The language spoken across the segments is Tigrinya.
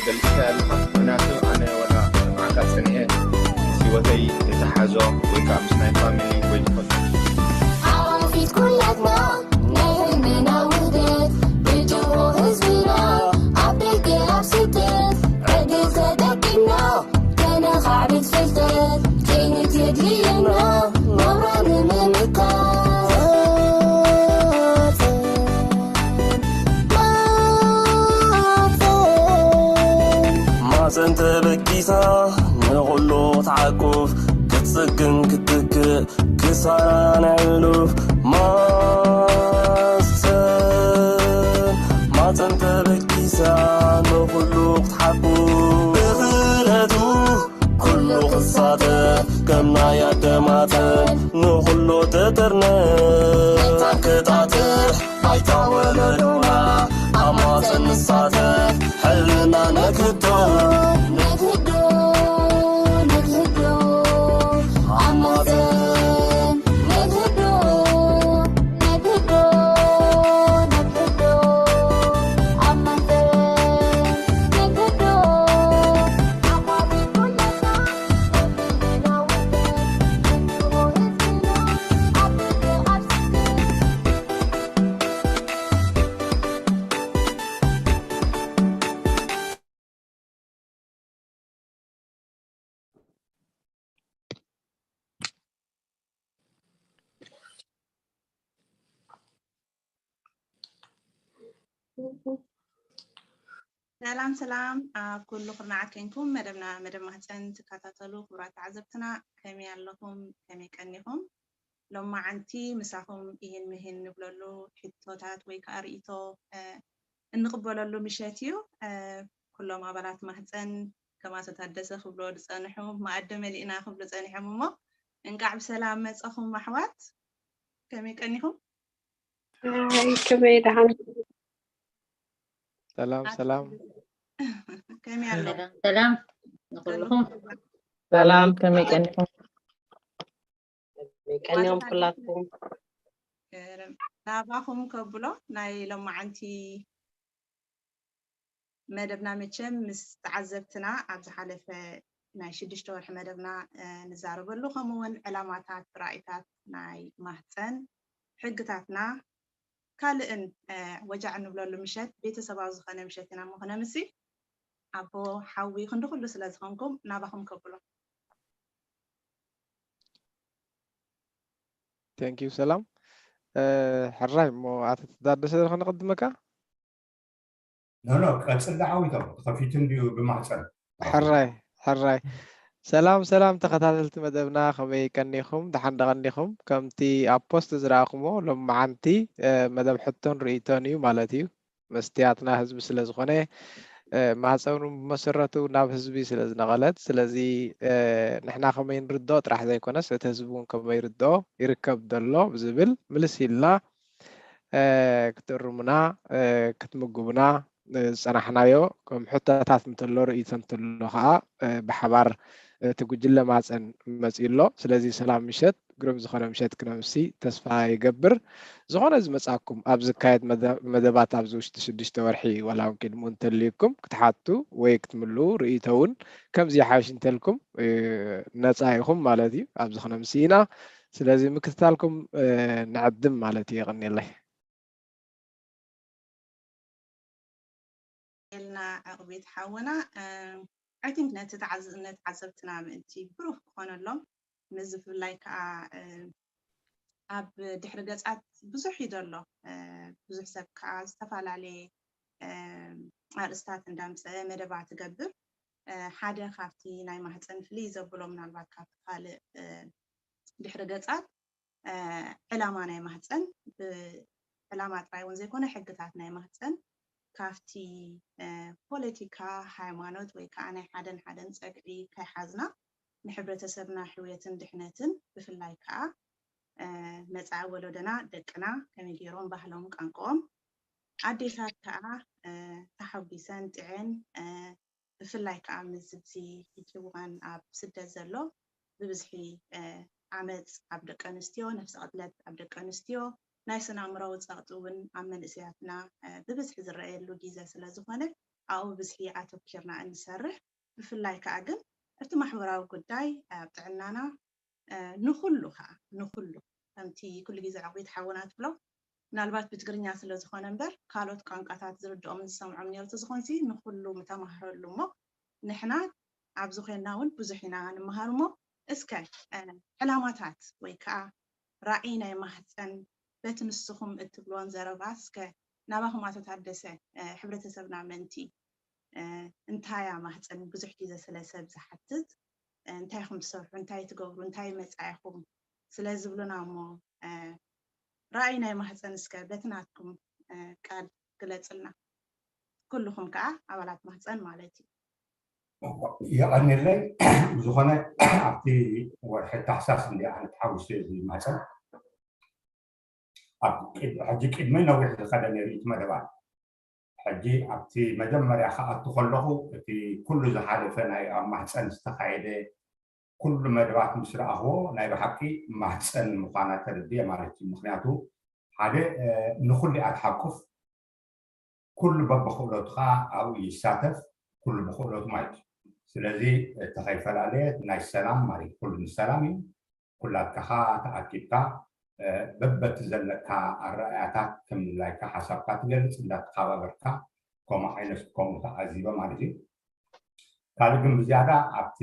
ገሊጽካዮ ኣለኻ። ምኽንያቱ ኣነ ወላ ንዓካ ጸኒሐ ምስ ህይወተይ ዝተሓዞ ወይ ከዓ ምስ ናይ ፋሚሊ ወይ ዝኾነ ዓዋፊት ኩላትና ናይ ህልምና ውህደት ብጅሆ ህዝብና ኣብ ደገ ኣብ ስደት ዕድል ተጠቂምና ከነኻዕብት ፍልጠት ከይንት የድልየና ናብራ ንምምካት። ማፀን ተበጊሳ ንኹሉ ክትዓቁፍ ክትፅግን ክትትክእ ክሳራ ናይ ሕሉፍ ማፀን ማፀን ተበጊሳ ንኹሉ ክትሓቁፍ ብኽእለቱ ኩሉ ክሳተፍ ከም ናይ ኣደማተን ንኹሉ ተጠርነፍ ክጣጥሕ ባይታ ወለዶና ኣብ ማፀን ንሳተፍ ሕልና ነክህዶ ነክህዶ ነክህዶ ኣብ ማፀን ነክህዶ ነክህዶ ነክህዶ ኣብ ማፀን ነክህዶ ዓዋፊት ኩላትና ሰላም ሰላም ኣብ ኩሉ ኩርናዓት ኮንኩም መደብና መደብ ማህፀን ትከታተሉ ክቡራት ተዓዘብትና ከመይ ኣለኹም? ከመይ ቀኒኹም? ሎማዓንቲ ምሳኹም ይህን ምህን ንብለሉ ሕቶታት ወይ ከዓ ርእይቶ እንቕበለሉ ምሸት እዩ። ኩሎም ኣባላት ማህፀን ከም ኣቶ ታደሰ ክብሎ ዝፀንሑ መኣዲ መሊእና ክብሉ ፀኒሖም እሞ እንቃዕ ብሰላም መፀኹም ኣሕዋት። ከመይ ቀኒኹም? ከመይ ደሓን? ሰላም ሰላም። ከመይ ኣሎ? ሰላም ንኩልኹም። ሰላም ከመይ ቀኒኹም? ቀኒኦም ኩላትኩም። ናባኹም ከብሎ ናይ ሎማዓንቲ መደብና መቸም ምስ ተዓዘብትና ኣብ ዝሓለፈ ናይ ሽዱሽተ ወርሒ መደብና ንዛረበሉ ከምኡ እውን ዕላማታት ራእይታት ናይ ማህፀን ሕግታትና ካልእን ወጃዕ እንብለሉ ምሸት ቤተሰባዊ ዝኾነ ምሸት ኢና ምኾነ ምስ ኣቦ ሓዊ ክንዲ ኩሉ ስለ ዝኾንኩም ናባኹም ከብሎ Thank you ሰላም ሕራይ እሞ ኣቶ ተዳደሰ ዶ ከነቐድመካ ኖ ኖ ቀፅል ዳዓዊቶም ተኸፊቱ እንድዩ ብማህፀን ሕራይ ሕራይ ሰላም ሰላም ተኸታተልቲ መደብና ከመይ ቀኒኹም ደሓን ደቐኒኹም ከምቲ ኣብ ፖስት ዝረኣኹሞ ሎመዓንቲ መደብ ሕቶን ርእይቶን እዩ ማለት እዩ መስትያትና ህዝቢ ስለ ዝኾነ ማህፀኑ ብመሰረቱ ናብ ህዝቢ ስለ ዝነቐለት ስለዚ ንሕና ከመይ ንርድኦ ጥራሕ ዘይኮነስ እቲ ህዝቢ እውን ከመይ ርድኦ ይርከብ ዘሎ ብዝብል ምልስ ኢልና ክትእርሙና ክትምግቡና ዝፀናሕናዮ ከም ሕቶታት እንተሎ ርእይቶ እንተሎ ከዓ ብሓባር እቲ ጉጅለ ማፀን መፂኡ ኣሎ ስለዚ ሰላም ምሸት ግሩም ዝኾነ ምሸት ክነምሲ ተስፋ ይገብር ዝኾነ ዝመፃኩም ኣብ ዝካየድ መደባት ኣብዚ ውሽጢ ሽዱሽተ ወርሒ ዋላ እውን ቅድሙ እንተልዩኩም ክትሓቱ ወይ ክትምልኡ ርእይቶ እውን ከምዚ ይሓይሽ እንተልኩም ነፃ ኢኹም ማለት እዩ ኣብዚ ክነምሲ ኢና ስለዚ ምክትታልኩም ንዕድም ማለት እዩ የቐኒለይ ልና ዕቕቤት ሓውና I think ነቲ ተዓዘብትና ምእንቲ ብሩህ ክኾነሎም ምዚ ብፍላይ ከዓ ኣብ ድሕሪ ገፃት ብዙሕ እዩ ዘሎ ብዙሕ ሰብ ከዓ ዝተፈላለየ ኣርእስታት እንዳምፀ መደባት ትገብር ሓደ ካብቲ ናይ ማህፀን ፍልይ ዘብሎ ምናልባት ካብቲ ካልእ ድሕሪ ገፃት ዕላማ ናይ ማህፀን ዕላማ ጥራይ እውን ዘይኮነ ሕግታት ናይ ማህፀን ካብቲ ፖለቲካ ሃይማኖት ወይ ከዓ ናይ ሓደን ሓደን ፀግዒ ከይሓዝና ንሕብረተሰብና ሕውየትን ድሕነትን ብፍላይ ከዓ መፃኢ ወለዶና ደቅና ከመይ ገይሮም ባህሎም ቋንቋኦም ኣዴታት ከዓ ተሓጒሰን ጥዐን ብፍላይ ከዓ ምስዚ ሕጂ እዋን ኣብ ስደት ዘሎ ብብዝሒ ዓመፅ ኣብ ደቂ ኣንስትዮ ነፍሰ ቅትለት ኣብ ደቂ ኣንስትዮ ናይ ስነ ኣእምራዊ ፀቕጢ እውን ኣብ መንእሰያትና ብብዝሒ ዝረኣየሉ ግዜ ስለ ዝኾነ ኣብኡ ብዝሒ ኣተኪርና እንሰርሕ። ብፍላይ ከዓ ግን ኣብቲ ማሕበራዊ ጉዳይ ኣብ ጥዕናና ንኩሉ ከዓ ንኩሉ ከምቲ ኩሉ ግዜ ዕቕቢት ሓውና ትብሎ ምናልባት ብትግርኛ ስለ ዝኾነ እምበር ካልኦት ቋንቋታት ዝርድኦምን ዝሰምዖም ነርቱ ዝኾንሲ ንኩሉ ምተማህረሉ እሞ ንሕና ኣብዚ ኮይንና እውን ብዙሕ ኢና ንምሃር እሞ እስከ ዕላማታት ወይ ከዓ ራእይ ናይ ማህፀን በቲ ንስኹም እትብልዎን ዘረባ እስከ ናባኹም ኣቶ ታደሰ ሕብረተሰብና ምእንቲ እንታይ እያ ማህፀን ብዙሕ ግዜ ስለ ሰብ ዝሓትት እንታይ ኢኹም ትሰርሑ እንታይ ትገብሩ እንታይ መፃኢኹም ስለ ዝብሉና እሞ ራእይ ናይ ማህፀን እስከ በቲ ናትኩም ቃል ግለፅልና ኩልኹም ከዓ ኣባላት ማህፀን ማለት እዩ የቐኒለይ ብዝኾነ ኣብቲ ወርሒ ታሕሳስ እንዲ ኣነ ተሓዊሰ እዚ ማህፀን ሕጂ ቅድሚ ነዊሕ ዝኸደ ነይሩ እቲ መደባት ሕጂ ኣብቲ መጀመርያ ክኣቱ ከለኹ እቲ ኩሉ ዝሓለፈ ናይ ኣብ ማህፀን ዝተኻየደ ኩሉ መደባት ምስ ረኣኽዎ ናይ ብሓቂ ማህፀን ምዃና ተረድየ ማለት እዩ ምክንያቱ ሓደ ንኩሉ እያ ትሓቁፍ ኩሉ በብክእለቱ ከዓ ኣብኡ ይሳተፍ ኩሉ ብክእለቱ ማለት እዩ ስለዚ ተኸይፈላለየ ናይ ሰላም ማለት ኩሉ ንሰላም እዩ ኩላትካ ተኣኪብካ በበቲ ዘለካ ኣረኣያታት ከም ድላይካ ሓሳብካ ትገልፅ እንዳተኸባበርካ ከምኡ ዓይነት ከምኡ ተዓዚበ ማለት እዩ ካልእ ግን ብዝያዳ ኣብቲ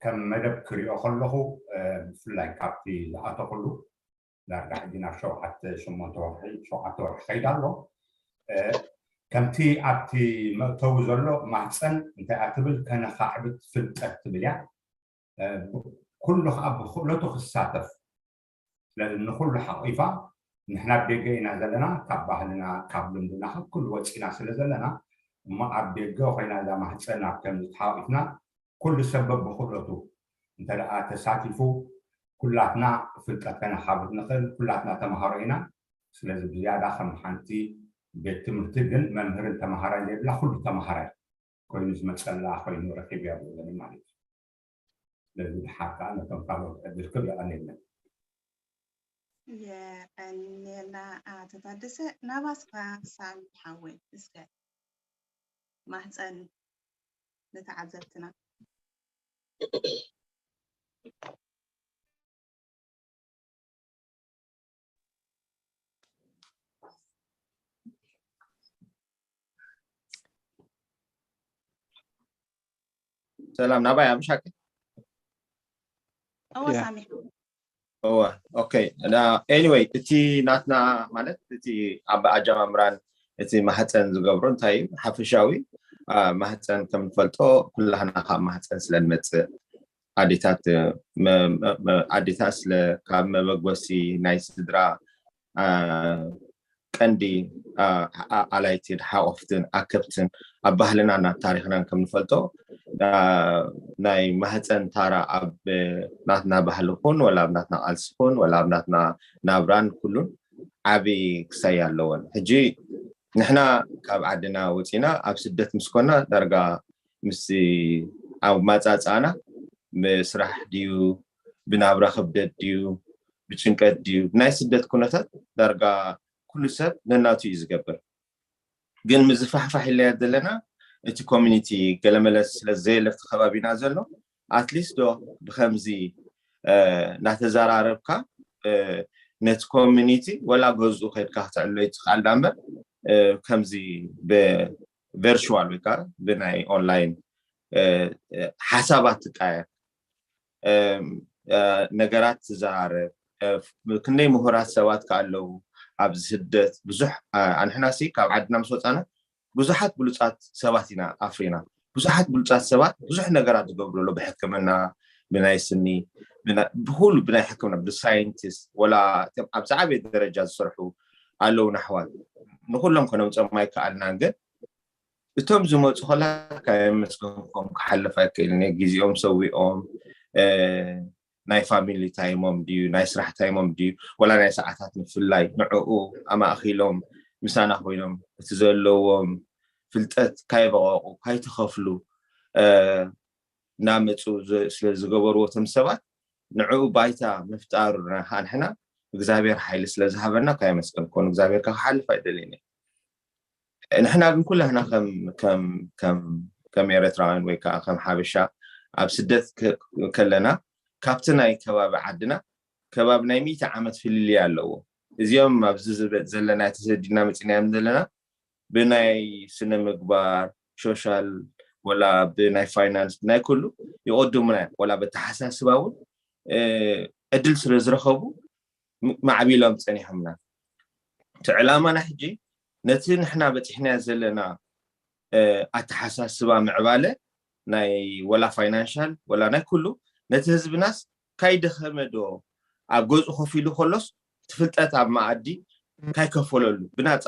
ከም መደብ ክሪኦ ከለኹ ብፍላይ ካብቲ ዝኣተኩሉ ዳርጋ ሕጂ ናብ ሸውዓተ ሸሞንተ ወርሒ ሸውዓተ ወርሒ ከይዳ ኣሎ ከምቲ ኣብቲ መእተዊ ዘሎ ማህፀን እንታይ ትብል ከነኻዕብት ፍልጠት ትብል እያ ኩሉ ከዓ ብክእለቱ ክሳተፍ ስለዚ ንኩሉ ሓቂፋ ንሕና ኣብ ደገ ኢና ዘለና ካብ ባህልና ካብ ልምድና ካብ ኩሉ ወፂና ስለ ዘለና እሞ ኣብ ደገ ኮይና እዛ ማህፀን ኣብ ከምዚ ተሓቂፍና ኩሉ ሰብ በብክእለቱ እንተ ተሳቲፉ ኩላትና ፍልጠት ከነካብት ንኽእል ኩላትና ተምሃሮ ኢና ስለዚ ብዝያዳ ከም ሓንቲ ቤት ትምህርቲ ግን መምህርን ተምሃራይ ዘይብላ ኩሉ ተምሃራይ ኮይኑ ዝመፀላ ኮይኑ ረኪብ እያ ብለኒ ማለት እዩ ስለዚ ድሓር ከዓ ነቶም ካልኦት ዕድል ክብ የቐንየለን የቐንየልና ኣቶ ታደሰ ናባስኻ ሳሚ ሓወይ እስከ ማህፀን ንተዓዘብትና ሰላም ናባይ ኣምሻቂ እወ ሳሚ እወ ኦኬ ኤኒወይ እቲ ናትና ማለት እቲ ኣብ ኣጀማምራን እቲ ማህፀን ዝገብሮ እንታይ እዩ ሓፈሻዊ ማህፀን ከም ንፈልጦ ኩላህና ካብ ማህፀን ስለ ንመፅእ ኣዴታት ኣዴታት ስለ ካብ መበገሲ ናይ ስድራ ቀንዲ ኣላይትን ሓቆፍትን ኣከብትን ኣብ ባህልናን ኣብ ታሪክናን ከም ንፈልጦ ናይ ማህፀን ታራ ኣብ ናትና ባህሊ ኹን ወላ ኣብ ናትና ቃልሲ ኹን ወላ ኣብ ናትና ናብራን ኩሉን ዓብዪ ክሳይ ኣለዎን ሕጂ ንሕና ካብ ዓድና ወፂና ኣብ ስደት ምስ ኮና ዳርጋ ምስ ኣብ ማፃፃና ብስራሕ ድዩ ብናብራ ክብደት ድዩ ብጭንቀት ድዩ ብናይ ስደት ኩነታት ዳርጋ ኩሉ ሰብ ነናቱ እዩ ዝገብር ግን ምዝፋሕፋሕ ኢለያ ዘለና እቲ ኮሚኒቲ ገለመለ ስለ ዘየለፍቲ ከባቢና ዘሎ ኣትሊስት ዶ ብከምዚ እናተዘራረብካ ነቲ ኮሚኒቲ ወላ ገዝኡ ከድካ ክተዕሎ ይትኽኣል ዳ እምበር ከምዚ ቨርቹዋል ወይ ከዓ ብናይ ኦንላይን ሓሳባት ትቃየር ነገራት ትዘራረብ ክንደይ ምሁራት ሰባት ከኣለዉ ኣብዚ ስደት ብዙሕ ኣንሕና ሲ ካብ ዓድና ምስ ወፃና ብዙሓት ብሉፃት ሰባት ኢና ኣፍሪና ብዙሓት ብሉፃት ሰባት ብዙሕ ነገራት ዝገብሩ ኣሎ ብሕክምና ብናይ ስኒ ብኩሉ ብናይ ሕክምና ብሳይንቲስት ወላ ኣብ ዝዓበየ ደረጃ ዝሰርሑ ኣለዉ ናሕዋት ንኩሎም ከነምፀም ኣይከኣልናን ግን እቶም ዝመፁ ከላካ የመስገንኩም ክሓልፍ ኣይክእልን ግዜኦም ሰዊኦም ናይ ፋሚሊ ታይሞም ድዩ ናይ ስራሕ ታይሞም ድዩ ወላ ናይ ሰዓታት ምፍላይ ንዕኡ ኣማእኪሎም ምሳና ኮይኖም እቲ ዘለዎም ፍልጠት ካይበቐቑ ካይተኸፍሉ እናመፁ ስለ ዝገበርዎ እቶም ሰባት ንዕኡ ባይታ ምፍጣሩ ንሕና እግዚኣብሔር ሓይሊ ስለ ዝሃበና ካየመስገንኮን እግዚኣብሔር ክሓልፍ ኣይደልን ንሕና ግን ኩላህና ከም ከም ከም ከም ኤርትራውያን ወይ ከዓ ከም ሓበሻ ኣብ ስደት ከ- ከለና ካብቲ ናይ ከባቢ ዓድና ከባቢ ናይ ሚእቲ ዓመት ፍልልይ ኣለዎ። እዚኦም ኣብዚ ዝበ- ዘለና ተሰዲድና መፂናዮም ዘለና ብናይ ስነ ምግባር ሶሻል ወላ ብናይ ፋይናንስ ብናይ ኩሉ ይቐድሙና እዮም። ወላ በተሓሳስባ እውን ዕድል ስለ ዝረኸቡ ማዕቢሎም ፀኒሖምና። እቲ ዕላማና ሕጂ ነቲ ንሕና በፂሕናዮ ዘለና ኣተሓሳስባ ምዕባለ ናይ ወላ ፋይናንሻል ወላ ናይ ኩሉ ነቲ ህዝብናስ ካይደኸመ ዶ ኣብ ገዝኡ ኮፍ ኢሉ ከሎስ እቲ ፍልጠት ኣብ መኣዲ ካይከፈለሉ ብናፃ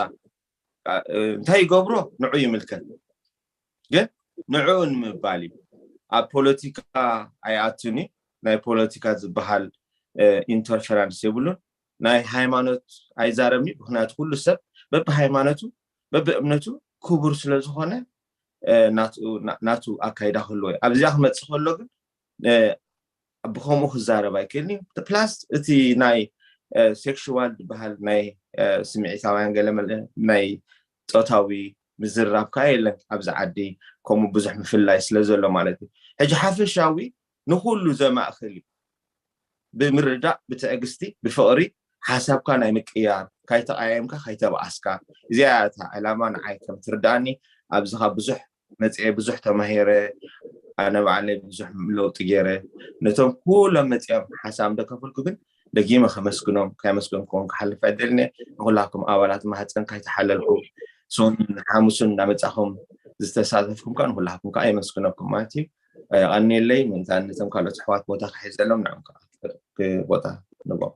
እንታይ ይገብሮ ንዑ ይምልከት። ግን ንዑ ንምባል እዩ። ኣብ ፖለቲካ ኣይኣቱን እዩ። ናይ ፖለቲካ ዝበሃል ኢንተርፈራንስ የብሉን። ናይ ሃይማኖት ኣይዛረብን እዩ። ምክንያቱ ኩሉ ሰብ በብሃይማኖቱ በብእምነቱ ክቡር ስለዝኾነ ናቱ ኣካይዳ ክህልዎ እዩ። ኣብዚኣ ክመፅእ ከሎ ግን ብከምኡ ክዛረብ ኣይክእልን እዩ። ፕላስ እቲ ናይ ሴክሽዋል ዝበሃል ናይ ስምዒታውያን ገለ ናይ ፆታዊ ምዝራብ ከዓ የለን ኣብዚ ዓዲ። ከምኡ ብዙሕ ምፍላይ ስለ ዘሎ ማለት እዩ። ሕጂ ሓፈሻዊ ንኩሉ ዘማእክል እዩ። ብምርዳእ ብትዕግስቲ ብፍቅሪ ሓሳብካ ናይ ምቅያር ካይተቃየምካ ካይተባኣስካ እዚኣ እታ ዕላማ ንዓይ ከም ትርዳእኒ ኣብዚ ካብ ብዙሕ መፅኤ ብዙሕ ተማሂረ ኣነ ባዕለይ ብዙሕ ለውጢ ገይረ ነቶም ኩሎም መፅኦም ሓሳብ እንደከፈልኩ ግን ደጊመ ከመስግኖም ካይመስገንኩም ክሓልፍ ኣይደልን። ንኩላኩም ኣባላት ማህፀን ካይተሓለልኩም ሶን ሓሙስን እንዳመፃኹም ዝተሳተፍኩም ከዓ ንኩላኩም ከዓ የመስግነኩም ማለት እዩ። የቐንየለይ ምእንታን ነቶም ካልኦት ኣሕዋት ቦታ ክሕዘሎም ንዕም ከዓ ቦታ ንቦም።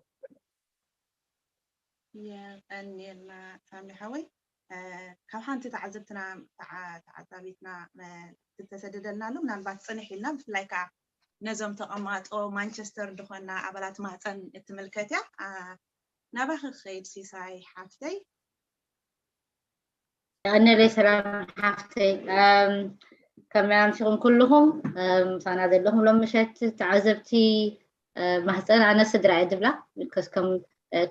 የቐንየልና ሳሚ ሓወይ። ካብ ሓንቲ ተዓዘብትና ተዓዛቢትና ዝተሰደደልና ኣሎ። ምናልባት ፅንሕ ኢልና ብፍላይ ከዓ ነዞም ተቐማጦ ማንቸስተር ዝኾና ኣባላት ማህፀን እትምልከት እያ። ናባኺ ክኸይድ ሲሳይ ሓፍተይ። ኣነለይ ሰላም ሓፍተይ፣ ከመይ ኣምሲኹም ኩልኹም? ምሳና ዘለኹም ሎም ምሸት ተዓዘብቲ ማህፀን ኣነ ስድራ እየ ዝብላ።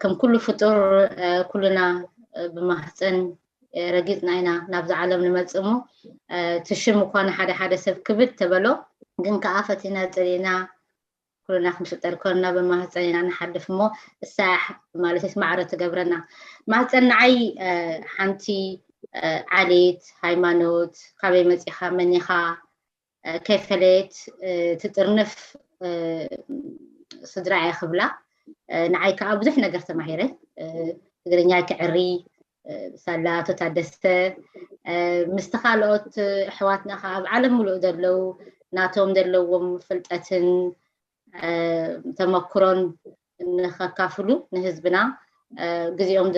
ከም ኩሉ ፍጡር ኩልና ብማህፀን ረጊፅና ኢና ናብዚ ዓለም ንመፅእ እሞ እቲ ሽም እኳ ንሓደ ሓደ ሰብ ክብድ ተበሎ ግን ከዓ ፈቲና ፀሊእና ኩልና ክንፍጠር ከለና ብማህፀን ኢና ንሓልፍ እሞ እሳ ማለት ማዕረ ትገብረና። ማህፀን ንዓይ ሓንቲ ዓሌት፣ ሃይማኖት፣ ካበይ መፂኻ፣ መን ኢኻ ከይፈለየት ትጥርንፍ ስድራ እየ ክብላ። ንዓይ ከዓ ብዙሕ ነገር ተማሂረ። ትግርኛ ክዕሪ ሳላ ኣቶ ታደሰ ምስቲ ካልኦት ኣሕዋትና ከዓ ኣብ ዓለም ሙሉእ ዘለዉ ናቶም ዘለዎም ፍልጠትን ተመክሮን ንኸካፍሉ ንህዝብና ግዜኦም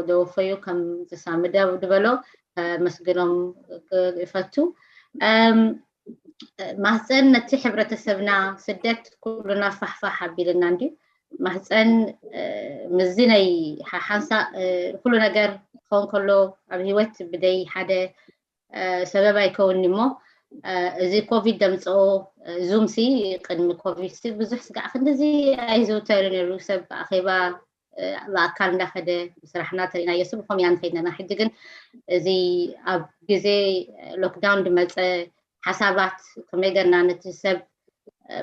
ዘወፈዩ ከም ዝሳምደ ዝበሎ ከመስግኖም ይፈቱ። ማህፀን ነቲ ሕብረተሰብና ስደት ኩሉና ፋሕፋሕ ኣቢልና እንድዩ። ማህፀን ምዚ ናይ ሓንሳ ኩሉ ነገር ክኸውን ከሎ ኣብ ህይወት ብደይ ሓደ ሰበብ ኣይከውንኒ እሞ እዚ ኮቪድ ደምፅኦ ዙም ሲ ቅድሚ ኮቪድ ሲ ብዙሕ ስጋዕ ክንድዚ ኣይዘውተርን ነይሩ። ሰብ ኣኼባ ብኣካል እንዳኸደ ብስራሕና ተሪእናዮ ሰብ ብኸምኡ ኢና ንኸይድ ነርና። ሕጂ ግን እዚ ኣብ ግዜ ሎክዳውን ዝመፀ ሓሳባት ከመይ ገርና ነቲ ሰብ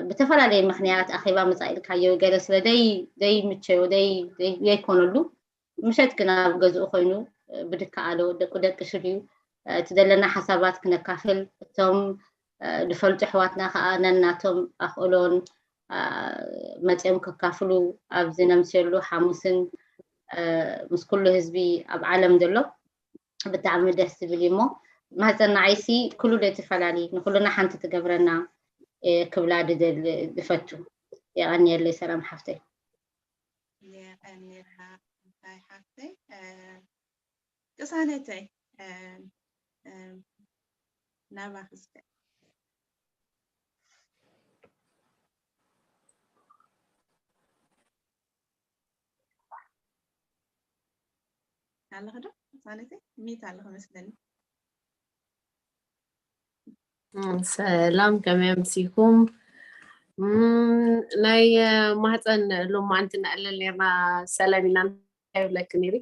ብተፈላለየ ምክንያት ኣኼባ ምፃእ ኢልካዮ ገለ ስለ ዘይምቸዮ ዘይኮነሉ ምሸት ግን ኣብ ገዝኡ ኮይኑ ብድከኣሎ ደቁ ደቂ ሽድዩ እቲ ዘለና ሓሳባት ክነካፍል እቶም ዝፈልጡ ኣሕዋትና ከዓ ነናቶም ኣኽእሎን መፅኦም ከካፍሉ ኣብዚ ነምስየሉ ሓሙስን ምስ ኩሉ ህዝቢ ኣብ ዓለም ዘሎ ብጣዕሚ ደስ ዝብል እዩ እሞ ማህፀና ዓይሲ ኩሉ ደይ ትፈላሊ ንኩሉና ሓንቲ ትገብረና ክብላ ድደል ዝፈቱ የቐንየለይ ሰላም ሓፍተይ የቐንየልና እንታይ ሓፍተይ ቅሳነተይ ናባኺ እስከ ኣለኺ ዶ ቅሳነተይ ሚት ኣለኺ መስለኒ ሰላም ከመይ ኣምሲኩም ናይ ማህፀን ሎማዓንቲ ንዕልል ነርና ሰላም ኢና ይብለኪ ነይሩ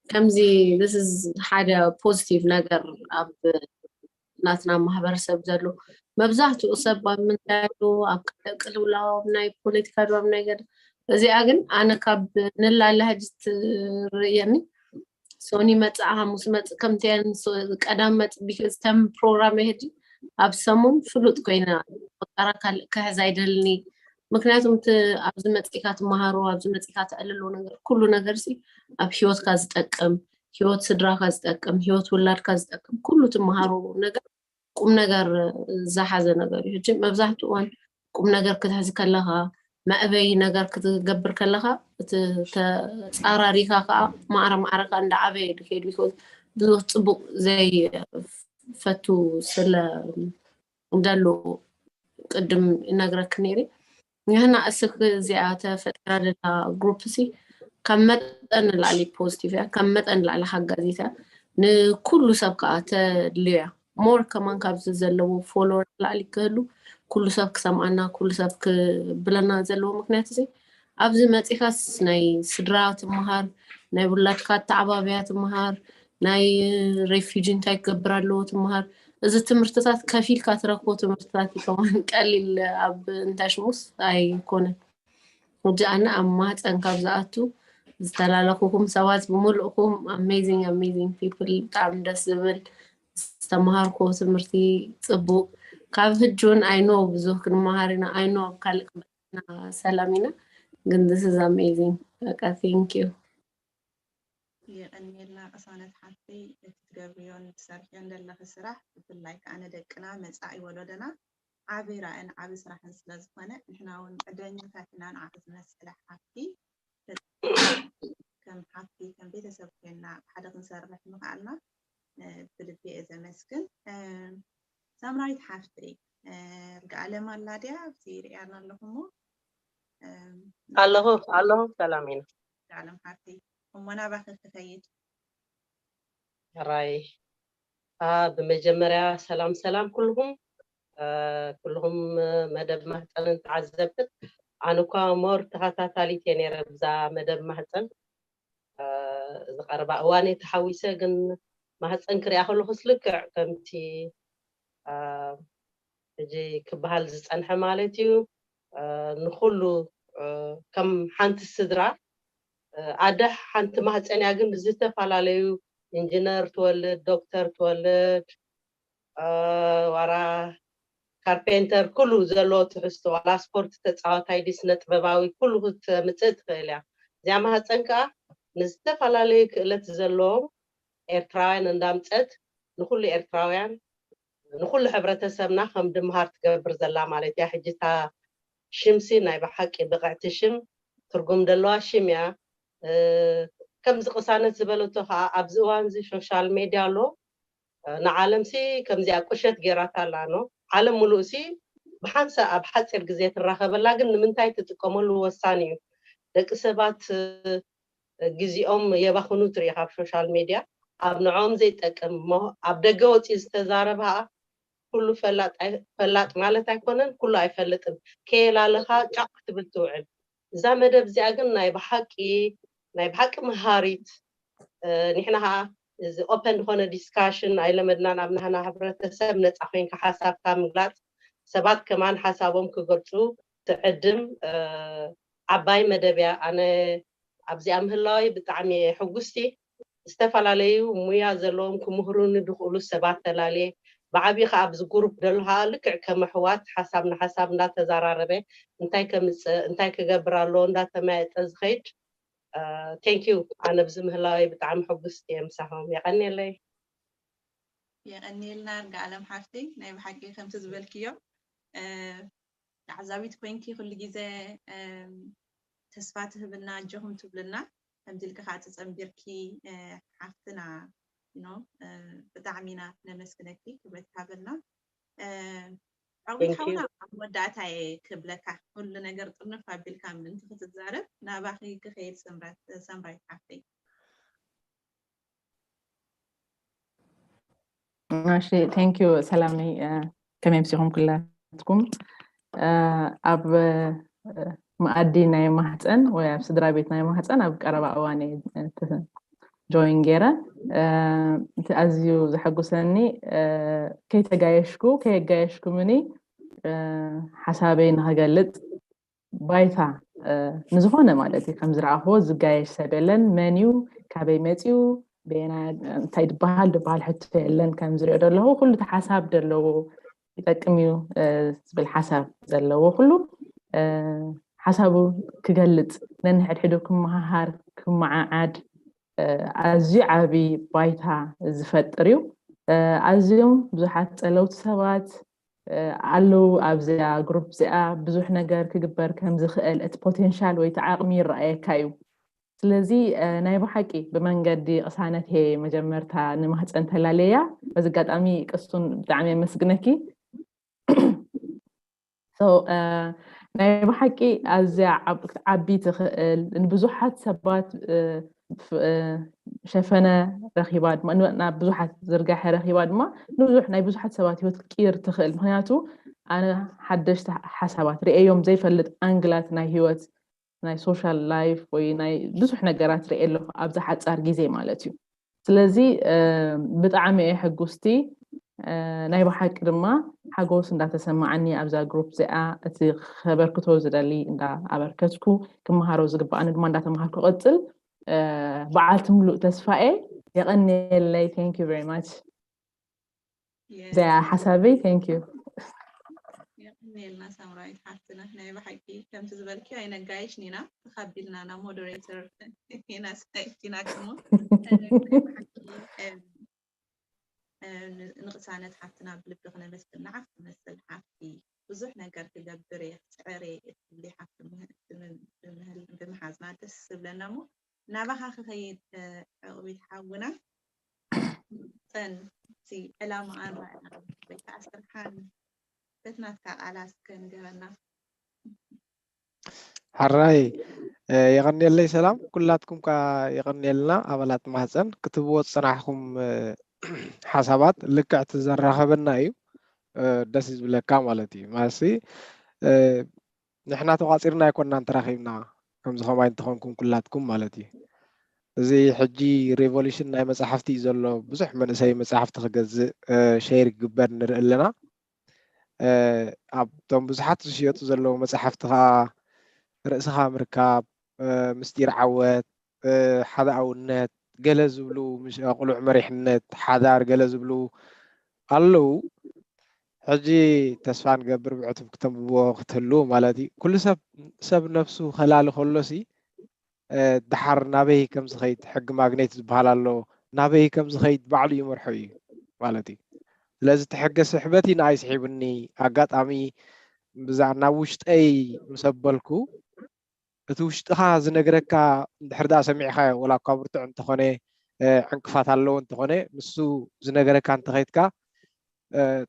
ከምዚ this is ሓደ positive ነገር ኣብ ናትና ማህበረሰብ ዘሎ። መብዛሕትኡ ሰብ ኣብ ምንታይ ኣሎ? ኣብ ቅልውላው፣ ኣብ ናይ ፖለቲካ ድባብ፣ ናይ ገለ። እዚኣ ግን ኣነ ካብ ንላለ ሕጂ ትርእየኒ፣ ሶኒ መጽእ፣ ሓሙስ መጽእ፣ ከምቲያን ቀዳም መጽእ፣ because ተም ፕሮግራም ሕጂ ኣብ ሰሙን ፍሉጥ ኮይና፣ ቆጠራ ካልእ ክሕዝ ኣይደልኒ። ምክንያቱም እቲ ኣብዚ መጽኢካ ትመሃሮ፣ ኣብዚ መጽኢካ ተዕልሎ ነገር፣ ኩሉ ነገር ሲ ኣብ ህይወትካ ዝጠቅም፣ ህይወት ስድራካ ዝጠቅም፣ ህይወት ውላድካ ዝጠቅም፣ ኩሉ ትመሃሮ ነገር ቁም ነገር ዝሓዘ ነገር እዩ። ሕጂ መብዛሕትኡ እዋን ቁም ነገር ክትሕዝ ከለኻ፣ መዕበይ ነገር ክትገብር ከለኻ፣ እቲ ተጻራሪካ ከዓ ማዕረ ማዕረካ እንዳዓበየ እዩ ዝከይድ። Because ብዙሕ ጽቡቅ ዘይፈቱ ስለ እንደሉ ቅድም ይነግረክ ነይረ። ንሕና እስክ እዚኣ ተፈጢራ ዘላ ግሩፕ ሲ ካብ መጠን ንላዕሊ ፖዚቲቭ እያ፣ ካብ መጠን ንላዕሊ ሓጋዚት እያ። ንኩሉ ሰብ ከዓ ተድልዮ እያ። ሞር ከማን ካብዚ ዘለዎ ፎሎወር ንላዕሊ ክህሉ፣ ኩሉ ሰብ ክሰምዓና፣ ኩሉ ሰብ ክብለና ዘለዎ ምክንያት እዚ ኣብዚ መፂኻስ ናይ ስድራ ትምሃር፣ ናይ ውላድካ ኣተዓባብያ ትምሃር፣ ናይ ሬፊጂ እንታይ ክገብር ኣለዎ ትምሃር። እዚ ትምህርትታት ከፊልካ ትረክቦ ትምህርትታት እዩ። ከማን ቀሊል ኣብ እንታሽሙስ ኣይኮነን። ሕጂ ኣነ ኣብ ማህፀን ካብ ዝኣቱ ዝተላለኹኹም ሰባት ብምልእኩም amazing amazing people፣ ብጣዕሚ ደስ ዝብል ዝተምሃርኮ ትምህርቲ ጽቡቅ። ካብ ሕጂ እውን I know ብዙሕ ክንመሃር ኢና። I know ኣብ ካልእ ክበና ሰላም ኢና። ግን this is amazing። በቃ thank you። የቐንየልና ቅሳነት ሓፍተይ፣ እቲ ትገብርዮን ትሰርሕዮን ዘለኺ ስራሕ፣ ብፍላይ ከዓ ንደቅና፣ መጻኢ ወለዶና ዓቢ ራእን ዓቢ ስራሕን ስለ ዝኾነ፣ ንሕና እውን ዕድለኛታት ኢና ንዓኺ ዝመሰለ ሓፍቲ ከም ሓፍቲ፣ ከም ቤተሰብ ኮይና ብሓደ ክንሰርሕ ምኽኣልና፣ እ፣ ብልቢ እየ ዘመስግን። እ፣ ሳምራዊት ሓፍተይ፣ እ፣ ርግኣለም ኣላ ድያ? ኣብዚ ርእያን ኣለኹ እሞ፣ እ፣ ኣለኹ፣ ኣለኹ፣ ሰላም ኢና። ርግኣለም ሓፍተይ፣ እሞ ናባኺ ክኸይድ። ሕራይ። አ፣ ብመጀመርያ ሰላም ሰላም ኩልኹም፣ አ፣ ኩልኹም መደብ ማህፀንን ተዓዘብትን። ኣነ እኳ ሞር ተኸታታሊት እየ ነይረ ብዛ መደብ ማህፀን። አ፣ እዚ ቀረባ እዋን እየ ተሓዊሰ፣ ግን ማህፀን ክሪኣ ከለኹስ ልክዕ ከምቲ፣ አ፣ ሕጂ ክበሃል ዝፀንሐ ማለት እዩ፣ አ፣ ንኹሉ፣ አ፣ ከም ሓንቲ ስድራ፣ አ፣ ኣደ ሓንቲ ማህፀን እያ፣ ግን ዝተፈላለዩ ኢንጂነር ትወልድ፣ ዶክተር ትወልድ፣ አ፣ ዋራ ካርፔንተር፣ ኩሉ ዘለዎ ትሕዝቶ፣ ዋላ ስፖርት ተፃዋታይ ድዩ፣ ስነ ጥበባዊ፣ ኩሉ ክተምፅእ ትኽእል እያ። እዚኣ ማህፀን ከዓ ንዝተፈላለዩ ክእለት ዘለዎም ኤርትራውያን እንዳምፀት ንኩሉ ኤርትራውያን፣ ንኩሉ ሕብረተሰብና ከም ድምሃር ትገብር ዘላ ማለት እያ። ሕጂ እታ ሽምሲ ናይ ብሓቂ ብቕዕቲ ሽም፣ ትርጉም ዘለዋ ሽም እያ። እ፣ ከምዚ ቅሳነት ዝበለቶ ከዓ ኣብዚ እዋን እዚ ሶሻል ሜድያ ኣሎ። እ፣ ንዓለም ሲ ከምዚኣ ቁሸት ጌራታ ኣላ ኖ። ዓለም ሙሉእ ሲ ብሓንሳእ ኣብ ሓፂር ግዜ ትራኸበላ፣ ግን ንምንታይ ትጥቀመሉ ወሳኒ እዩ። ደቂ ሰባት፣ እ፣ ግዜኦም የባኽኑ ትርኢ ካብ ሶሻል ሜድያ። ኣብ ንዕኦም ዘይጠቅም እሞ ኣብ ደገ ወፂኡ ዝተዛረበ ከዓ ኩሉ ፈላጥ ኣይ-፣ ፈላጥ ማለት ኣይኮነን፣ ኩሉ ኣይፈልጥን። ከየላለኻ ጫቕ ክትብል ትውዕል። እዛ መደብ እዚኣ ግን ናይ ብሓቂ፣ ናይ ብሓቂ መሃሪት፣ እ፣ ንሕና ከዓ እዚ ኦፐን ዝኾነ ዲስካሽን ኣይለመድናን። ኣብ ናህና ሕብረተሰብ ነፃ ኮይንካ ሓሳብካ ምግላፅ፣ ሰባት ከማን ሓሳቦም ክገልፁ ትዕድም፣ እ፣ ዓባይ መደብ እያ። ኣነ ኣብዚኣ ምህላወይ ብጣዕሚ እየ ሕጉስቲ። ዝተፈላለዩ ሙያ ዘለዎም ክምህሩኒ ዝኽእሉ ሰባት ተላልየ፣ ብዓብዪ ከዓ ኣብዚ ግሩፕ ዘሎ ከዓ ልክዕ ከም ኣሕዋት ሓሳብ ንሓሳብ እንዳተዘራረበ እንታይ ከምፅእ እንታይ ክገብር ኣለዎ እንዳተመያየጠ ዝኸይድ። ቴንክ ዩ። ኣነ ኣብዚ ምህላወይ ብጣዕሚ ሕጉስቲ እየ ምሳኹም። የቐንየለይ። የቐንየልና ርግኣለም ሓፍተይ፣ ናይ ብሓቂ ከምቲ ዝበልክዮ፣ እ፣ ተዓዛቢት ኮይንኪ ኩሉ ግዜ፣ እም፣ ተስፋ ትህብና፣ ኣጆኹም ትብልና፣ ከምዚ ኢልኪ ከዓ ተጸንቢርኪ፣ እ፣ ሓፍትና፣ you know፣ እ፣ ብጣዕሚ ኢና ነመስግነኪ፣ ክብረት ይሃበልና። እ፣ ዳዊት Thank you። ሓውና ኣብ መወዳእታ እየ ክብለካ፣ ኩሉ ነገር ጥርንፍ ኣቢልካ ምእንቲ ክትዛረብ፣ ናባኺ ክኸይድ ሰምራት-፣ ሰምራዊት ሓፍተይ። እሺ፣ ቴንክ ዩ ሰላመይ። እ፣ ከመይ ኣምሲኹም ኩላትኩም? እ፣ ኣብ፣ እ፣ መኣዲ ናይ ማህፀን ወይ ኣብ ስድራ ቤት ናይ ማህፀን ኣብ ቀረባ እዋን እየ፣ እ፣ ተ-፣ ጆይን ገይረ። እቲ ኣዝዩ ዘሐጉሰኒ፣ ከይተጋየሽኩ፣ ከየጋየሽኩምኒ ሓሳበይ ንኸገልጽ ባይታ፣ ንዝኾነ ማለት እዩ፣ ከም ዝረኣኽዎ ዝጋየሽ ሰብ የለን። መን እዩ፣ ካበይ መፂኡ፣ በየና፣ እንታይ ዝበሃል ዝበሃል ሕቶ የለን። ከም ዝሪኦ ዘለኹ ኩሉ እቲ ሓሳብ ዘለዎ ይጠቅም እዩ ዝብል ሓሳብ ዘለዎ ኩሉ ሓሳቡ ክገልጽ፣ ነንሕድሕዱ ክመሃሃር፣ ክመዓዓድ ኣዝዩ ዓቢ ባይታ ዝፈጥር እዩ። ኣዝዮም ብዙሓት ጸለውቲ ሰባት ኣለዉ ኣብዚኣ ግሩፕ እዚኣ። ብዙሕ ነገር ክግበር ከም ዝኽእል እቲ ፖቴንሻል ወይ እቲ ዓቕሚ ይረኣየካ እዩ። ስለዚ ናይ ብሓቂ ብመንገዲ ቅሳነት እየ መጀመርታ ንማህፀን ተላለያ። በዚ ኣጋጣሚ ቅሱን ብጣዕሚ የመስግነኪ። ናይ ብሓቂ ኣዝያ ዓቢ ትኽእል፣ ንብዙሓት ሰባት ሸፈነ ረኺባ ድማ ናብ ብዙሓት ዝርጋሐ ረኺባ ድማ ንብዙሕ ናይ ብዙሓት ሰባት ህይወት ክትቅይር ትኽእል። ምክንያቱ ኣነ ሓደሽቲ ሓሳባት ርእየዮም ዘይፈልጥ ኣንግላት ናይ ህይወት ናይ ሶሻል ላይፍ ወይ ናይ ብዙሕ ነገራት ርእየ ኣለኹ ኣብዚ ሓጻር ግዜ ማለት እዩ። ስለዚ ብጣዕሚ እየ ሕጉስቲ። ናይ ብሓቂ ድማ ሓጎስ እንዳተሰማዓኒ ኣብዛ ግሩፕ እዚኣ እቲ ከበርክቶ ዝደሊ እንዳኣበርከትኩ ክመሃሮ ዝግባኣኒ ድማ እንዳተምሃርኩ ክቕጽል በዓልቲ ምሉእ ተስፋ እየ። የቐንየለይ። Thank you very much። እዚኣ ሓሳበይ። Thank you። የቐንየልና ሳምራዊት ሓፍትና። ናይ ብሓቂ ከምቲ ዝበልክዮ ኣይነጋይሽን ኢና፣ ተኻቢልና ናብ ሞደሬተር ኢና ሰይፍቲና ክሞ ንቅሳነት ሓፍትና ብልቢ ክነመስግን። ንዓፍ ትመስል ሓፍቲ ብዙሕ ነገር ክገብር እየ ክፅዕር እየ እትብሊ ሓፍቲ ብምሓዝና ደስ ዝብለና። እሞ ናባኻ ክኸይድ ዕቕቢት ሓውና፣ ጸን እቲ ዕላማኣን ራእያን ወይ ከዓ ስርሓን በቲ ናትካ ቃላት እስከ ንገረና። ሕራይ የቐንየለይ። ሰላም ኩላትኩም፣ ካ የቐንየልና ኣባላት ማህፀን ክትብዎ ዝፀናሕኩም ሓሳባት ልክዕ እቲ ዘራኸበና እዩ። ደስ ዝብለካ ማለት እዩ። ማለትሲ ንሕና ተቋፂርና ኣይኮናን ተራኺብና፣ ከምዚ ከማይ እንተኾንኩም ኩላትኩም ማለት እዩ። እዚ ሕጂ ሬቮሉሽን ናይ መፅሓፍቲ እዩ ዘሎ። ብዙሕ መንእሰይ መፅሓፍቲ ክገዝእ ሼር ክግበር ንርኢ ኣለና። ኣብቶም ብዙሓት ዝሽየጡ ዘለዉ መፅሓፍቲ ከዓ ርእስኻ ምርካብ፣ ምስጢር ዓወት፣ ሓደ ኣውነት፣ ገለ ዝብሉ ምስ ኣቕሉዕ መሪሕነት፣ ሓዳር ገለ ዝብሉ ኣለዉ። ሕጂ ተስፋ ንገብር ብዕቱብ ክተንብብዎ ክትህልዉ ማለት እዩ። ኩሉ ሰብ ሰብ ነብሱ ከላሊ ከሎሲ ደሓር ናበይ ከም ዝኸይድ ሕጊ ማግኔት ዝበሃል ኣሎ፣ ናበይ ከም ዝኸይድ ባዕሉ ይመርሖ እዩ ማለት እዩ። ስለዚ እቲ ሕገ ስሕበት እዩ ንኣይ ስሒቡኒ። ኣጋጣሚ ብዛ ናብ ውሽጠይ ምስ ኣበልኩ እቲ ውሽጥኻ ዝነግረካ እንድሕር ደኣ ሰሚዕኻዮ ወላ እኳ ብርቱዕ እንተኾነ ዕንቅፋት ኣለዎ እንተኾነ ንሱ ዝነገረካ እንተኸይድካ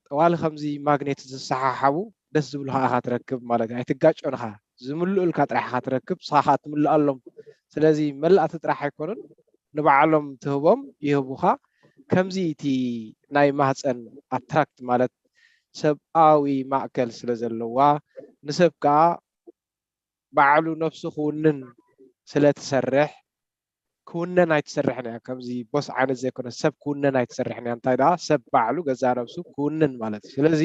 ጠዋሊ ከምዚ ማግኔት ዝሰሓሓቡ ደስ ዝብሉኻ ኢኻ ትረክብ ማለት እዩ። ኣይትጋጮን ኢኻ፣ ዝምልኡልካ ጥራሕ ኢኻ ትረክብ፣ ንስኻ ከዓ ትምልኣሎም። ስለዚ መላእቲ ጥራሕ ኣይኮኑን ንባዕሎም ትህቦም ይህቡኻ። ከምዚ እቲ ናይ ማህፀን ኣትራክት ማለት ሰብኣዊ ማእከል ስለ ዘለዋ ንሰብ ከዓ ባዕሉ ነብሱ ክውንን ስለ ትሰርሕ ክውነን ኣይትሰርሕን እያ። ከምዚ ቦስ ዓይነት ዘይኮነ ሰብ ክውነን ኣይትሰርሕን እያ። እንታይ ደኣ ሰብ ባዕሉ ገዛ ነብሱ ክውንን ማለት እዩ። ስለዚ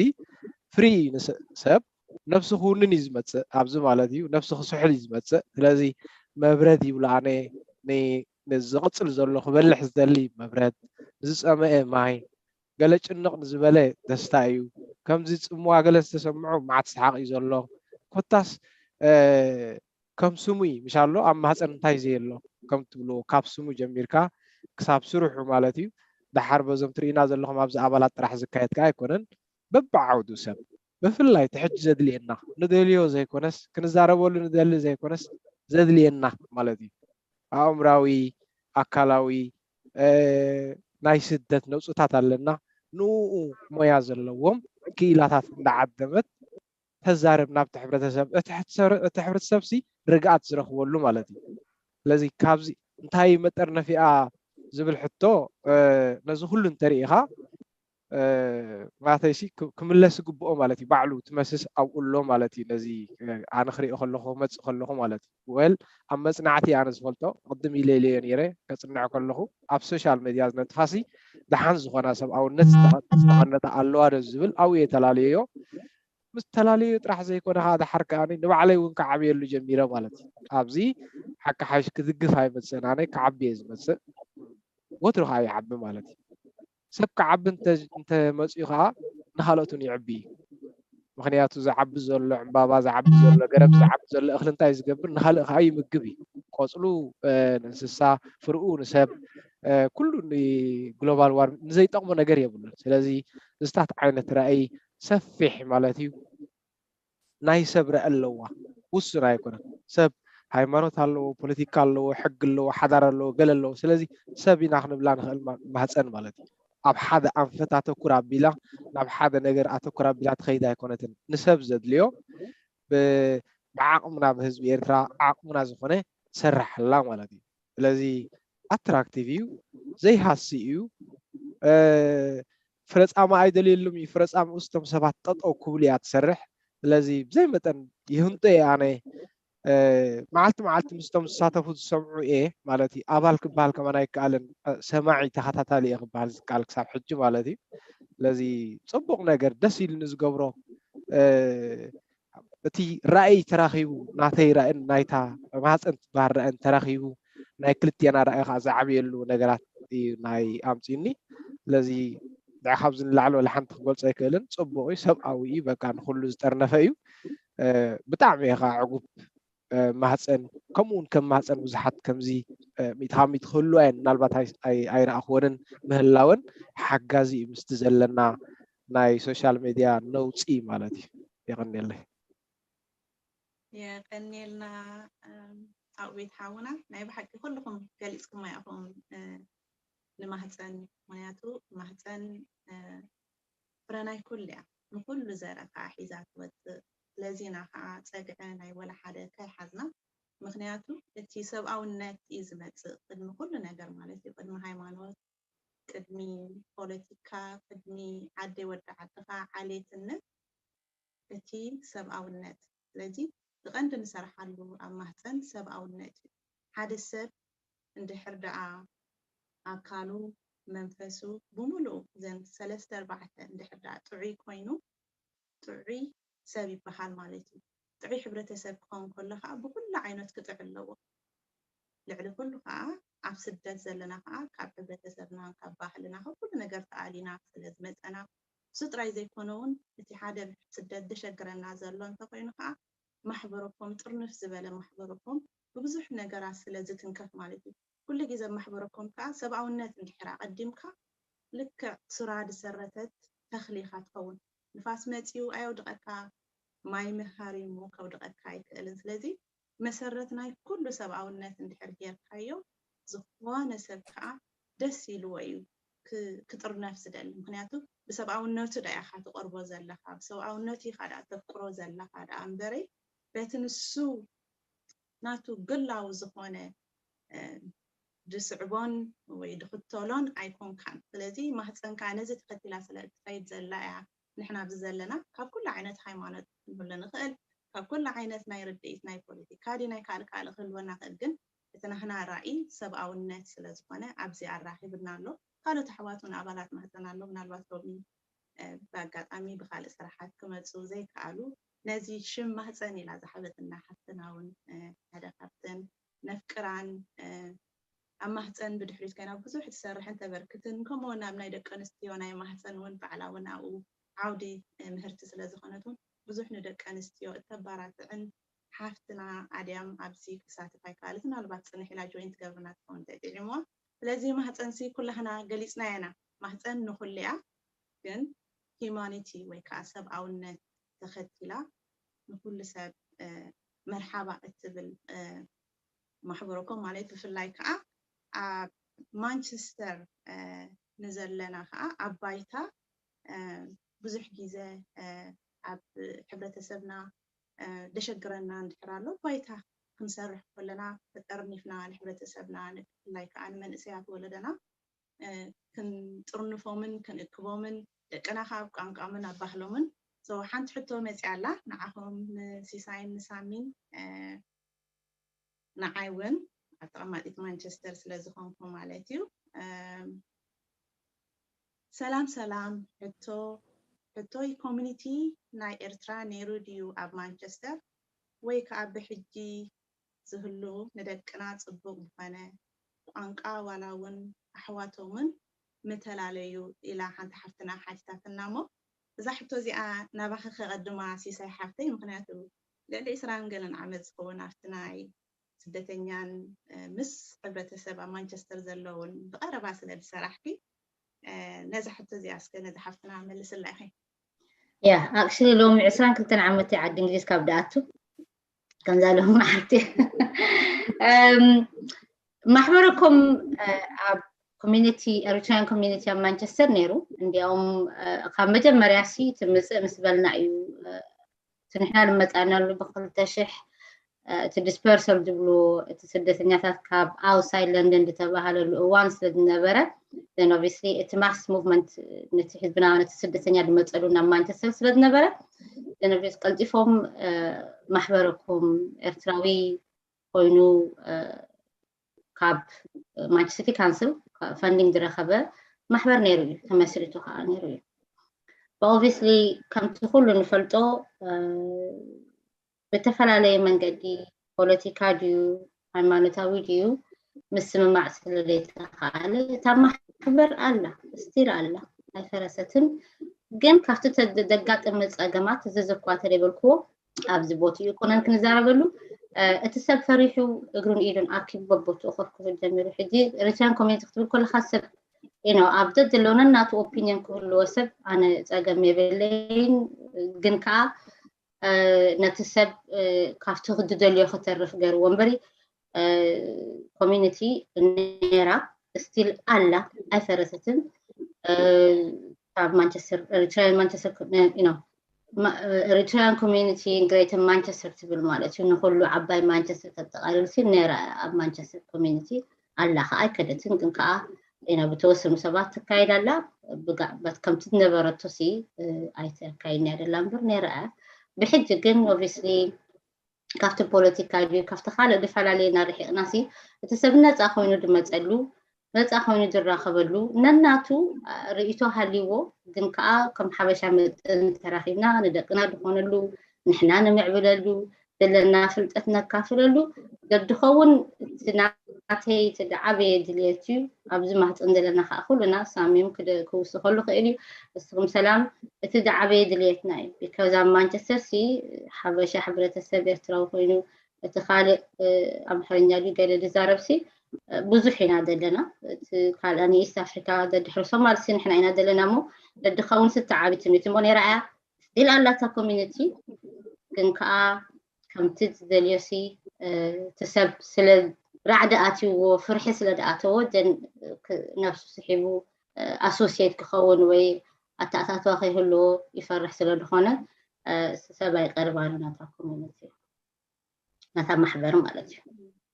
ፍሪ ሰብ ነብሱ ክውንን እዩ ዝመፅእ ኣብዚ ማለት እዩ። ነብሱ ክስሕል እዩ ዝመፅእ። ስለዚ መብረድ ይብሎ ኣነ ንዝቕፅል ዘሎ ክበልሕ ዝደሊ መብረድ፣ ንዝፀመአ ማይ፣ ገለ ጭንቕ ንዝበለ ደስታ እዩ። ከምዚ ጽምዋ ገለ ዝተሰምዖ መዓት ሰሓቕ እዩ ዘሎ። ኮታስ ከም ስሙ እዩ ምሻሎ ኣብ ማህፀን እንታይ ዘየሎ ከም ትብልዎ ካብ ስሙ ጀሚርካ ክሳብ ስርሑ ማለት እዩ። ደሓር በዞም ትርእዩና ዘለኹም ኣብዚ ኣባላት ጥራሕ ዝካየድ ከኣ ኣይኮነን። በብዓውዱ ሰብ ብፍላይ እቲ ሕጂ ዘድልየና ንደልዮ ዘይኮነስ ክንዛረበሉ ንደሊ ዘይኮነስ ዘድልየና ማለት እዩ። ኣእምራዊ፣ ኣካላዊ ናይ ስደት ነውፅታት ኣለና። ንኡ ሞያ ዘለዎም ክኢላታት እንዳዓደመት ተዛርብ ናብቲ ሕብረተሰብ። እቲ ሕብረተሰብ ሲ ርግኣት ዝረኽበሉ ማለት እዩ። ስለዚ ካብዚ እንታይ መጠርነፊኣ ዝብል ሕቶ ነዚ ኩሉ እንተሪኢኻ ማለተይሲ ክምለስ ዝግብኦ ማለት እዩ። ባዕሉ ትመስስ ኣብኡ ኣሎ ማለት እዩ። ነዚ ኣነ ክሪኦ ከለኹ ክመፅእ ከለኹ ማለት እዩ። ወል ኣብ መፅናዕቲ ኣነ ዝፈልጦ ቅድም ኢለ ኢለዮ ነይረ። ከፅንዕ ከለኹ ኣብ ሶሻል ሜድያ ዝነጥፋሲ ደሓን ዝኾና ሰብኣውነት ዝተቐነታ ኣለዋ ዶ ዝብል ኣብኡ እየ ተላለየዮ። ምስ ተላለዮ ጥራሕ ዘይኮነ ከዓ ደሓር ከዓ ንባዕለይ እውን ክዓብየሉ ጀሚረ ማለት እዩ። ኣብዚ ሓቂ ሓሽ ክድግፍ ኣይመፅእን፣ ኣነ ክዓቢ እየ ዝመፅእ። ወትሩ ከዓ ይዓቢ ማለት እዩ። ሰብ ክዓቢ እንተመፅኡ ከዓ ንካልኦት እውን ይዕቢ እዩ። ምክንያቱ ዝዓቢ ዘሎ ዕምባባ፣ ዝዓቢ ዘሎ ገረብ፣ ዝዓቢ ዘሎ እክሊ እንታይ ዝገብር ንካልእ ከዓ ይምግብ እዩ። ቆፅሉ ንእንስሳ፣ ፍርኡ ንሰብ፣ ኩሉ ግሎባል ዋርሚንግ ንዘይጠቕሞ ነገር የብሉን። ስለዚ ዝታት ዓይነት ራእይ ሰፊሕ ማለት እዩ። ናይ ሰብ ራኢ ኣለዋ፣ ውሱን ኣይኮነን። ሰብ ሃይማኖት ኣለዎ፣ ፖለቲካ ኣለዎ፣ ሕጊ ኣለዎ፣ ሓዳር ኣለዎ፣ ገለ ኣለዎ። ስለዚ ሰብ ኢና ክንብላ ንኽእል ማህፀን ማለት እዩ። ኣብ ሓደ ኣንፈት ኣተኩር ኣቢላ ናብ ሓደ ነገር ኣተኩር ኣቢላ ትኸይድ ኣይኮነትን። ንሰብ ዘድልዮ ብዓቕምና ብህዝቢ ኤርትራ ዓቕምና ዝኾነ ትሰርሓላ ማለት እዩ። ስለዚ ኣትራክቲቭ እዩ፣ ዘይሃሲ እዩ። ፍረፃማ ኣይደልየሉም እዩ። ፍረፃማ ምስቶም ሰባት ጠጠው ክብሉ እያ ትሰርሕ። ስለዚ ብዘይ መጠን ይህንጦ እየ ኣነ። መዓልቲ መዓልቲ ምስቶም ዝሳተፉ ዝሰምዑ እየ ማለት እዩ። ኣባል ክበሃል ከማን ኣይከኣልን፣ ሰማዒ ተኸታታሊ እየ ክበሃል ዝከኣል ክሳብ ሕጂ ማለት እዩ። ስለዚ ፅቡቕ ነገር ደስ ኢሉ ንዝገብሮ እቲ ራእይ ተራኺቡ፣ ናተይ ራእን ናይታ ማህፀን ትበሃል ራእን ተራኺቡ ናይ ክልቴና ራእይ ከዓ ዝዓብየሉ ነገራት እዩ ናይ ኣምፅኒ። ስለዚ ንዓ ካብዚ ንላዕሊ ወላ ሓንቲ ክገልፆ ኣይክእልን። ፅቡቕ እዩ፣ ሰብኣዊ እዩ፣ በቃ ንኩሉ ዝጠርነፈ እዩ። ብጣዕሚ እየ ከዓ ዕጉብ። ማህፀን ከምኡ እውን ከም ማህፀን ብዙሓት ከምዚ ሚእቲ ካብ ሚእቲ ክህልዋ እየን ምናልባት ኣይረኣኽወንን ምህላወን ሓጋዚ እዩ ምስቲ ዘለና ናይ ሶሻል ሜድያ ነውፂ ማለት እዩ። የቐንየለይ። የቐንየልና። ኣውቤት ሓውና ናይ ብሓቂ ኩልኹም ገሊፅኩም ኢኹም ንማህፀን። ምክንያቱ ማህፀን ፍረ ናይ ኩሉ እያ፣ ንኩሉ ዘረ ከዓ ሒዛ ትወፅእ። ስለዚ ኢና ከዓ ፀግዒ ናይ ወላ ሓደ ከይሓዝና። ምክንያቱ እቲ ሰብኣውነት እዩ ዝመፅእ ቅድሚ ኩሉ ነገር ማለት እዩ። ቅድሚ ሃይማኖት፣ ቅድሚ ፖለቲካ፣ ቅድሚ ዓደይ ወዲ ዓድኻ ዓሌትነት እቲ ሰብኣውነት። ስለዚ ብቐንዲ ንሰርሓሉ ኣብ ማህፀን ሰብኣውነት እዩ። ሓደ ሰብ እንድሕር ደኣ ኣካሉ፣ መንፈሱ ብምሉኡ ዘን ሰለስተ ኣርባዕተ እንድሕር ደኣ ጥዑይ ኮይኑ ጥዑይ ሰብ ይበሃል ማለት እዩ። ጥዑይ ሕብረተሰብ ክኸውን ከሎ ከዓ ብኩሉ ዓይነት ክጥዕ ኣለዎ። ልዕሊ ኩሉ ከዓ ኣብ ስደት ዘለና ከዓ ካብ ሕብረተሰብና ካብ ባህልና ካብ ኩሉ ነገር ተኣሊና ስለ ዝመፀና እሱ ጥራይ ዘይኮነ እውን እቲ ሓደ ስደት ዘሸግረና ዘሎ እንተኮይኑ ከዓ ማሕበረኮም ጥርንፍ ዝበለ ማሕበረኮም ብብዙሕ ነገራት ስለ ዝትንከፍ ማለት እዩ። ኩሉ ግዜ ማሕበረኮም ከዓ ሰብኣውነት እንድሕር ኣቐዲምካ ልክዕ ሱራ ዝሰረተት ተኽሊ ኢኻ ትኸውን። ንፋስ መፂኡ ኣየውድቐካ፣ ማይ ሃሪሙ ከውድቐካ ኣይክእልን። ስለዚ መሰረት ናይ ኩሉ ሰብኣውነት እንድሕር ጌርካዮ ዝኾነ ሰብ ከዓ ደስ ኢልዎ እዩ ክጥርነፍ ዝደሊ። ምክንያቱ ብሰብኣውነቱ ዳ ኢኻ ትቐርቦ ዘለኻ፣ ብሰብኣውነቱ ኢኻ ዳ ተፍቅሮ ዘለኻ ዳ እምበረይ በቲ ንሱ ናቱ ግላዊ ዝኾነ ድስዕቦን ወይ ድኽተሎን ኣይኮንካን። ስለዚ ማህፀንካ ነዚ ተኸቲላ ስለ እትኸይድ ዘላ እያ። ንሕና ኣብዚ ዘለና ካብ ኩሉ ዓይነት ሃይማኖት ክንህሉ ንኽእል፣ ካብ ኩሉ ዓይነት ናይ ርድኢት ናይ ፖለቲካ ድዩ ናይ ካልእ ካልእ ክህልወና ይኽእል፣ ግን እቲ ናህና ራኢ ሰብኣውነት ስለ ዝኾነ ኣብዚ ኣራኺብና ኣሎ። ካልኦት ኣሕዋት እውን ኣባላት ማህፀን ኣሎ። ምናልባት ሎሚ ብኣጋጣሚ ብካልእ ስራሓት ክመፁ ዘይከኣሉ ነዚ ሽም ማህፀን ኢላ ዝሃበትና ሓፍትና እውን ሓደ ካብተን ነፍቅራን ኣብ ማህፀን ብድሕሪት ኮይና ብዙሕ ትሰርሕን ተበርክትን ከምኡ እውን ኣብ ናይ ደቂ ኣንስትዮ ናይ ማህፀን እውን ባዕላ እውን ኣብኡ ዓውዲ ምህርቲ ስለ ዝኾነት እውን ብዙሕ ንደቂ ኣንስትዮ እተባራትዕን ሓፍትና ኣድያም ኣብዚ ክሳተፍ ኣይከኣለት። ምናልባት ፅንሕ ኢላ ጆይን ትገብርና ትኸውን እንተጥዒምዋ። ስለዚ ማህፀንሲ ኩላህና ገሊፅና ኢና። ማህፀን ንኹሉ እያ፣ ግን ሂማኒቲ ወይ ከዓ ሰብኣውነት ተኸቲላ ንኩሉ ሰብ መርሓባ እትብል ማሕበረኮም ማለት ብፍላይ ከዓ ኣብ ማንቸስተር ንዘለና ከዓ ኣብ ባይታ ብዙሕ ግዜ ኣብ ሕብረተሰብና ደሸግረና እንድሕር ኣሎ ባይታ ክንሰርሕ ከለና ተጠርኒፍና ንሕብረተሰብና ብፍላይ ከዓ ንመንእሰያት ወለደና ክንጥርንፎምን ክንእክቦምን ደቅና ካብ ቋንቋምን ኣብ ባህሎምን። So ሓንቲ ሕቶ መፅያ ኣላ ንዓኹም ንሲሳይን ንሳሚን፣ እ፣ ንዓይ እውን ኣብ ተቐማጢት ማንቸስተር ስለ ዝኾንኩ ማለት እዩ። እም፣ ሰላም ሰላም። ሕቶ፣ ሕቶይ፣ ኮሚኒቲ ናይ ኤርትራ ነይሩ ድዩ ኣብ ማንቸስተር፣ ወይ ከዓ ብሕጂ ዝህሉ ንደቅና ፅቡቅ ዝኾነ ቋንቋ ዋላ እውን ኣሕዋቶምን ምተላለዩ? ኢላ ሓንቲ ሓፍትና ሓቲታትና እሞ፣ እዛ ሕቶ እዚኣ ናባኺ ከቐድማ ሲሳይ ሓፍተይ፣ ምኽንያቱ ልዕሊ ዕስራን ገለን ዓመት ዝኸውን ኣብቲ ናይ ስደተኛን፣ እ፣ ምስ ሕብረተሰብ ኣብ ማንቸስተር ዘለውን ብቐረባ ስለ ዝሰራሕኪ፣ እ፣ ነዛ ሕቶ እዚኣ እስከ ነዛ ሓፍትና መልስላ ኢኺ። ያ፣ ኣክሽሊ ሎሚ ዕስራን ክልተን ዓመት እየ ዓዲ እንግሊዝ ካብ ደኣቱ። ከምዛ ሎሚ መዓልቲ። እም፣ ማሕበረኩም፣ እ፣ ኣብ ኮሚኒቲ፣ ኤሪትራያን ኮሚኒቲ ኣብ ማንቸስተር ነይሩ። እንዲያውም፣ እ፣ ካብ መጀመርያ ሲ ትምፅእ ምስ በልና እዩ፣ እ፣ እቲ ንሕና ዝመፃእናሉ ብክልተ ሽሕ፣ እ፣ እቲ ዲስፐርሰል ዝብልዎ፣ እቲ ስደተኛታት ካብ ኣውትሳይድ ለንደን ዝተባሃለሉ እዋን ስለ ዝነበረ፣ then obviously እቲ ማስ ሙቭመንት ነቲ ህዝብና፣ ነቲ ስደተኛ ዝመፀሉ ናብ ማንቸስተር ስለ ዝነበረ፣ then obviously ቀልጢፎም፣ እ፣ ማሕበረኩም ኤርትራዊ ኮይኑ፣ እ፣ ካብ ማንቸስተር ሲቲ ካንስል ፈንዲንግ ዝረኸበ ማሕበር ነይሩ እዩ፣ ተመስሪቱ ከዓ ነይሩ እዩ። ኦብቪስሊ ከምቲ ኩሉ ንፈልጦ፣ እ፣ ብተፈላለየ መንገዲ፣ ፖለቲካ ድዩ ሃይማኖታዊ ድዩ ምስምማዕ ስለ ዘይተኻኣለ፣ እታ ማሕበር ኣላ፣ ስቲል ኣላ፣ ኣይፈረሰትን። ግን ካብቲ ተ-፣ ዘጋጠመ ፀገማት፣ እዚ ዝኳ ተደይበልክዎ ኣብዚ ቦትኡ ኮነን ክንዛረበሉ፣ እ፣ እቲ ሰብ ፈሪሑ እግሩን ኢዱን ኣኪቡ በቦትኡ ኮፍ ክብል ጀሚሩ። ሕጂ ኤሪትራን ኮሚኒቲ ክትብል ከለካ ሰብ፣ you know፣ ኣብ ዘድለውነን ናቱ ኦፒኒየን ክህልዎ ሰብ ኣነ ፀገም የብለይን። ግን ከዓ፣ እ፣ ነቲ ሰብ፣ እ፣ ካብቲ ክድደልዮ ክተርፍ ገርዎ እምበሪ፣ እ፣ ኮሚኒቲ ነራ፣ ስቲል ኣላ፣ ኣይፈረሰትን። እ፣ ካብ ማንቸስተር፣ ኤሪትራውያን ማንቸስተር፣ you know፣ ማ-፣ ኤሪትራውያን ኮሚኒቲ ግሬተር ማንቸስተር ትብል ማለት እዩ። ንኩሉ ዓባይ ማንቸስተር ተጠቃልል ሲ ነራ ኣብ ማንቸስተር ኮሚኒቲ ኣላ፣ ከዓ ኣይከደትን፣ ግን ከዓ፣ you know፣ ብተወሰኑ ሰባት ትካየድ ኣላ። ብጋ-፣ በት-፣ ከምቲ ዝነበረቶ ሲ፣ እ፣ ኣይተካይድን እያ ደላ እምበር ነራ እያ። ብሕጂ ግን ኦብቪስሊ ካብቲ ፖለቲካ ድዩ ካብቲ ካልእ ዝፈላለየና ርሒቕና ሲ፣ እቲ ሰብ ነፃ ኮይኑ ዝመፀሉ፣ ነፃ ኮይኑ ዝራኸበሉ፣ ነናቱ ርእይቶ ሃልይዎ፣ ግን ከዓ ከም ሓበሻ መጠን ተራኺብና ንደቅና ዝኾነሉ፣ ንሕና ንምዕብለሉ፣ ዘለና ፍልጠት ነካፍለሉ ደድኸውን እቲ ናተይ እቲ ዝዓበየ ድልየት እዩ። ኣብዚ ማህፀን ዘለና ከዓ ኩሉና ሳሚም ክደ-፣ ክውስኸሉ ክእል እዩ። እስኹም ሰላም፣ እቲ ዝዓበየ ድልየትና እዩ። ቢካዝ ኣብ ማንቸስተር ሲ ሓበሻ ሕብረተሰብ ኤርትራዊ ኮይኑ፣ እቲ ካልእ፣ እ፣ ኣምሓርኛ ድዩ ገለ ዝዛረብ ሲ፣ እ፣ ብዙሕ ኢና ዘለና። እቲ ካልእ ንኢስት ኣፍሪካ ደድሕሪ ሶማል ሲ ንሕና ኢና ዘለና እሞ፣ ደድኸውን ስተዓቢ ትምህርቲ እሞ ነይራ እያ። ስቲል ኣላታ ኮሚኒቲ፣ ግን ከዓ ከምቲ ዝደልዮ ሲ፣ እ፣ እቲ ሰብ ስለ ራዕዲ ኣትይዎ፣ ፍርሒ ስለ ዝኣተዎ፣ then ክ-፣ ነብሱ ስሒቡ፣ እ፣ ኣሶሲየት ክኸውን ወይ ኣተኣታትዋ ከይህልዎ ይፈርሕ ስለ ዝኾነ፣ እ፣ ሰብ ኣይቀርባን ናታ ኮሚኒቲ፣ ናታ ማሕበር ማለት እዩ።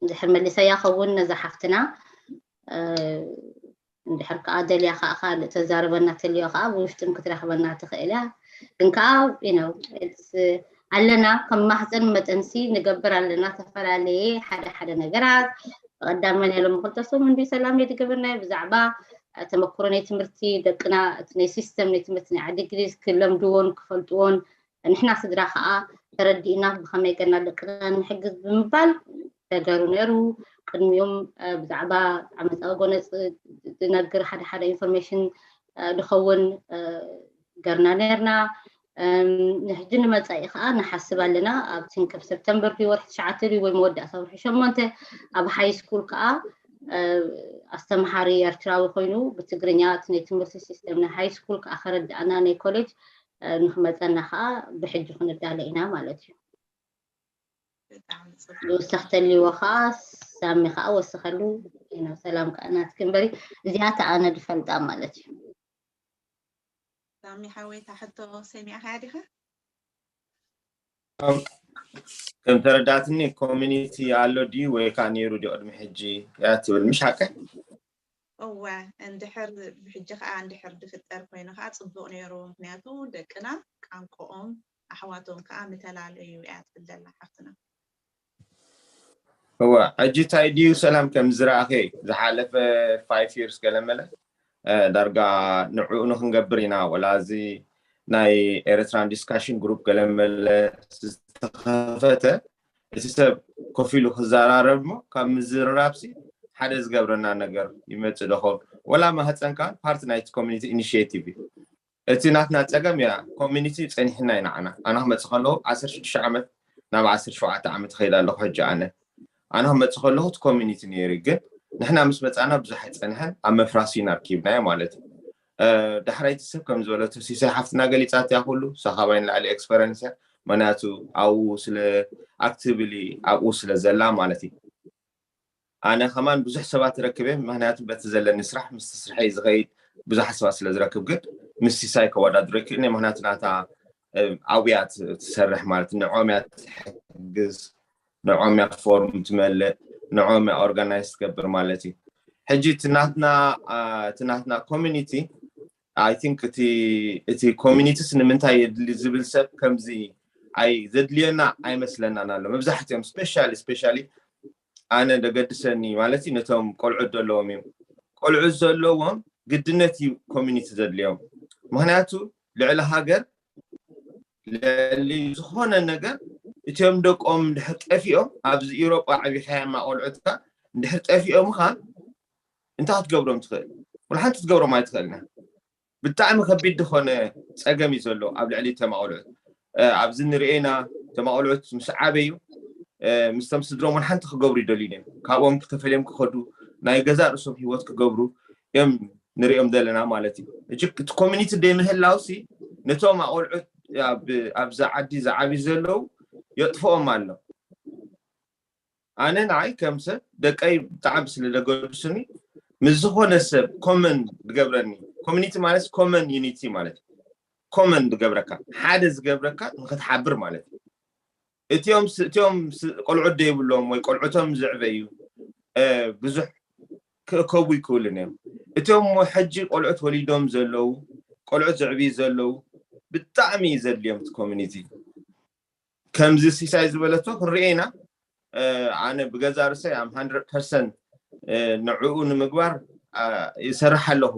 እንድሕር መሊሰያ ኸውን ነዛ ሓፍትና፣ እ፣ እንድሕር ከዓ ደልያ ከዓ ካልእ ተዛርበና ተልዮ ከዓ ብውሽጥም ክትረኽበና ትኽእል እያ። ግን ከዓ፣ you know፣ it's፣ ኣለና፣ ከም ማህፀን መጠንሲ ንገብር ኣለና፣ ዝተፈላለየ ሓደ ሓደ ነገራት። ብቐዳማይ ናይ ሎሚ ክልተ ሰሙን እንዲ ሰላም ናይ ዝገበርናዮ ብዛዕባ ተመክሮ ናይ ትምህርቲ ደቅና፣ እቲ ናይ ሲስተም ናይ ትምህርቲ ናይ ዓዲ እንግሊዝ ክለምድዎን ክፈልጥዎን፣ ንሕና ስድራ ከዓ ተረዲእና ብኸመይ ገና ደቅና ንሕግዝ ብምባል ተገሩ ነይሩ። ቅድሚኦም፣ እ፣ ብዛዕባ ዓመፃዊ ጎነፅ ዝነግር ሓደ ሓደ ኢንፎርሜሽን፣ እ፣ ዝኸውን፣ እ፣ ገርና ነርና። እም፣ ንሕጂ ንመፃኢ ከዓ ንሓስብ ኣለና። ኣብ ቲንክ ኣብ ሰፕተምበር ድዩ ወርሒ ትሽዓተ ድዩ ወይ መወዳእታ ወርሒ ሸሞንተ ኣብ ሃይ ስኩል ከዓ፣ እ፣ ኣስተምሃሪ ኤርትራዊ ኮይኑ ብትግርኛ እቲ ናይ ትምህርቲ ሲስተም ናይ ሃይ ስኩል ከዓ ከረድኣና ናይ ኮሌጅ፣ እ፣ ንክመፀና ከዓ ብሕጂ ክንዳለ ኢና ማለት እዩ። ብጣዕሚ ፅቡቅ። ዝውሰኽ ተልይዎ ከዓ ሳሚ ከዓ ወስኸሉ። You know፣ ሰላም ከዓ ናትኪ እምበሪ እዚኣታ ኣነ ዝፈልጣ ማለት እዩ። ሳሚ ሓወይ፣ እታ ሕቶ ሰሚዕኻያ ዲኻ? ከም ተረዳትኒ ኮሚኒቲ ኣሎ ድዩ ወይ ከዓ ነይሩ ድዩ ቅድሚ ሕጂ እያ ትብል፣ ምሽ ሓቀ? እወ፣ እንድሕር ብሕጂ ከዓ እንድሕር ድፍጠር ኮይኑ ከዓ ፅቡቅ ነይሩ። ምክንያቱ ደቅና ቃንቆኦም ኣሕዋቶም ከዓ ምተላለዩ እያ ትብል ዘላ ሓፍትና። እወ፣ ሕጂ እንታይ ድዩ ሰላም ከም ዝረኣኸ ዝሓለፈ five years ገለመለ ዳርጋ ንዕኡ ንክንገብር ኢና ወላ እዚ ናይ ኤርትራን discussion group ገለመለ ዝተኸፈተ እቲ ሰብ ኮፍ ኢሉ ክዘራረብ እሞ ካብ ምዝርራብሲ ሓደ ዝገብረና ነገር ይመፅእ ዶ ኸውን? ወላ ማህፀን ከዓ part ናይቲ community initiative እዩ። እቲ ናትና ፀገም ያ community ፀኒሕና ኢና። ኣና ኣና ክመፅእ ከለኹ ዓሰርተ ሽዱሽተ ዓመት ናብ ዓሰርተ ሸውዓተ ዓመት ከይድ ኣለኹ ሕጂ ኣነ ኣነ ክመፅእ ከለኹ እቲ community ነይሩ ግን ንሕና ምስ መፃና ብዙሕ ኣይፀንሐን ኣብ መፍራስ ኢና ኣርኪብናዮ ማለት እዩ። ዳሕራይቲ ሰብ ከም ዝበለቶ ሲሳይ ሓፍትና ገሊፃት እያ ኩሉ ሳኻባይ ንላዕሊ experience እያ። ምክንያቱ ኣብኡ ስለ actively ኣብኡ ስለ ዘላ ማለት እዩ። ኣነ ከማን ብዙሕ ሰባት ረክበ ምክንያቱ በቲ ዘለኒ ስራሕ ምስ ስርሐይ ዝኸይድ ብዙሓት ሰባት ስለ ዝረክብ ግን ምስ ሲሳይ ከወዳድሮ ይክእል ምክንያቱ ናታ ኣብያ ትሰርሕ ማለት ንዖም እያ ትሕግዝ ንዖም እያ ፎርም ትመልእ ንዖም እያ organize ትገብር ማለት እዩ። ሕጂ እቲ ናትና community I think እቲ communities ንምንታይ የድሊ ዝብል ሰብ ከምዚ ኣይ ዘድልየና ኣይመስለናን ኣሎ። መብዛሕትኦም specially specially ኣነ ደገድሰኒ ማለት እዩ ነቶም ቆልዑት ዘለዎም እዮም። ቆልዑት ዘለዎም ግድነት እዩ community ዘድልዮም። ምክንያቱ ልዕሊ ሃገር ልዕሊ ዝኾነ ነገር እቲኦም ደቆም ድሕር ጠፊኦም ኣብዚ ኢሮጳ ዓቢኻያ ማ ቆልዑትካ ድሕር ጠፊኦም ኻ እንታይ ክትገብሮም ትኽእል? ወላ ሓንቲ ክትገብሮም ኣይትኽእልና። ብጣዕሚ ከቢድ ዝኾነ ፀገም እዩ ዘሎ ኣብ ልዕሊ ተማቆልዑት ኣብዚ ንርኤና ተማቆልዑት ምስ ዓበዩ ምስቶም ስድሮም ወላ ሓንቲ ክገብሩ ይደልዩ እዮም። ካብኦም ተፈልዮም ክኸዱ ናይ ገዛ ርእሶም ህይወት ክገብሩ እዮም ንሪኦም ዘለና ማለት እዩ። እቲ community ደይ ምህላውሲ ነቶም ኣቆልዑት ኣብዚ ዓዲ ዝዓብዩ ዘለዉ የጥፍኦም ኣሎ። ኣነ ንዓይ ከም ሰብ ደቀይ ብጣዕሚ ስለ ደገዱስኒ ምስ ዝኾነ ሰብ common ዝገብረኒ community ማለት common unity ማለት common ዝገብረካ ሓደ ዝገብረካ ንክትሓብር ማለት እዩ። እቲኦም እቲኦም ቆልዑት ደይብሎም ወይ ቆልዑቶም ዝዕበዩ ብዙሕ ክእከቡ ይክእሉን እዮም። እቶም ሕጂ ቆልዑት ወሊዶም ዘለዉ ቆልዑት ዝዕብዩ ዘለዉ ብጣዕሚ እዩ ዘድልዮም እቲ community። ከምዚ ሲሳይ ዝበለቶ ክንሪኦ ኢና። ኣነ ብገዛ ርእሰይ am hundred percent ንዕኡ ንምግባር ይሰርሕ ኣለኹ።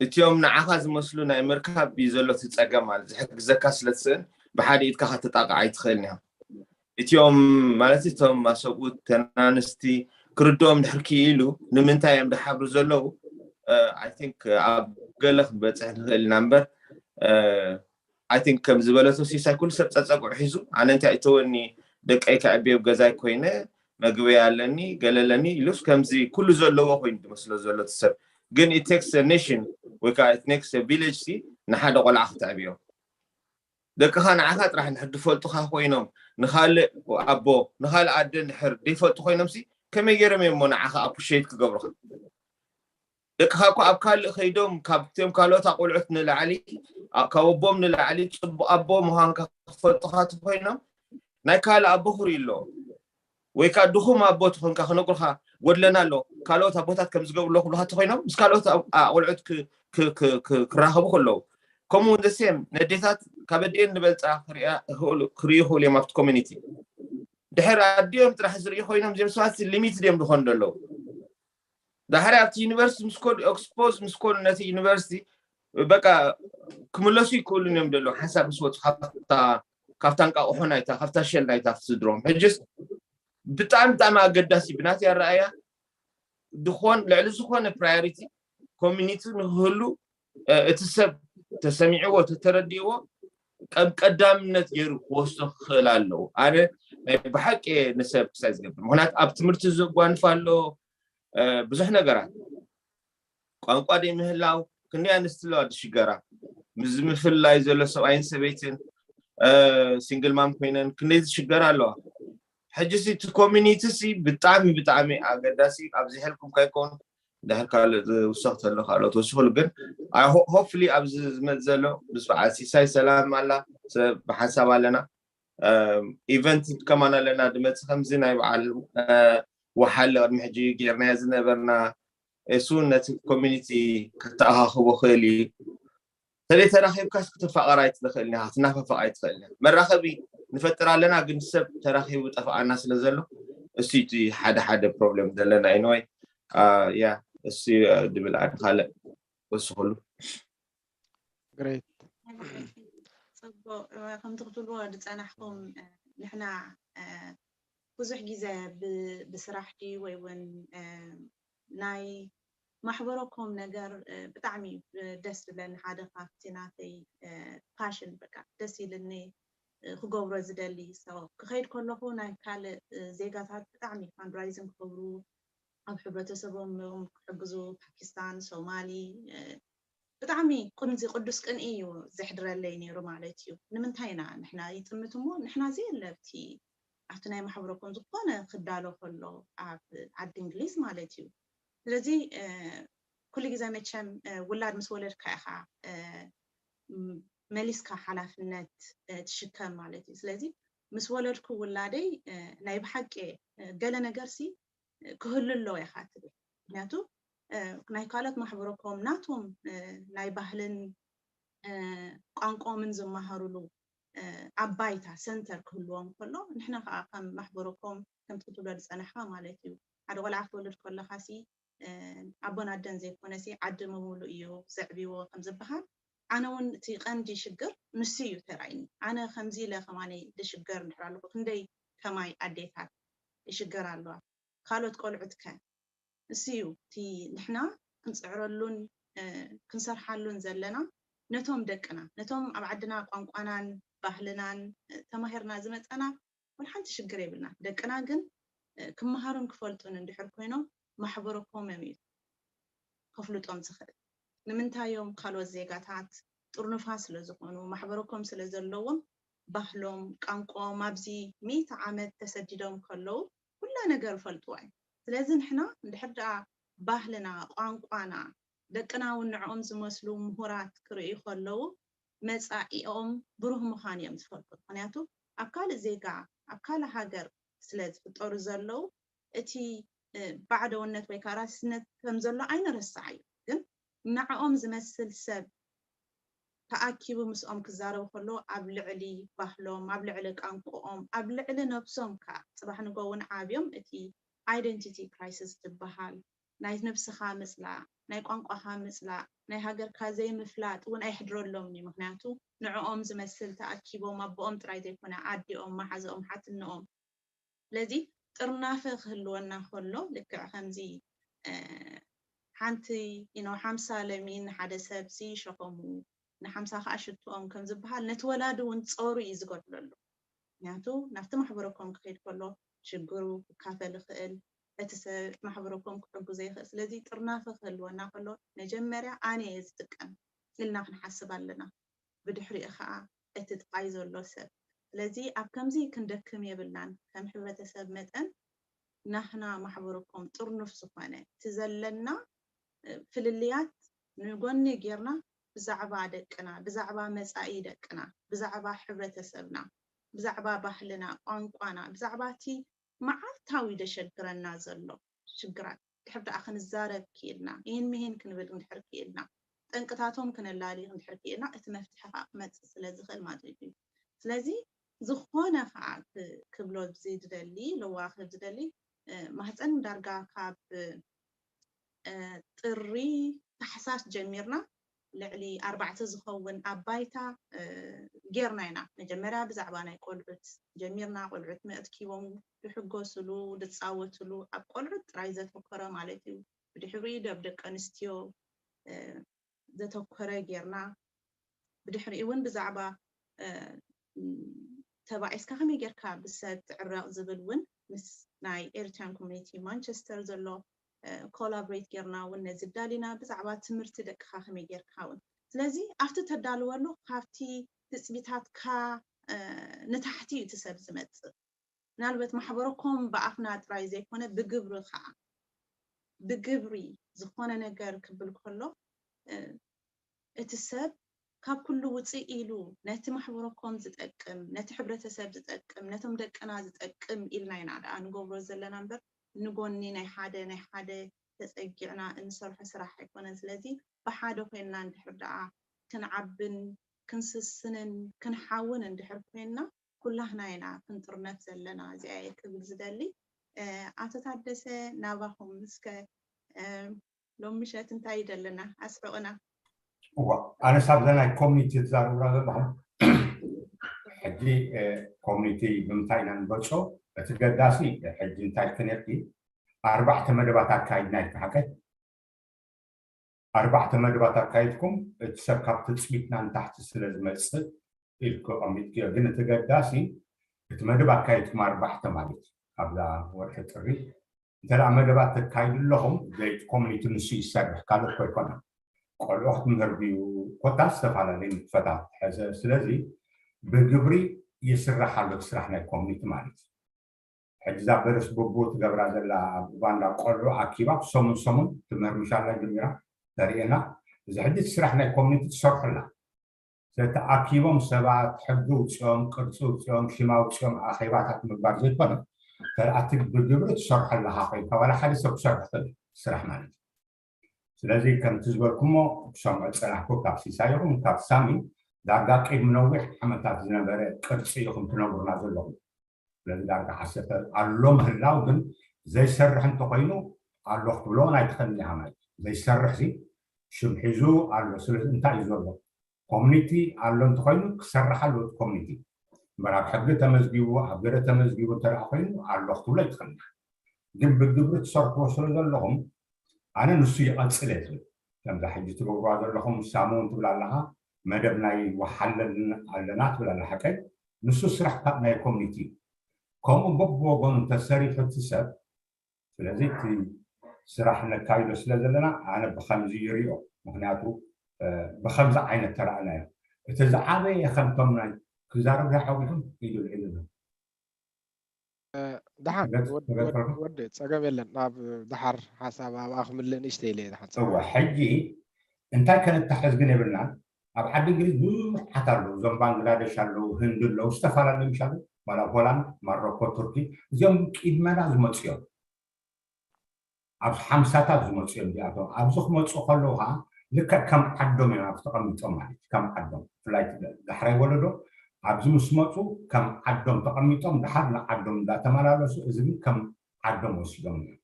እቲኦም ንዓኻ ዝመስሉ ናይ ምርካብ እዩ ዘሎ እቲ ፀገም ማለት ዝሕግዘካ ስለ ትስእን ብሓደ ኢድካ ከተጣቕዕ ኣይትኽእልን ኢኻ። እቲኦም ማለት እቶም ኣሰብኡት ተናንስቲ ክርድኦም ድሕር ክኢሉ ንምንታይ እዮም ድሓብሩ ዘለዉ I think ኣብ ገለ ክንበፅሕ ንኽእል ኢና እምበር I think ከም ዝበለቶ ሲሳይ ኩሉ ሰብ ፀፀግዑ ሒዙ ኣነ እንታይ እተወኒ ደቀይ ከዕብየ ገዛይ ኮይነ መግበይ ኣለኒ ገለ ኣለኒ ኢሉስ ከምዚ ኩሉ ዘለዎ ኮይኑ ዝመስሎ ዘሎ እቲ ሰብ ግን it takes a nation ወይ ከዓ it takes a village ሲ ንሓደ ቆልዓ ክተዕብዮ ደቅኻ ንዓኻ ጥራሕ እንድሕር ዝፈልጡኻ ኮይኖም ንኻልእ ኣቦ ንኻልእ ኣደ እንድሕር ዘይፈልጡ ኮይኖም ሲ ከመይ ገይሮም እዮም እሞ ንዓኻ appreciate ክገብሩኻ ደቅኻ እኮ ኣብ ካልእ ከይዶም ካብቶም ካልኦት ኣቆልዑት ንላዕሊ ካብ ኣቦም ንላዕሊ ፅቡቅ ኣቦ ምዃንካ ክፈልጡኻ ተኮይኖም ናይ ካልእ ኣቦ ክርኢ ኣለዎ ወይ ከዓ ድኹም ኣቦ ተኮንካ ክነግሩኻ ጎድለና ኣሎ ካልኦት ኣቦታት ከም ዝገብሩ ኣለዎ ክብሉኻ ተኮይኖም ምስ ካልኦት ኣቆልዑት ክራኸቡ ከለዉ ከምኡ the same ነዴታት ካብ ኣዲኤን ዝበልፃ ክርእዩ ክኽእሉ እዮም ኣብቲ community ድሕር ኣዲኦም ጥራሕ ዝርእዩ ኮይኖም እዚኦም ሰባት limit ድዮም ዝኾኑ ዘለዉ ዳሕሪ ኣብቲ ዩኒቨርሲቲ ምስ ኮዱ expose ምስ ኮዱ ነቲ ዩኒቨርሲቲ በቃ ክምለሱ ይክእሉን እዮም ዘለዉ ሓንሳብ ምስ ወፁ ካብታ እንቃቑሖ ናይታ ካብታ ሸል ናይታ ስድሮም ሕጅስ ብጣዕሚ ብጣዕሚ ኣገዳሲ ብናተይ ኣረኣያ ዝኾን ልዕሊ ዝኾነ priority community ንክህሉ እቲ ሰብ ተሰሚዕዎ ተተረዲእዎ ቀዳምነት ገይሩ ክወስዶ ክኽእል ኣለዎ ኣነ ናይ ብሓቂ ንሰብ ክሳይ ዝገብር ምክንያቱ ኣብ ትምህርቲ ዘጓንፍ ኣሎ ብዙሕ ነገራት ቋንቋ ደይ ምህላው ክንደይ ኣንስቲ ኣለዋ ዝሽገራ ምስ ምፍላይ ዘሎ ሰብኣይን ሰበይትን single mom ኮይነን ክንደይ ዝሽገራ ኣለዋ ሕጂ እቲ community ሲ ብጣዕሚ ብጣዕሚ ኣገዳሲ ኣብዚ ሕልኩም ከይከውን ድሕር ካልእ ዝውሰኽ ተሎ ካልኦት ወሲኽሉ ግን hopefully ኣብዚ ዝመፅ ዘሎ ምስ በዓል ሲሳይ ሰላም ኣላ ሰብ ብሓንሳብ ኣለና event ከማን ኣለና ድመፅ ከምዚ ናይ በዓል ወሓለ ቅድሚ ሕጂ ጌርናዮ ዝነበርና እሱ ነቲ ኮሚኒቲ ከተኣኻኽቦ ክእል እዩ። ተዘይ ተራኺብካስ ክትፋቐር ኣይትኽእልን ኢኻ፣ ክትናፋፈቕ ኣይትኽእልን ኢኻ። መራኸቢ ንፈጥር ኣለና፣ ግን ሰብ ተራኺቡ ጠፍኣና ስለ ዘሎ እሱ እቲ ሓደ ሓደ ፕሮብለም ዘለና። Anyway ያ እሱ ድብል ኣነ ካልእ ወስኽሉ። ግሬት ጽቡቅ። ከምቲ ክትብልዎ ዝጸናሕኩም ንሕና ብዙሕ ግዜ ብስራሕ ድዩ ወይ እውን ናይ ማሕበረኮም ነገር ብጣዕሚ ደስ ዝብለኒ፣ ሓደ ካብቲ ናተይ ፓሽን በቃ ደስ ኢልኒ ክገብሮ ዝደሊ። ክኸይድ ከለኹ ናይ ካልእ ዜጋታት ብጣዕሚ ፋንድራይዚንግ ክገብሩ፣ ኣብ ሕብረተሰቦም ክሕግዙ፣ ፓኪስታን፣ ሶማሊ፣ ብጣዕሚ ቁንዚ ቅዱስ ቅንኢ እዩ ዘሕድረለይ ነይሩ ማለት እዩ። ንምንታይ ኢና ንሕና ይጥምት እሞ ንሕና ዘየለ ኣብቲ ኣብቲ ናይ ማሕበረኮም ዝኾነ ክዳሎ ከሎ ኣብ ዓዲ እንግሊዝ ማለት እዩ። ስለዚ ኩሉ ግዜ መቸም ውላድ ምስ ወለድካ ኢኻ መሊስካ ሓላፍነት ትሽከም ማለት እዩ። ስለዚ ምስ ወለድኩ ውላደይ ናይ ብሓቂ ገለ ነገር ሲ ክህሉ ኣለዎ ኢኻ ትብል። ምክንያቱ ናይ ካልኦት ማሕበረኮም ናቶም ናይ ባህልን ቋንቋኦምን ዝመሃሩሉ ኣባይታ ሰንተር ክህልዎም ከሎ ንሕና ከዓ ከም ማሕበረኮም ከምቲ ክትብሎ ዝፀናሕካ ማለት እዩ። ሓደ ቆልዓ ክትወልድ ከለካ ሲ ኣቦን ኣደን ዘይኮነ ሲ ዓዲ ምሙሉ እዩ ዘዕብይዎ ከም ዝበሃል ኣነ እውን እቲ ቀንዲ ሽግር ንሱ እዩ ተራይኒ። ኣነ ከምዚ ኢለ ከማነይ ዝሽገር እንድሕር ኣለኩ ክንደይ ከማይ ኣዴታት ይሽገር ኣለዋ። ካልኦት ቆልዑት ከ? እሱ እዩ እቲ ንሕና ክንፅዕረሉን ክንሰርሓሉን ዘለና ነቶም ደቅና ነቶም ኣብ ዓድና ቋንቋናን ባህልናን ተማሂርና ዝመፀና ወላ ሓንቲ ሽግር የብልና። ደቅና ግን ክመሃሩን ክፈልጡን እንድሕር ኮይኖም ማሕበረኮም እዮም እዩ ከፍልጦም ዝኽእል። ንምንታይ እዮም ካልኦት ዜጋታት ጥርኑፋ ስለ ዝኾኑ ማሕበረኮም ስለ ዘለዎም ባህሎም ቋንቋኦም ኣብዚ ሚእቲ ዓመት ተሰዲዶም ከለዉ ኩላ ነገር ይፈልጥዋ እዮም። ስለዚ ንሕና እንድሕር ደኣ ባህልና ቋንቋና ደቅና እውን ንዕኦም ዝመስሉ ምሁራት ክርእዩ ከለዉ መፃኢኦም ብሩህ ምዃን እዮም ዝፈልጡ። ምክንያቱ ኣብ ካልእ ዜጋ ኣብ ካልእ ሃገር ስለ ዝፍጠሩ ዘለዉ እቲ ባዕደውነት ወይ ከዓ ራስነት ከም ዘሎ ኣይንረስዓዮ። ግን ንዕኦም ዝመስል ሰብ ተኣኪቡ ምስኦም ክዛረብ ከሎ ኣብ ልዕሊ ባህሎም ኣብ ልዕሊ ቋንቋኦም ኣብ ልዕሊ ነብሶም ከዓ ፅባሕ ንጎ እውን ዓብዮም እቲ ኣይደንቲቲ ክራይሲስ ዝበሃል ናይ ነብስኻ ምፅላእ ናይ ቋንቋኻ ምፅላእ ናይ ሃገርካ ዘይምፍላጥ እውን ኣይሕድረሎም እዩ። ምክንያቱ ንዕኦም ዝመስል ተኣኪቦም ኣቦኦም ጥራይ ዘይኮነ ኣዲኦም መሓዝኦም ሓትንኦም ስለዚ ጥርናፈ ክህልወና ከሎ ልክዕ ከምዚ ሓንቲ ኢኖ ሓምሳ ለሚን ንሓደ ሰብ ሲ ሸኸሙ ንሓምሳ ከዓ ሽትኦም ከም ዝበሃል ነቲ ወላዲ እውን ፀሩ እዩ ዝጎድለሉ። ምክንያቱ ናብቲ ማሕበረኮም ክኸይድ ከሎ ሽግሩ ክካፈል ይኽእል፣ እቲ ሰብ ማሕበረኮም ክሕግዞ ይኽእል። ስለዚ ጥርናፈ ክህልወና ከሎ መጀመርያ ኣነ እየ ዝጥቀም ኢልና ክንሓስብ ኣለና። ብድሕሪኡ ከዓ እቲ ጥቓይ ዘሎ ሰብ። ስለዚ ኣብ ከምዚ ክንደክም የብልናን። ከም ሕብረተሰብ መጠን ናህና ማሕበረኮም ጥርኑፍ ዝኾነ እቲ ዘለና ፍልልያት ንጎኒ ጌርና ብዛዕባ ደቅና፣ ብዛዕባ መፃኢ ደቅና፣ ብዛዕባ ሕብረተሰብና፣ ብዛዕባ ባህልና፣ ቋንቋና፣ ብዛዕባ እቲ መዓልታዊ ደሸግረና ዘሎ ሽግራት ድሕር ደኣ ክንዛረብ ክኢልና፣ ይህን ምሂን ክንብል እንድሕር ክኢልና፣ ጠንቅታቶም ክነላሊ እንድሕር ክኢልና፣ እቲ መፍትሒ ከዓ ክመፅእ ስለ ዝኽእል ማለት እዩ። ስለዚ ዝኾነ ከዓ ክብሎ ዝደሊ ለዋክብ ዝደሊ ማህፀን ዳርጋ ካብ ጥሪ ታሕሳስ ጀሚርና ልዕሊ ኣርባዕተ ዝኸውን ኣብ ባይታ ጌርና ኢና። መጀመርያ ብዛዕባ ናይ ቆልዑት ጀሚርና፣ ቆልዑት መእትኪቦም ዝሕጎስሉ ዝፃወትሉ ኣብ ቆልዑት ጥራይ ዘተኮረ ማለት እዩ። ብድሕሪኡ ደብ ደቂ ኣንስትዮ ዘተኮረ ጌርና። ብድሕሪኡ እውን ብዛዕባ ተባኢስካ ከመይ ጌርካ ብሰብ ትዕረቕ ዝብል እውን ምስ ናይ ኤርትራን ኮሚኒቲ ማንቸስተር ዘሎ ኮላብሬት ጌርና እውን ነዚ ዳሊና ብዛዕባ ትምህርቲ ደቅኻ ከመይ ጌርካ እውን ስለዚ ኣብቲ ተዳልወሉ ካብቲ ትፅቢታትካ ንታሕቲ እዩ እቲ ሰብ ዝመፅእ። ምናልበት ማሕበረኮም ብኣፍና ጥራይ ዘይኮነ ብግብሪ ከዓ ብግብሪ ዝኾነ ነገር ክብል ከሎ እቲ ሰብ ካብ ኩሉ ውፅእ ኢሉ ነቲ ማሕበረኮም ዝጠቅም ነቲ ሕብረተሰብ ዝጠቅም ነቶም ደቅና ዝጠቅም ኢልና ኢና ደኣ ንገብሮ ዘለና እምበር ንጎኒ ናይ ሓደ ናይ ሓደ ተጸጊዕና እንሰርሖ ስራሕ ኣይኮነን። ስለዚ ብሓደ ኮይንና እንድሕር ደኣ ክንዓብን ክንስስንን ክንሓውን እንድሕር ኮይንና ኩላህና ኢና ክንጥርነፍ ዘለና። እዚኣ እየ ክብል ዝደሊ። ኣቶ ታደሰ ናባኹም እስከ ሎም ምሸት እንታይ ይደለና ኣስሕቕና። እዋ ኣነ ሳብ ዘናይ ኮሚኒቲ ትዛረብና ዘለኹም ሕጂ ኮሚኒቲ ብምንታይ ኢና ንገልፆ? እቲ ገዳሲ ሕጂ እንታይ ክንርዲ ኣርባዕተ መደባት ኣካይድና ኢልካ ሓቀ ኣርባዕተ መደባት ኣካይድኩም እቲ ሰብ ካብ ትፅቢትና ንታሕቲ ስለ ዝመፅእ ኢልኩ ቀሚጥክዮ። ግን እቲ ገዳሲ እቲ መደብ ኣካይድኩም ኣርባዕተ ማለት እዩ። ኣብዛ ወርሒ ጥሪ እንተ ደኣ መደባት ተካይዱ ኣለኹም ዘይቲ ኮሚኒቲ ንሱ ይሰርሕ ካልእ እኮ ይኮና ቆልዑ ክትምህር ድዩ ኮታስ ዝተፈላለዩ ንጥፈታት ሕዘ ስለዚ ብግብሪ ይስራሕ ኣሎ እቲ ስራሕ ናይ ኮሚኒቲ ማለት እዩ። ሕጂ እዛ በለስ ቦቦ ትገብራ ዘላ ኣብ ኡጋንዳ ቆልዑ ኣኪባ ሰሙን ሰሙን ትምህር ምሻላ ጀሚራ ተርእየና። እዚ ሕጂ እቲ ስራሕ ናይ ኮሚኒቲ ትሰርሑ ኣላ። ስለቲ ኣኪቦም ሰባት ሕጊ ውፅኦም ቅርፂ ውፅኦም ሽማ ውፅኦም ኣኼባታት ምግባር ዘይኮነ ተርኣቲ ብግብሪ ትሰርሑ ኣለካ ኮይንካ ዋላ ሓደ ሰብ ክሰርሕ ይኽእል እዩ ስራሕ ማለት እዩ። ስለዚ ከምቲ ዝበልኩሞ ክሰምዖ ዝፀናሕኩ ካብ ሲሳይ ይኹን ካብ ሳሚ ዳርጋ ቅድሚ ነዊሕ ዓመታት ዝነበረ ቅርፂ ኢኹም ትነግሩና ዘለኹም። ስለዚ ዳርጋ ዓሰርተ ኣሎ ምህላው ግን ዘይሰርሕ እንተኮይኑ ኣሎ ክትብሎ እውን ኣይትኽእልን ኢኻ ማለት እዩ። ዘይሰርሕ ሲ ሽም ሒዙ ኣሎ። ስለዚ እንታይ እዩ ዘሎ? ኮሚኒቲ ኣሎ እንተኮይኑ ክሰርሕ ኣለዎ እቲ ኮሚኒቲ። እምበር ኣብ ሕጊ ተመዝጊቡ ኣብ ገለ ተመዝጊቡ እንተ ደኣ ኮይኑ ኣሎ ክትብሎ ኣይትኽእልን ኢኻ። ግን ብግብሪ ትሰርሕዎ ስለ ዘለኹም ኣነ ንሱ ይቐፅል እየ ዝብል። ከምዛ ሕጂ ትገብርዋ ዘለኹም ሳሙን ትብል ኣለኻ መደብ ናይ ወሓለልና ኣለና ትብል ኣላ ሓቀይ ንሱ ስራሕ ካብ ናይ ኮሚኒቲ እዩ። ከምኡ በብወገኑ እንተሰሪሑ እቲ ሰብ ስለዚ እቲ ስራሕ ነካይዶ ስለ ዘለና ኣነ ብከምዚ ይሪኦ። ምክንያቱ ብከምዚ ዓይነት ተረኣናዮ እቲ ዝዓበየ ከምቶም ናይ ክዛረብ ዳሓዊኹም ኢዱ ልዒሉ ኣሎ። ደሓን ወዲ ጸገም የለን። ናብ ደሓር ሓሳብ ኣብኣ ክምልእ ንእሽተይ ኢለ ደሓን ጸገም እወ ሕጂ እንታይ ከነታሕዝ ግን የብልናን። ኣብ ዓዲ እንግሊዝ ብዙሓት ኣለዉ። እዞም ባንግላደሽ ኣለዉ፣ ህንዲ ኣለዉ፣ ዝተፈላለዩ ምሻሉ ዋላ ሆላንድ፣ ማሮኮ፣ ቱርኪ እዚኦም ቅድመና ዝመፁ እዮም። ኣብ ሓምሳታት ዝመፁ እዮም እዚኣቶም። ኣብዚ ክመፁ ከለዉ ከዓ ልክዕ ከም ዓዶም እዮም ኣብዚ ተቐሚጦም ማለት እዩ። ከም ዓዶም ብፍላይ እቲ ዳሕራይ ወለዶ ኣብዚ ምስ መፁ ከም ዓዶም ተቐሚጦም ድሓር ንዓዶም እንዳተመላለሱ እዚ ግን ከም ዓዶም ወሲዶም እዮም።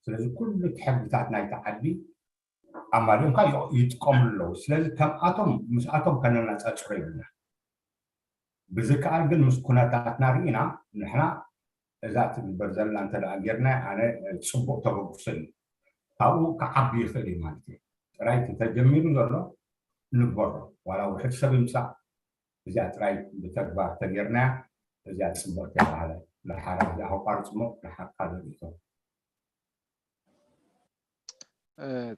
ስለዚ ኩሉ እቲ ሕግታት ናይቲ ዓዲ ኣማሊኦም ከዓ ይጥቀምሉ ኣለዉ። ስለዚ ከምኣቶም ምስኣቶም ከነነፃፅሮ ይብልና። ብዝከኣል ግን ምስ ኩነታትና ርኢና ንሕና እዛ ትግበር ዘላ እንተ ደኣ ጌርና ኣነ ፅቡቕ ተበግሶ እዩ። ካብኡ ክዓቢ ይኽእል እዩ ማለት እዩ። ጥራይ እቲ ተጀሚሩ ዘሎ ንግበሮ ዋላ ውሕድ ሰብ ይምፃእ እዚኣ ጥራይ ብተግባር ተጌርናያ እዚኣ ፅብቕቲ ተባህለ። ንሓራ እዚኣ ከቋርፅሞ ንሓቅካ ዘሪቶ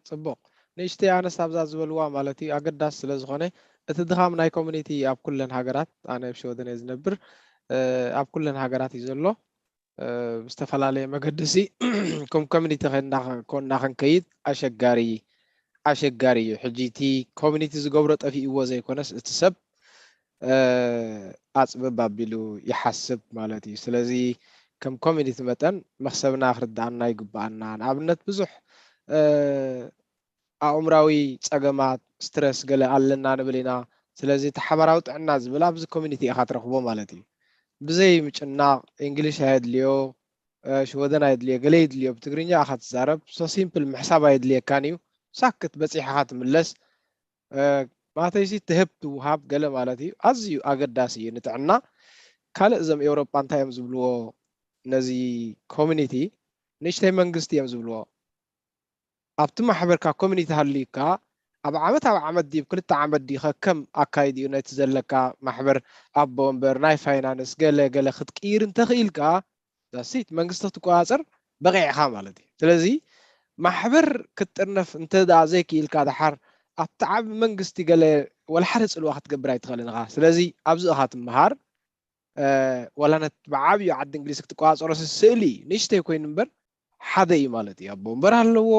ፅቡቕ ንእሽተይ ኣነስ ኣብዛ ዝበልዋ ማለት እዩ ኣገዳሲ ስለ ዝኾነ እቲ ድኻም ናይ ኮሚኒቲ ኣብ ኩለን ሃገራት ኣነ ኣብ ሸወደን እየ ዝነብር ኣብ ኩለን ሃገራት እዩ ዘሎ ብዝተፈላለየ መገድሲ ከም ኮሚኒቲ ኮንና ክንከይድ ኣሸጋሪ ኣሸጋሪ እዩ ሕጂ እቲ ኮሚኒቲ ዝገብሮ ጠፊእዎ ዘይኮነስ እቲ ሰብ ኣፅብብ ኣቢሉ ይሓስብ ማለት እዩ። ስለዚ ከም ኮሚኒቲ መጠን መክሰብና ክርድኣና ይግብኣና። ንኣብነት ብዙሕ ኣእምራዊ ፀገማት ስትረስ ገለ ኣለና ንብል ኢና። ስለዚ እቲ ሓባራዊ ጥዕና ዝብል ኣብዚ ኮሚኒቲ ኢኻ ትረኽቦ ማለት እዩ። ብዘይ ምጭናቕ እንግሊሽ ኣየድልዮ ሽወደን ኣየድልዮ ገለ የድልዮ ብትግርኛ ኢኻ ትዛረብ so simple ምሕሳብ ኣየድልየካን እዩ። ሳክት በፂሕኻ ትምለስ ማተይሲ ትህብ ትውሃብ ገለ ማለት እዩ። ኣዝዩ ኣገዳሲ እዩ ንጥዕና። ካልእ እዞም ኤውሮጳ እንታይ እዮም ዝብልዎ ነዚ ኮሚኒቲ ንእሽተይ መንግስቲ እዮም ዝብልዎ። ኣብቲ ማሕበርካ ኮሚኒቲ ሃልዩካ ኣብ ዓመት ኣብ ዓመት ድዩ ክልተ ዓመት ድዩ ከከም ኣካይድኡ ነቲ ዘለካ ማሕበር ኣቦ ወንበር ናይ ፋይናንስ ገለ ገለ ክትቅይር እንተኽኢልካ that's it መንግስቲ ክትቆፃፀር በቂዕኻ ማለት እዩ። ስለዚ ማሕበር ክትጥርነፍ እንተ ደኣ ዘይክኢልካ ደሓር ኣብቲ ዓቢ መንግስቲ ገለ ወላ ሓደ ፅልዋ ክትገብር ኣይትኽእልን ኢኻ። ስለዚ ኣብዚ ኢኻ ትመሃር። ዋላ ነት ብዓብዩ ዓዲ እንግሊዝ ክትቆፃፀሮ ስእሊ እዩ። ንእሽተይ ኮይኑ እምበር ሓደ እዩ ማለት እዩ። ኣቦ ወንበር ኣለዎ፣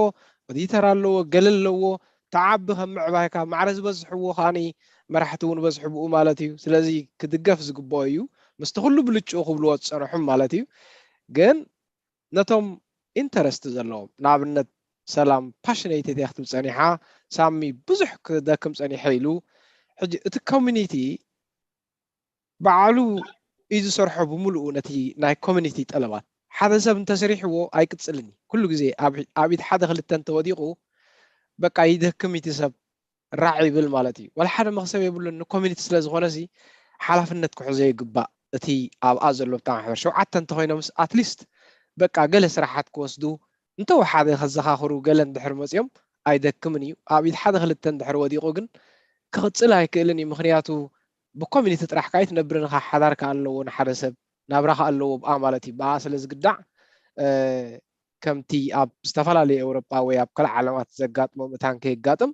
ኦዲተር ኣለዎ፣ ገለ ኣለዎ። ተዓቢ ከም ምዕባይካ ማዕረ ዝበዝሕዎ ከዓኒ መራሕቲ እውን በዝሑ ብኡ ማለት እዩ። ስለዚ ክድገፍ ዝግብኦ እዩ። ምስቲ ኩሉ ብልጭኡ ክብልዎ ዝፀንሑም ማለት እዩ። ግን ነቶም ኢንተረስት ዘለዎም ንኣብነት ሰላም ፓሽነይት እያ ክትብል ጸኒሓ። ሳሚ ብዙሕ ክደክም ጸኒሐ ኢሉ። ሕጂ እቲ ኮሚኒቲ ባዕሉ እዩ ዝሰርሖ ብምሉኡ ነቲ ናይ ኮሚኒቲ ጠለባት። ሓደ ሰብ እንተሰሪሕዎ ኣይቅጽልን እዩ። ኩሉ ግዜ ኣብ ኣብ ኢድ ሓደ ክልተ እንተወዲቑ በቃ ይደክም እቲ ሰብ ራዕ ይብል ማለት እዩ። ዋላ ሓደ መኽሰብ የብሉን ንኮሚኒቲ ስለ ዝኾነ ሲ ሓላፍነት ክሕዞ ይግባእ። እቲ ኣብኣ ዘሎ ብታ ማሕበር ሸውዓተ እንተኾይኖምስ ኣትሊስት በቃ ገለ ስራሓት ክወስዱ እንተወሓደ ከዘኻኽሩ ገለ እንድሕር መፅኦም ኣይደክምን እዩ። ኣብ ኢድ ሓደ ክልተ እንድሕር ወዲቑ ግን ክቕፅል ኣይክእልን እዩ። ምኽንያቱ ብኮሚኒቲ ጥራሕ ካይትነብርን ኢኻ ሓዳርካ ኣለዎ ንሓደ ሰብ ናብራኻ ኣለዎ ብኣ ማለት እዩ። ብኣ ስለ ዝግዳዕ ከምቲ ኣብ ዝተፈላለዩ ኤውሮጳ ወይ ኣብ ካልእ ዓለማት ዘጋጥሞ ምእታን ከየጋጥም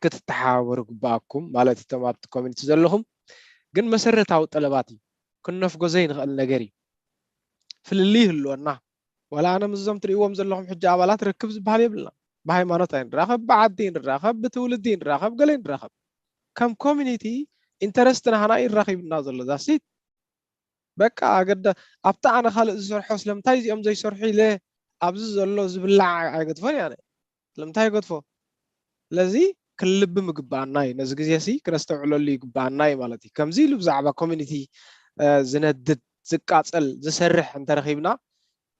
ክትተሓባበሩ ግባኣኩም ማለት እቶም ኣብቲ ኮሚኒቲ ዘለኹም። ግን መሰረታዊ ጠለባት እዩ ክነፍጎ ዘይንኽእል ነገር እዩ። ፍልልይ ይህልወና። ዋላ ኣነ ምስዞም ትርእይዎም ዘለኹም ሕጂ ኣባላት ርክብ ዝበሃል የብልና። ብሃይማኖት ኣይንራኸብ፣ ብዓዲ ንራኸብ፣ ብትውልዲ ንራኸብ፣ ገለ ንራኸብ። ከም ኮሚኒቲ ኢንተረስት ናህና ይራኺብና ዘሎ ዛሲት በቃ ኣገዳ ኣብቲ ኣነ ካልእ ዝሰርሖ ስለምንታይ እዚኦም ዘይሰርሑ ኢለ ኣብዚ ዘሎ ዝብላዕ ኣይገድፎን እያ። ስለምንታይ ይገድፎ? ስለዚ ክንልብም ይግባኣና እዩ። ነዚ ግዜ ሲ ክነስተውዕለሉ ይግባኣና እዩ ማለት እዩ። ከምዚ ኢሉ ብዛዕባ ኮሚኒቲ ዝነድድ ዝቃፀል ዝሰርሕ እንተረኺብና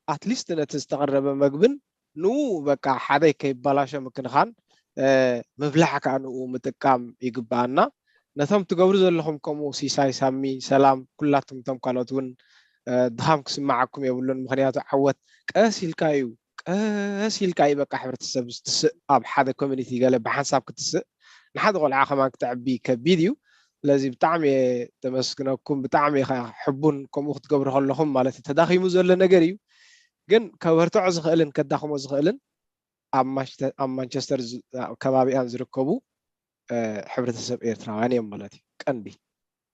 ኣትሊስት ነቲ ዝተቐረበ መግብን ንኡ በቃ ሓደ ከይባላሾ ምክንኻን ምብላዕ ከዓ ንኡ ምጥቃም ይግባኣና። ነቶም ትገብሩ ዘለኹም ከምኡ ሲሳይ ሳሚ ሰላም ኩላትኩም እቶም ካልኦት እውን ድኻም ክስማዓኩም የብሉን። ምክንያቱ ዓወት ቀስ ኢልካ እዩ ቀስ ኢልካ እዩ በቃ ሕብረተሰብ ዝትስእ ኣብ ሓደ ኮሚኒቲ ገለ ብሓንሳብ ክትስእ ንሓደ ቆልዓ ከማን ክተዕቢ ከቢድ እዩ። ስለዚ ብጣዕሚ እየ ተመስግነኩም። ብጣዕሚ ኢኻ ሕቡን ከምኡ ክትገብሩ ከለኹም ማለት እዩ ተዳኺሙ ዘሎ ነገር እዩ። ግን ከበርትዖ ዝኽእልን ከዳኽሞ ዝኽእልን ኣብ ማንቸስተር ከባቢኣን ዝርከቡ ሕብረተሰብ ኤርትራውያን እዮም ማለት እዩ ቀንዲ።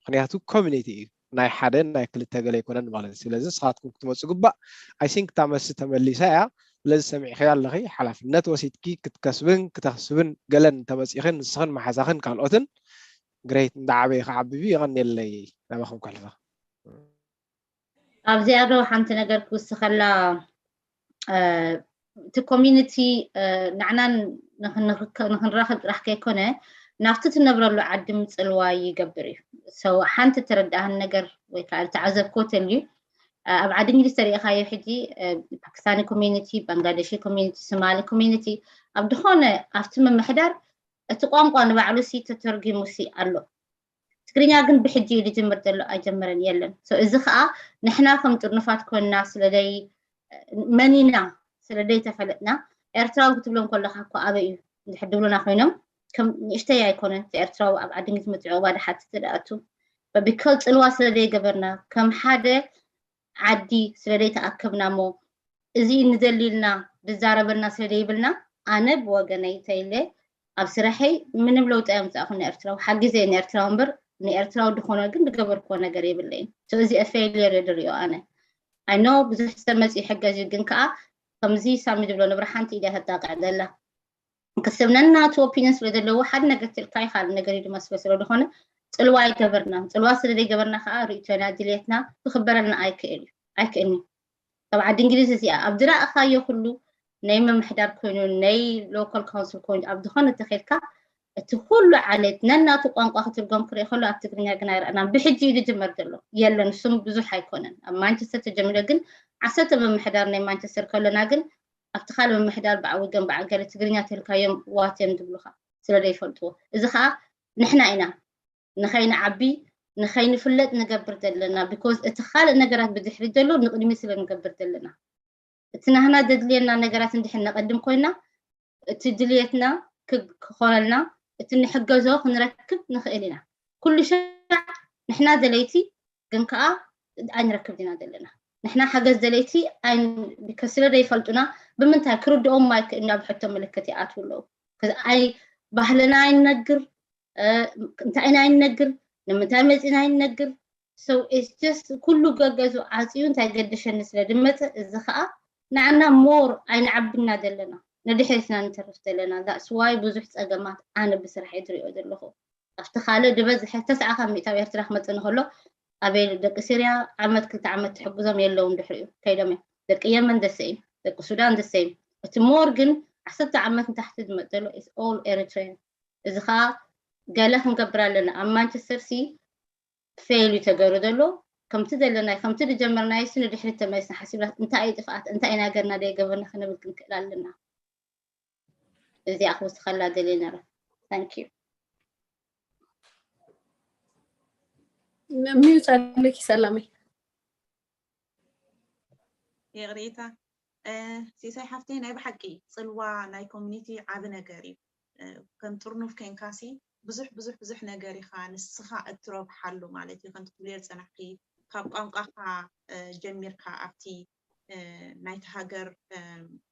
ምክንያቱ ኮሚኒቲ እዩ ናይ ሓደ ናይ ክልተ ገለ ኣይኮነን ማለት እዩ። ስለዚ ንስኻትኩም ክትመፁ ግባእ። ኣይ ቲንክ እታ መልሲ ተመሊሳ እያ። ስለዚ ሰሚዕኽያ ኣለኺ ሓላፍነት ወሲድኪ ክትከስብን ክተክስብን ገለን እንተመፂኽን ንስኽን መሓዛኽን ካልኦትን ግሬት እንዳዓበየ ክዓብቢ የቐንየለይ ናባኹም ከሕልፈ። ኣብዚኣ ዶ ሓንቲ ነገር ክውስኸላ እቲ ኮሚኒቲ ንዕናን ንክንራኸብ ጥራሕ ከይኮነ ናብቲ ትነብረሉ ዓዲ ምፅልዋይ ይገብር እዩ። ሓንቲ ተረዳእን ነገር ወይ ከዓ ዝተዓዘብኮ ተልዩ ኣብ ዓዲ እንግሊዝ ተሪኢኻዮ ሕጂ ፓኪስታኒ ኮሚኒቲ፣ ባንግላዴሺ ኮሚኒቲ፣ ሶማሊ ኮሚኒቲ ኣብ ዝኾነ ኣብቲ ምምሕዳር እቲ ቋንቋ ንባዕሉ ሲ ተተርጊሙ ሲ ኣሎ። ትግርኛ ግን ብሕጂ እዩ ዝጅምር ዘሎ ኣይጀመረን የለን። እዚ ከዓ ንሕና ከም ጥርኑፋት ኮይንና ስለደይ መኒና ስለደይ ተፈለጥና ኤርትራዊ ክትብሎም ከለካ እኮ ኣበይ እዩ እንድሕር ድብሉና ኮይኖም ከም ንእሽተይ ኣይኮነን እቲ ኤርትራዊ ኣብ ዓዲ እንግሊዝ ምትዕቕባ ድሓት ትደኣቱ በቢከል ፅልዋ ስለደይ ገበርና ከም ሓደ ዓዲ ስለደይ ተኣከብና እሞ እዚ ንደሊ ኢልና ዝዛረበልና ስለደይብልና ኣነ ብወገነይ ተይለ ኣብ ስራሐይ ምንም ለውጢ ኣየምፃእኹ ንኤርትራዊ ሓጊዘ ንኤርትራዊ እምበር ንኤርትራዊ ድኾነ ግን ዝገበርክዎ ነገር የብለይን። እዚ ፌሊየር እየ ዝሪኦ ኣነ። ኣይ ኖ ብዙሕ ሰብ መፂኡ ይሕገዝ እዩ ግን ከዓ ከምዚ ሳሚ ዝብሎ ንብራ ሓንቲ ኢዳ ተጣቅዕ ዘላ ክስብ ነናቱ ኦፒኒን ስለ ዘለዎ ሓደ ነገር ትልካ ይካል ነገር እዩ ድማ ስለ ስለ ዝኾነ ፅልዋ ኣይገበርና ፅልዋ ስለ ዘይገበርና ከዓ ርእቶና ድልየትና ክክበረልና ኣይክእል እዩ ኣይክእልኒ ካብ ዓዲ እንግሊዝ እዚኣ ኣብ ዝረእኻዮ ኩሉ ናይ ምምሕዳር ኮይኑ ናይ ሎካል ካውንስል ኮይኑ ኣብ ዝኾነ ተኸድካ እቲ ኩሉ ዓሌት ነናቱ ቋንቋ ክትርጎም ክርኢ ከሎ ኣብ ትግርኛ ግን ኣይረኣናን ብሕጂ እዩ ዝጅመር ዘሎ የለን እሱም ብዙሕ ኣይኮነን ኣብ ማንቸስተር ተጀሚረ ግን ዓሰርተ ምምሕዳር ናይ ማንቸስተር ከሎና ግን ኣብቲ ካልእ ምምሕዳር ብዓው ወገን ብዓል ገለ ትግርኛ ተልካዮም ዋት እዮም ዝብሉኻ ስለ ዘይፈልጥዎ እዚ ከዓ ንሕና ኢና ንኸይንዓቢ ንኸይንፍለጥ ንገብር ዘለና because እቲ ካልእ ነገራት ብድሕሪ ዘሎ ንቕድሚ ስለ ንገብር ዘለና እቲ ናህና ዘድልየና ነገራት እንድሕር ነቐድም ኮይና እቲ ድልየትና ክኾነልና እቲ ንሕገዞ ክንረክብ ንኽእል ኢና ኩሉ ሻዕ ንሕና ደለይቲ ግን ከዓ ኣይንረክብ ዲና ዘለና ንሕና ሓገዝ ደለይቲ ስለ ዘይፈልጡና ብምንታይ ክርድኦም ማይክእል ናብ ሕቶ ምልክት ይኣትዉ ኣለዉ ኣይ ባህልና ኣይንነግር እንታይ ኢና ኣይንነግር ንምንታይ መፂና ኣይንነግር so it's just ኩሉ ገገዙ ዓፅዩ እንታይ ገደሸኒ ስለ ዝመፀ እዚ ከዓ ንዓና more ኣይንዓብና ዘለና ንድሕሪትና ንተርፍ ዘለና that's why ብዙሕ ፀገማት ኣነ ብስራሕ እየ ዝሪኦ ዘለኹ ኣብቲ ካልእ ዝበዝሐ ተስዓ ካብ ሚእታዊ ኤርትራ ክመፅእ እንከሎ ኣበይ ደቂ ሲርያ ዓመት ክልተ ዓመት ትሕግዞም የለውን ድሕሪኡ ከይዶም እዮም ደቂ የመን the same ደቂ ሱዳን the same እቲ more ግን ዓሰርተ ዓመት ንታሕቲ ዝመጥ ዘሎ is all Eritrean። እዚ ከዓ ገለ ክንገብር ኣለና። ኣብ ማንቸስተር ሲ ፌል እዩ ተገሩ ዘሎ። ከምቲ ዘለናይ ከምቲ ዝጀመርናዮ ሲ ንድሕሪት ተመሊስና ሓሲብና እንታይ እዩ ጥፍኣት እንታይ ኢና ገርና ደይገበርና ክንብል ክንክእል ኣለና። እዚኣ ክውስኸላ ደልየ ነረ። Thank you። ሚዩት ኣለኪ ሰላመይ። ይቕሬታ። ሲሳይ ሓፍተይ፣ ናይ ብሓቂ ፅልዋ ናይ ኮሚኒቲ ዓብ ነገር እዩ። ከም ጥርኑፍ ከንካሲ ብዙሕ ብዙሕ ብዙሕ ነገር ኢኻ ንስኻ እትረብሓሉ ማለት እዩ። ከምቲ ትብልዮ ዝፀናሕኪ ካብ ቋንቋኻ ጀሚርካ ኣብቲ ናይቲ ሃገር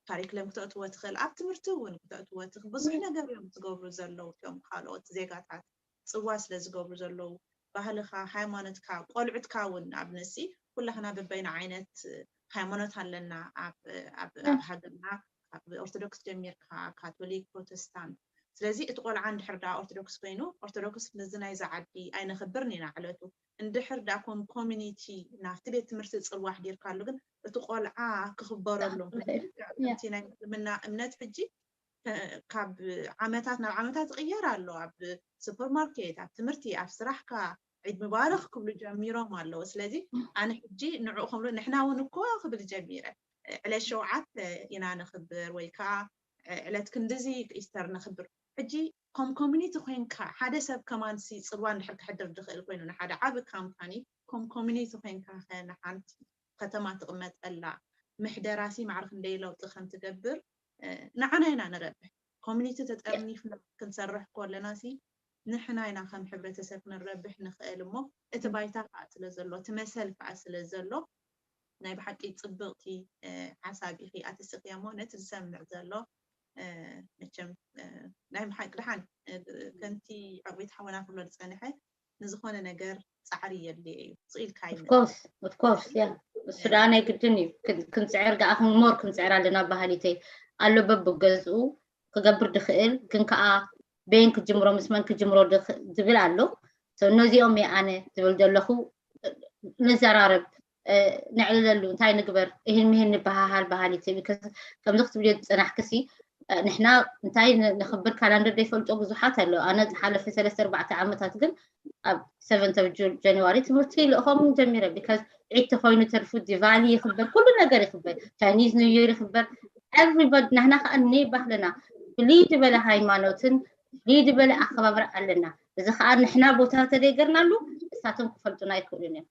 ካሪክለም ክተእትዎ ትኽእል፣ ኣብ ትምህርቲ እውን ክተእትዎ ትኽእል። ብዙሕ ነገር እዮም ዝገብሩ ዘለዉ እቶም ካልኦት ዜጋታት ፅዋ ስለ ዝገብሩ ዘለዉ። ባህልኻ፣ ሃይማኖትካ፣ ቆልዑትካ እውን ንኣብነት ሲ ኩላህና በበይና ዓይነት ሃይማኖት ኣለና ኣብ ኣብ ኣብ ሃገርና ካብ ኦርቶዶክስ ጀሚርካ ካቶሊክ፣ ፕሮቴስታንት። ስለዚ እቲ ቆልዓ እንድሕር ደኣ ኦርቶዶክስ ኮይኑ ኦርቶዶክስ ነዚ ናይዛ ዓዲ ኣይነኽብርን ኢና ዕለቱ። እንድሕር ደኣ ኮም ኮሚኒቲ ናብቲ ቤት ትምህርቲ ፅልዋ ኣሕዲርካሉ ግን እቲ ቆልዓ ክኽበረሉ ከምቲ ናይ እስልምና እምነት ሕጂ ካብ ዓመታት ናብ ዓመታት ይቕየር ኣሎ። ኣብ ሱፐርማርኬት፣ ኣብ ትምህርቲ፣ ኣብ ስራሕካ ዒድ ምባረኽ ክብሉ ጀሚሮም ኣለዉ። ስለዚ ኣነ ሕጂ ንዕኡ ከምሉ ንሕና እውን እኮ ክብል ጀሚረ ዕለት ሸውዓተ ኢና ነኽብር ወይ ከዓ ዕለት ክንድዚ ኢስተር ነኽብር። ሕጂ ኮም ኮሚኒቲ ኮይንካ ሓደ ሰብ ከማንሲ ፅልዋ እንድሕር ክሕድር ዝኽእል ኮይኑ ንሓደ ዓብ ካምፓኒ ኮም ኮሚኒቲ ኮይንካ ከ ንሓንቲ ከተማ ትቕመጠላ ምሕደራሲ ማዕረ ክንደይ ለውጢ ከም ትገብር ንዓና ኢና ንረብሕ። ኮሚኒቲ ተጠርኒፍና ክንሰርሕ ከለና ሲ ንሕና ኢና ከም ሕብረተሰብ ክንረብሕ ንኽእል እሞ እቲ ባይታ ከዓ ስለ ዘሎ እቲ መሰል ከዓ ስለ ዘሎ ናይ ብሓቂ ፅብቕቲ ሓሳብ ኢኺ ኣትስኽያ እሞ ነቲ ዝሰምዕ ዘሎ መቸም ናይ ብሓቂ ድሓን ከምቲ ዕቕቢት ሓወና ክብሎ ዝፀንሐ ንዝኾነ ነገር ፃዕሪ የድልዮ እዩ። ስኢልካ Of course, of course, yeah. እሱ ደኣ ናይ ግድን እዩ። ክንፅዕር ደኣ ሞር ክንፅዕር ኣለና ባህሊተይ ኣሎ በብገዝኡ ክገብር ድኽእል ግን ከዓ በየን ክጅምሮ ምስ መን ክጅምሮ ዝብል ኣሎ። እነዚኦም እየ ኣነ ዝብል ዘለኹ። ንዘራረብ፣ ነዕልለሉ፣ እንታይ ንግበር፣ ይህን ምሂን ንበሃሃል ባህሊተይ። ከምዚ ክትብልዮ ዝፀናሕክሲ ንሕና እንታይ ነኽብር ካላንደር ዘይፈልጦ ብዙሓት ኣለዉ። ኣነ ዝሓለፈ ሰለስተ ኣርባዕተ ዓመታት ግን ኣብ ሰቨንት ኦፍ ጃንዋሪ ትምህርቲ ልእኾም ጀሚረ። ቢካዝ ዒድ ተኾይኑ ተርፉ ዲቫሊ ይኽበር፣ ኩሉ ነገር ይኽበር፣ ቻይኒዝ ኒው ይር ይኽበር። ኤቭሪባዲ ናህና ከዓ ኒ ባህልና ፍልይ ዝበለ ሃይማኖትን ፍልይ ዝበለ ኣከባብራ ኣለና። እዚ ከዓ ንሕና ቦታ ተደይገርናሉ እሳቶም ክፈልጡና ኣይክእሉን እዮም።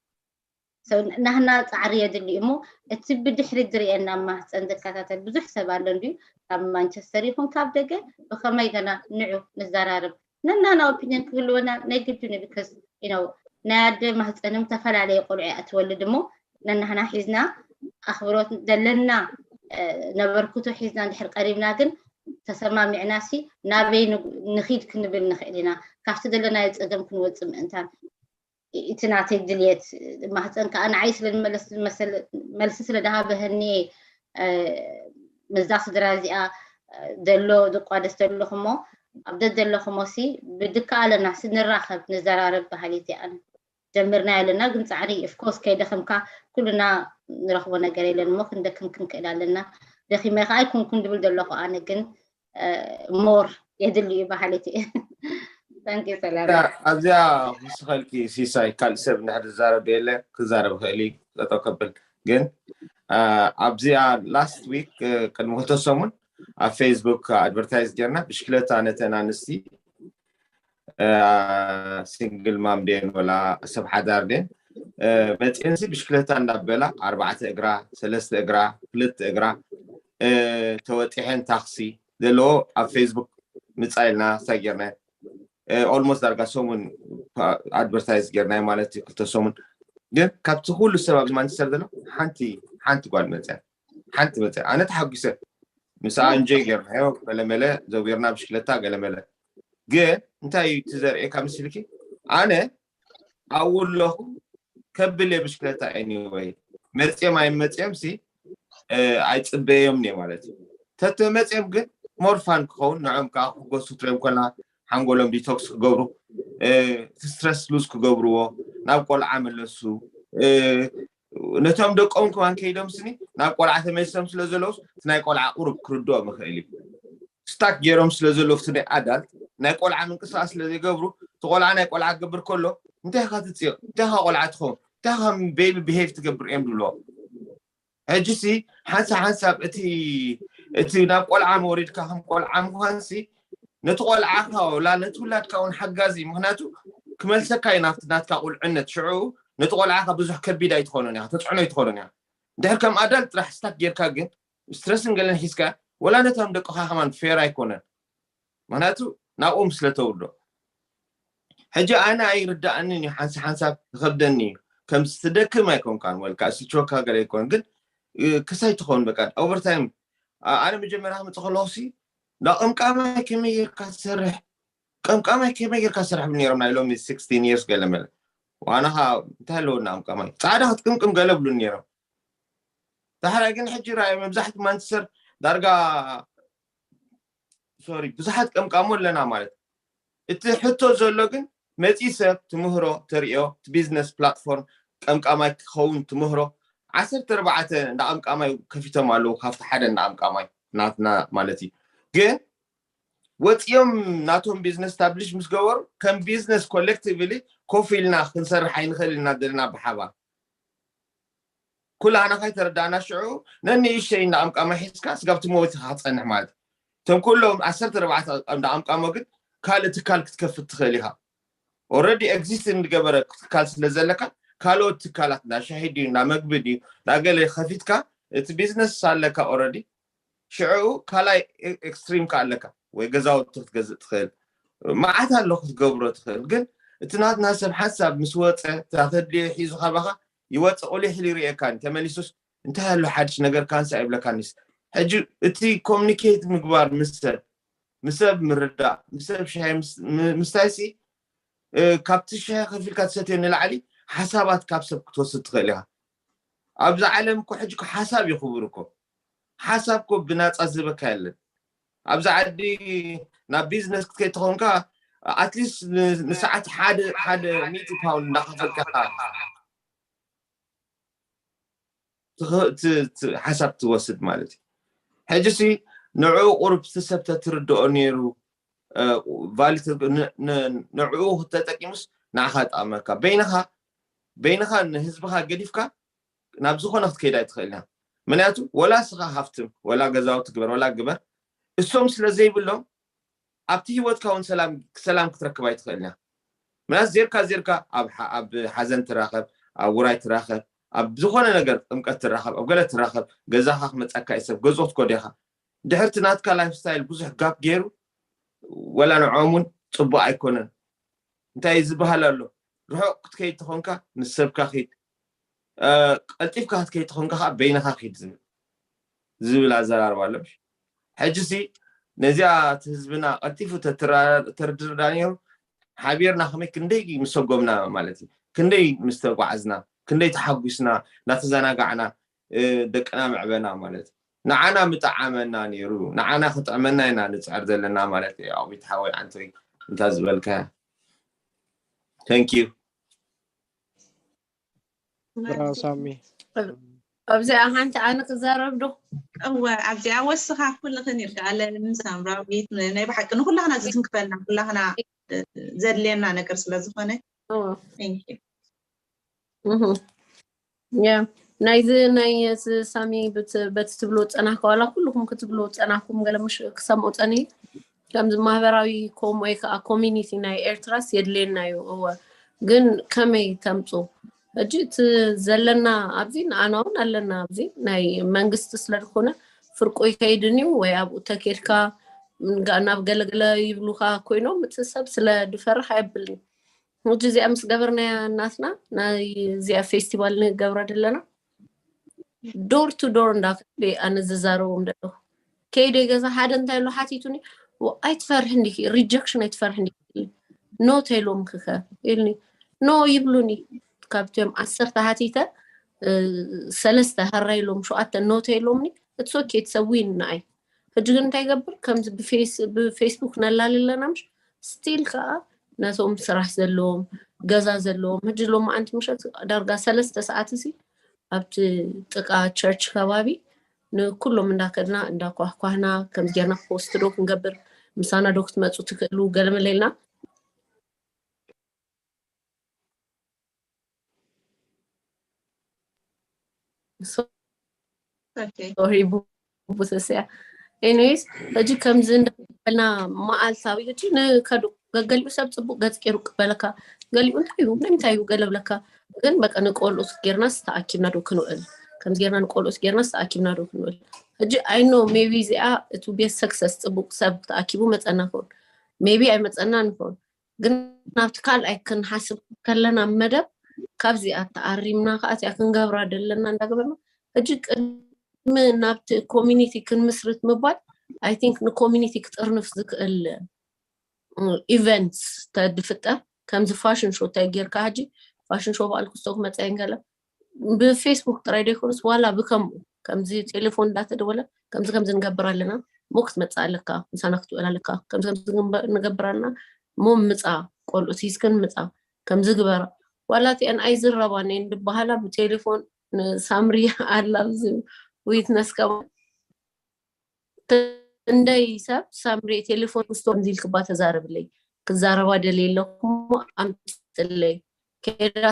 ናህና ፃዕሪ የድሊ እሞ እቲ ብድሕሪ ዝርኤና ማህፀን ዝከታተል ብዙሕ ሰብ ኣሎ እንድዩ። ካብ ማንቸስተር ይኹን ካብ ደገ ብኸመይ ገና ንዑ ንዘራርብ ነናና ኦፒኒየን ክህልወና ናይ ግድን እዩ። ቢካዝ ነው ናይ ኣደ ማህፀንም ተፈላለየ ቆልዑ እያ ትወልድ እሞ ነናህና ሒዝና ኣኽብሮት ዘለና ነበርክቶ ሒዝና እንድሕር ቀሪብና ግን ተሰማሚዕና ሲ ናበይ ንኺድ ክንብል ንኽእል ኢና። ካብቲ ዘለናዮ ፀገም ክንወፅእ ምእንታን እቲ ናተይ ድልየት ማህፀን ከዓ ንዓይ ስለ መልሲ ስለ ደሃበህኒ ምስዛ ስድራ እዚኣ ዘሎ ዝቋደስ ዘለኹሞ ኣብ ደደለኹሞ ሲ ብድካ ኣለና ንራኸብ ንዘራረብ ባህሊት እያ። ጀምርና ኣለና ግን ፃዕሪ ኦፍኮርስ ከይደኸምካ ኩልና ንረኽቦ ነገር የለን እሞ ክንደክም ክንክእል ኣለና። ደኺመ ከዓ ኣይኮንኩን ድብል ዘለኹ ኣነ ግን ሞር የድሊ እዩ ባህሊት እዩ። ኣብዚኣ ክስኸልኪ ሲሳይ ካልእ ሰብ እንድሕር ዝዛረብ የለ ክዛረብ ክእል እዩ ጠጠው ከብል ግን ኣብዚኣ ላስት ዊክ ቅድሚ ክልተ ሰሙን ኣብ ፌስቡክ ኣድቨርታይዝ ጌርና ብሽክለታ ነተን ኣንስቲ ሲንግል ማም ደን ወላ ሰብ ሓዳር ደን መፅኤንሲ ብሽክለታ እንዳበላ ኣርባዕተ እግራ ሰለስተ እግራ ክልተ እግራ ተወጢሐን ታክሲ ዘለዎ ኣብ ፌስቡክ ምፃ ኢልና ሳጌርና ኦልሞስት ዳርጋ ሰሙን ኣድቨርታይዝ ጌርናዮ ማለት እዩ ክልተ ሰሙን ግን ካብቲ ኩሉ ሰብ ኣብዚ ማንቸስተር ዘሎ ሓንቲ ሓንቲ ጓል መፅያ ሓንቲ መፅያ ኣነ ተሓጒሰ ምስ ኣንጆይ ጌርናዮ ገለመለ ዘዊርና ብሽክለታ ገለመለ ግን እንታይ እዩ እቲ ዘርእየካ ምስልኪ ኣነ ኣብኡ ኣለኹ ከብል እየ ብሽክለታ ኤኒወይ መፅዮም ኣይመፅዮም ሲ ኣይፅበዮም እየ ማለት እዩ ተተመፅዮም ግን ሞርፋን ክኸውን ንዕም ከዓ ክጎሱ ትሪኦም ከላ ሓንጎሎም ዲቶክስ ክገብሩ ስትረስ ሉዝ ክገብርዎ ናብ ቆልዓ መለሱ ነቶም ደቆም ከማን ከይዶም ስኒ ናብ ቆልዓ ተመልሶም ስለ ዘለውስ እቲ ናይ ቆልዓ ቁሩብ ክርድኦም ይኽእል እዩ ስታክ ገይሮም ስለ ዘለዉ ፍቲ ናይ ኣዳልት ናይ ቆልዓ ምንቅስቃስ ስለ ዘይገብሩ እቲ ቆልዓ ናይ ቆልዓ ክገብር ከሎ እንታይ ኢኻ ትፅዮ እንታይ ኢኻ ቆልዓ ትኸውን እንታይ ኢኻ ቤቢ ብሄቭ ትገብር እዮም ዝብልዎ። ሕጂ ሲ ሓንሳ ሓንሳብ እቲ እቲ ናብ ቆልዓ መውሪድካ ከም ቆልዓ ምኳን ሲ ነቲ ቆልዓካ ወላ ነቲ ውላድካ እውን ሓጋዚ ምክንያቱ ክመልሰካ እዩ ናብቲ ናትካ ቁልዕነት ሽዑ ነቲ ቆልዓካ ብዙሕ ከቢድ ኣይትኾኖን እያ ተፅዕኖ ኣይትኾኖን እያ። እንድሕር ከም ኣዳልት ጥራሕ ስታክ ጌርካ ግን ስትረስን ገለን ሒዝካ ወላ ነቶም ደቅኻ ከማን ፌር ኣይኮነን። ምክንያቱ ናብኦም ስለ ተውርዶ ሕጂ ኣነ ኣይርዳእንን እዩ ሓንሳ ሓንሳብ ይኸብደኒ እዩ። ከም ትደክም ኣይኮንካን ወልካ ስቾካ ገለ ይኮን ግን ክሳይ ትኸውን በቃ ኦቨርታይም። ኣነ መጀመርያ ክመፅእ ከለኹ ሲ ዳ ቀምቃማይ ከመይ ጌርካ ትሰርሕ ቀምቃማይ ከመይ ጌርካ ትሰርሕ ብ ነሮም ናይ ሎሚ ስክስቲን የርስ ገለ መለ ዋናኻ እንታይ ኣለዎ ዳ ቀምቃማይ ፃዕዳ ክትቅምቅም ገለ ብሉ ነሮም። ዳሕራይ ግን ሕጂ ራእዮ መብዛሕቲ ማንቸስተር ዳርጋ ሶሪ ብዙሓት ቀምቃሞ ኣለና ማለት እቲ ሕቶ ዘሎ ግን መፂ ሰብ ትምህሮ ተሪኦ እቲ ቢዝነስ ፕላትፎርም ቀምቃማይ ክኸውን ትምህሮ ዓሰርተ ኣርባዕተ እንዳ ቀምቃማይ ከፊቶም ኣለዉ ካብቲ ሓደ እንዳ ቀምቃማይ ናትና ማለት እዩ። ግን ወፂኦም ናቶም ቢዝነስ ስታብሊሽ ምስ ገበሩ ከም ቢዝነስ ኮሌክቲቭሊ ኮፍ ኢልና ክንሰርሕ ኣይንኽእል ኢና ዘለና ብሓባር ኩላህና ከይተረዳእና ሽዑ ነንእሽተይ እንዳ ቀምቃማይ ሒዝካ ስጋብ ትመውት ኢኻ ክትፀንሕ ማለት እዩ። እቶም ኩሎም ዓሰርተ ኣርባዕተ እንዳ ቀምቃሞ ግን ካልእ ትካል ክትከፍት ትኽእል ኢኻ። ኦረዲ ኤግዚስት እንድገበረ ትካል ስለ ዘለካ ካልኦት ትካላት እንዳ ሻሂ ድዩ እንዳ መግቢ ድዩ እንዳ ገለ ከፊትካ እቲ ቢዝነስ ኣለካ ኦረዲ ሽዑ ካልኣይ ኤክስትሪም ከ ኣለካ ወይ ገዛውቲ ክትገዝእ ትኽእል መዓት ኣሎ ክትገብሮ ትኽእል ግን እቲ ናትና ሰብ ሓንሳብ ምስ ወፀ ተተድልዮ ሒዙ ካባኻ ይወፅእ ቁሊሕ ኢሉ ይርእየካን ተመሊሱስ እንታይ ኣሎ ሓድሽ ነገር ካንሳ ይብለካኒስ ሕጂ እቲ ኮሚኒኬት ምግባር ምስ ሰብ ምስ ሰብ ምርዳእ ምስ ሰብ ሻሂ ምስታይ ሲ ካብቲ ሻሂ ከፊልካ ትሰትዮ ንላዕሊ ሓሳባት ካብ ሰብ ክትወስድ ትኽእል ኢኻ። ኣብዚ ዓለም እኮ ሕጂ እኮ ሓሳብ እዩ ክቡር እኮ ሓሳብ እኮ ብናፃ ዝህበካ የለን። ኣብዚ ዓዲ ናብ ቢዝነስ ክትከይ ተኾንካ ኣትሊስት ንሰዓት ሓደ ሓደ ሚእቲ ፓውንድ እንዳኸፈልካ ሓሳብ ትወስድ ማለት እዩ። ሕጂ ሲ ንዕኡ ቁሩብ እቲ ሰብ ተትርድኦ ነይሩ ቫሊ ንዕኡ ተጠቂሙስ ንዓኻ ጠቕመካ በይንኻ በይንኻ ንህዝብኻ ገዲፍካ ናብ ዝኾነ ክትከይድ ኣይትኽእል ኢኻ። ምክንያቱ ወላ ስኻ ሃፍትም ወላ ገዛውቲ ግበር ወላ ግበር እሶም ስለ ዘይብሎም ኣብቲ ህይወትካ እውን ሰላም ሰላም ክትረክብ ኣይትኽእል ኢኻ። ምናስ ዜርካ ዜርካ ኣብ ሓ- ኣብ ሓዘን ትራኸብ፣ ኣብ ውራይ ትራኸብ፣ ኣብ ዝኾነ ነገር ጥምቀት ትራኸብ፣ ኣብ ገለ ትራኸብ፣ ገዛኻ ክመፀካ እዩ ሰብ ገዝኦ ትኮዶ ኢኻ። ድሕርቲ ናትካ ላይፍ ስታይል ብዙሕ ጋፕ ገይሩ ወላ ንዖም እውን ፅቡቅ ኣይኮነን። እንታይ ዝበሃል ኣሎ ርሑቕ ክትከይድ ተኾንካ ምስ ሰብካ ኺድ ቀልጢፍካ ክትከይድ ተኾንካ ከዓ በይንኻ ኺድ ዝብል ዝብል ኣዘራርባ ኣሎ። ሕጂ ሲ ነዚኣ እቲ ህዝብና ቀልጢፉ ተትርድርዳ ነይሩ ሓቢርና ከመይ ክንደይ ምሰጎምና ማለት እዩ ክንደይ ምስተጓዓዝና ክንደይ ተሓጒስና እናተዘናጋዕና ደቅና መዕበና ማለት እዩ። ንዓና ምጠዓመና ነይሩ ንዓና ክጥዕመና ኢና ንፅዕር ዘለና ማለት እዩ። ኣዊት ሓወይ ዓንተይ እንታ ዝበልካ thank you። ሳሚ ኣብዚኣ ሓንቲ ኣነ ክዛረብ ዶ? እወ ኣብዚኣ ወስኻ ኩልኽን ይርዳኣለን ሳምራዊት ናይ ብሓቂ ንኩላኽና ዝትንክፈልና ኩላኽና ዘድልየና ነገር ስለ ዝኾነ ያ ናይዚ ናይ ሳሚ በቲ ትብሎ ፀናህ ከዋላ ኩልኩም ክትብሎ ፀናህኩም ገለ ምሽ ክሰምኦ ፀኒ ከምዚ ማህበራዊ ኮም ወይ ከዓ ኮሚኒቲ ናይ ኤርትራስ የድልየና እዩ እወ ግን ከመይ ተምፁ ሕጂ እቲ ዘለና ኣብዚ ንኣና እውን ኣለና ኣብዚ ናይ መንግስቲ ስለ ዝኾነ ፍርቁ ይከይድን እዩ ወይ ኣብኡ ተኬድካ ናብ ገለገለ ይብሉካ ኮይኖም እቲ ሰብ ስለ ድፈርሕ ኣየብልን ሕጂ እዚኣ ምስ ገበርናያ እናትና ናይ እዚኣ ፌስቲቫል ንገብራ ደለና ዶር ቱ ዶር እንዳከ ኣነ ዝዛረቦም ደለኹ ከይደ ገዛ ሓደ እንታይ ኣሎ ሓቲቱኒ ኣይትፈርሕ እንዲኪ ሪጀክሽን ኣይትፈርሕ እንዲኪ ኖ ተይሎም ክከ ኢልኒ ኖ ይብሉኒ ካብቶም ዓሰርተ ሓቲተ ሰለስተ ሃራ ኢሎም ሸውዓተ ኖ ተይሎምኒ it's okay it's a win ንኣይ ሕጂ ግን እንታይ ይገብር ከምዚ ብፌስቡክ ነላሊ ኣለና ምሽ ስቲል ከዓ ነቶም ስራሕ ዘለዎም ገዛ ዘለዎም ሕጂ ሎማዓንቲ ምሸት ዳርጋ ሰለስተ ሰዓት እዚ ኣብቲ ጥቃ ቸርች ከባቢ ንኩሎም እንዳከድና እንዳኳህኳህና ከምዚ ጌርና ፖስት ዶ ክንገብር፣ ምሳና ዶ ክትመፁ ትክእሉ ገለመለ ኢልና Okay. ሶሪ ቡቡሰስያ ኤኒዌይስ ሕጂ ከምዚ እንዳበልና መዓልታዊ ሕጂ ንከዱ ገገሊኡ ሰብ ፅቡቅ ገፅ ገይሩ ቅበለካ ገሊኡ እንታይ እዩ ንምንታይ እዩ ገለብለካ ግን በቃ ንቆልኡት ጌርናስ ተኣኪብና ዶ ክንውዕል ከምዚ ጌርና ንቆልኡት ጌርናስ ተኣኪብና ዶ ክንውዕል ሕጂ ኣይኖ ሜቢ እዚኣ እቲ ቤት ሰክሰስ ፅቡቅ ሰብ ተኣኪቡ መፀና ክውን ሜቢ ኣይመፀና ንኸውን ግን ናብቲ ካልኣይ ክንሓስብ ከለና መደብ ካብዚኣ ተኣሪምና ከዓ እዚኣ ክንገብራ ደለና እንዳገበርና ሕጂ ቅድሚ ናብቲ ኮሚኒቲ ክንምስርት ምባል ኣይ ቲንክ ንኮሚኒቲ ክጥርንፍ ዝክእል ኢቨንትስ ተድፍጠር ከምዚ ፋሽን ሾ እንታይ ጌርካ ሕጂ ፋሽን ሾ በዓል ክስቶ ክመፀ ገለ ብፌስቡክ ጥራይ ዘይኮኑስ ዋላ ብከምኡ ከምዚ ቴሌፎን እንዳተደወለ ከምዚ ከምዚ ንገብር ኣለና ሞ ክትመፅእ ኣለካ ምሳና ክትውዕል ኣለካ ከምዚ ከምዚ ንገብር ኣለና ሞ ምፃ ቆልዑት ሂዝክን ምፃ ከምዚ ግበራ ዋላ እቲአን ኣይዝረባን እየን ዝበሃላ ብቴሌፎን ንሳምሪ ኣላ ኣብዚ ዊትነስ ከማ ክንደይ ሰብ ሳምሪ ቴሌፎን ስቶ ከምዚ ኢልክባ ተዛረብለይ ክዛረባ ደልየ ኣለኩ ኣምፅለይ ከዳ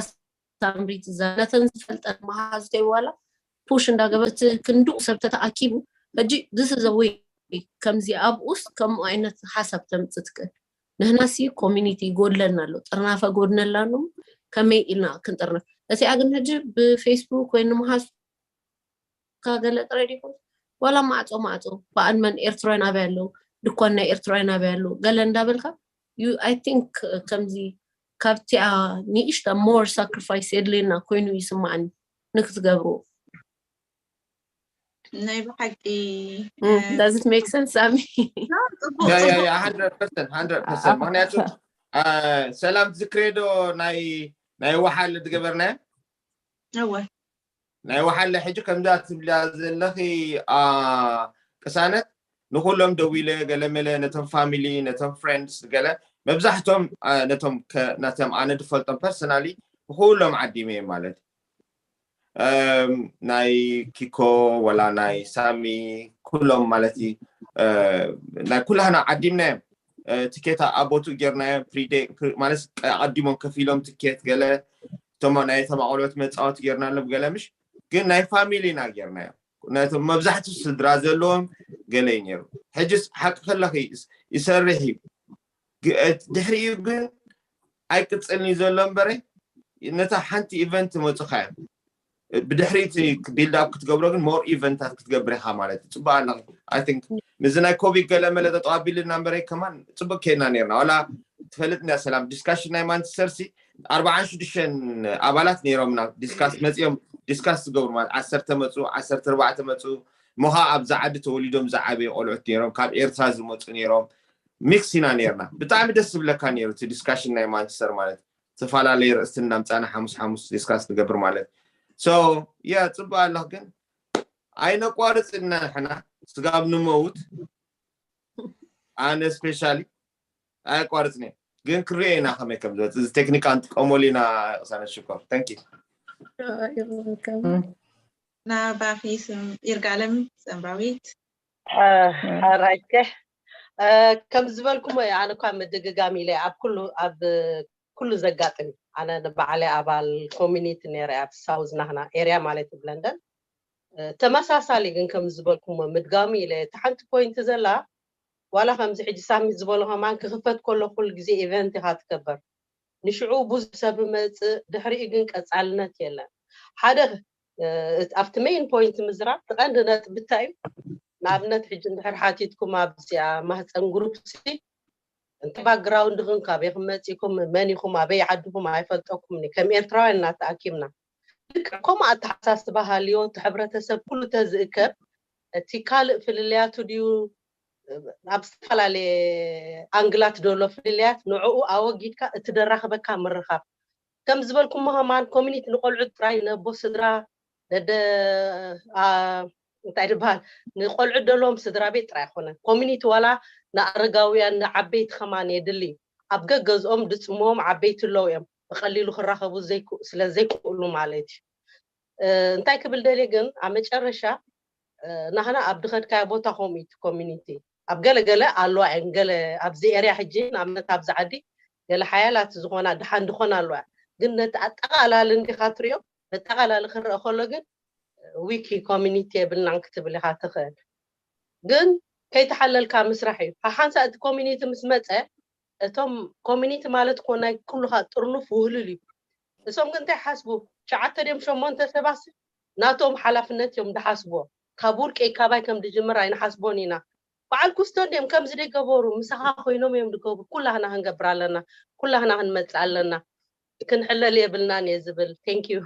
ሳምሪ ትዛ ነተን ዝፈልጠን መሃዝተይ ዋላ ፑሽ እንዳገበረ እቲ ክንድኡ ሰብ ተተኣኪቡ ሕጂ this is a way ከምዚ ኣብኡስ ከምኡ ዓይነት ሓሳብ ተምፅእ ትክእል ንህናሲ ኮሚኒቲ ይጎድለና ኣሎ ጥርናፈ ጎድነላ ኖ ከመይ ኢልና ክንጥርነፍ እቲኣ ግን ሕጂ ብፌስቡክ ወይ ንምሃዝ ካብ ገለ ጥራይ ዶ ይኮን ዋላ ማዕፆ ማዕፆ ብኣን መን ኤርትራውያን ኣበይ ኣለዉ ድኳን ናይ ኤርትራውያን ኣበይ ኣለዉ ገለ እንዳበልካ you I think ከምዚ ካብቲኣ ንእሽታ more sacrifice የድልየና ኮይኑ ይስማዓኒ ንክትገብርዎ ናይ ብሓቂ does it make sense ሳሚ yeah yeah yeah hundred percent hundred percent ምክንያቱ ሰላም ትዝክሬዶ ናይ ናይ ወሓለ ዝገበርናዮ እወ ናይ ወሓለ ሕጂ ከምዛ ትብልያ ዘለኺ ቅሳነት ንኩሎም ደዊለ ገለመለ ነቶም ፋሚሊ ነቶም ፍሬንድስ ገለ መብዛሕቶም ነቶም ነቶም ኣነ ዝፈልጦም ፐርሰናሊ ንኩሎም ዓዲመ እየ ማለት ናይ ኪኮ ወላ ናይ ሳሚ ኩሎም ማለት ናይ ኩላህና ዓዲምናዮም ትኬት ኣቦቱ ጌርናዮ ማለት ኣቀዲሞም ከፊሎም ትኬት ገለ እቶም ናይ ተማቆልበት መፃወቲ ጌርናሎም ገለ ምሽ ግን ናይ ፋሚሊ ኢና ጌርናዮ ነቶም መብዛሕትኡ ስድራ ዘለዎም ገለ እዩ ነይሩ ሕጅስ ሓቂ ከለኺ ይሰርሕ እዩ ድሕሪኡ ግን ኣይቅፅልን እዩ ዘሎ እምበረ ነታ ሓንቲ ኢቨንት መፁካ እዮም ብድሕሪቲ ቢልድ ኣፕ ክትገብሮ ግን ሞር ኢቨንታት ክትገብር ኢካ ማለት እዩ ፅቡቅ ኣለኺ ኣይ ቲንክ ምዚ ናይ ኮቪድ ገለ መለ ጠጠው ኣቢልና እምበረ ከማን ፅቡቅ ከይድና ነርና ዋላ ትፈልጥ እንዳ ሰላም ዲስካሽን ናይ ማንቸስተር ሲ ኣርባዓን ሽዱሽተን ኣባላት ነይሮምና ዲስካስ መፂኦም ዲስካስ ዝገብሩ ማለት ዓሰርተ መፁ ዓሰርተ ኣርባዕተ መፁ ሞኻ ኣብዚ ዓዲ ተወሊዶም ዝዓበዩ ቆልዑት ነይሮም ካብ ኤርትራ ዝመፁ ነይሮም ሚክስ ኢና ነርና ብጣዕሚ ደስ ዝብለካ ነይሩ እቲ ዲስካሽን ናይ ማንቸስተር ማለት ዝተፈላለዩ ርእስቲ እናምፃና ሓሙስ ሓሙስ ዲስካስ ንገብር ማለት so yeah ፅቡቅ ኣለክ ግን ኣይነቋርፅና ንሕና ስጋብ ንመውት ኣነ ስፔሻሊ ኣየቋርፅን እየ ግን ክሪኦ ኢና ከመይ ከም ዝወፅ እዚ ቴክኒክ ንጥቀመሉ ኢና ቅሳነት ሽኮር thank you ናባኺ ይርጋለም ዘንባዊት ሓራይከ ከም ዝበልኩሞ ኣነ እኳ ምድግጋም ኢለ ኣብ ኩሉ ኣብ ኩሉ ዘጋጥም ኣነ ንባዕለ ኣባል ኮሚኒቲ ነረ ኣብ ሳውዝ ናህና ኤርያ ማለት ኣብ ለንደን ተመሳሳሊ ግን ከም ዝበልኩሞ ምድጋሙ ኢለ እቲ ሓንቲ ፖይንት ዘላ ዋላ ከምዚ ሕጂ ሳሚት ዝበሎ ከማን ክኽፈት ከሎ ኩሉ ግዜ ኢቨንት ኢኻ ትከበር ንሽዑ ብዙሕ ሰብ መፅእ ድሕሪኡ ግን ቀፃልነት የለን ሓደ ኣብቲ ሜይን ፖይንት ምዝራብ ትቐንዲ ነጥቢ እንታይ እዩ ንኣብነት ሕጂ እንድሕር ሓቲትኩም ኣብዚኣ ማህፀን ግሩፕ ሲ እንታይ ባክግራውንድኹም ካበይ ክመፂኩም መን ኢኹም ኣበይ ዓድኹም ኣይፈልጠኩም ከም ኤርትራውያን እናተኣኪብና ልክዕ ከምኡ ኣተሓሳስባ ሃልዮ እቲ ሕብረተሰብ ኩሉ ተዝእከብ እቲ ካልእ ፍልልያቱ ድዩ ኣብ ዝተፈላለየ ኣንግላት ደሎ ፍልልያት ንዕኡ ኣወጊድካ እቲ ደራኽበካ ምርኻብ ከም ዝበልኩሞ ከማን ኮሚኒቲ ንቆልዑት ጥራይ ነቦ ስድራ ነደ እንታይ ዝበሃል ንቆልዑት ደለዎም ስድራ ቤት ጥራይ ኣይኮነን ኮሚኒቲ ዋላ ንኣረጋውያን ንዓበይቲ ከማን የድሊ ኣብ ገገዝኦም ድፅምዎም ዓበይቲ ኣለዉ እዮም ብቀሊሉ ክራኸቡ ስለ ዘይክእሉ ማለት እዩ እንታይ ክብል ደልየ ግን ኣብ መጨረሻ ናህና ኣብ ድኸድካዮ ቦታ ከምኡ እዩ ኮሚኒቲ ኣብ ገለ ገለ ኣለዋ እየን ገለ ኣብዚ ኤርያ ሕጂ ንኣብነት ኣብዚ ዓዲ ገለ ሓያላት ዝኾና ድሓን ድኾና ኣለዋ ግን ነቲ ኣጠቓላሊ እንዲኻ ትሪኦ ነጠቓላሊ ክረአ ከሎ ግን ዊኪ ኮሚኒቲ የብልናን ክትብል ኢኻ ትኽእል ግን ከይተሓለልካ ምስራሕ እዩ ሓሓንሳ እቲ ኮሚኒቲ ምስ መፀ እቶም ኮሚኒቲ ማለት ኮ ናይ ኩሉኻ ጥርኑፍ ውህልል እዩ እሶም ግን እንታይ ሓስቡ ሸዓተ ድዮም ሸሞንተ ሰባስ ናቶም ሓላፍነት እዮም ዝሓስብዎ ካብ ውልቀይ ካባይ ከም ዝጅምር ኣይንሓስቦን ኢና በዓል ኩስቶ እንዲዮም ከምዚ ደይገበሩ ምሳኻ ኮይኖም እዮም ዝገብሩ ኩላህና ክንገብር ኣለና ኩላህና ክንመፅእ ኣለና ክንሕለል የብልናን እየ ዝብል thank you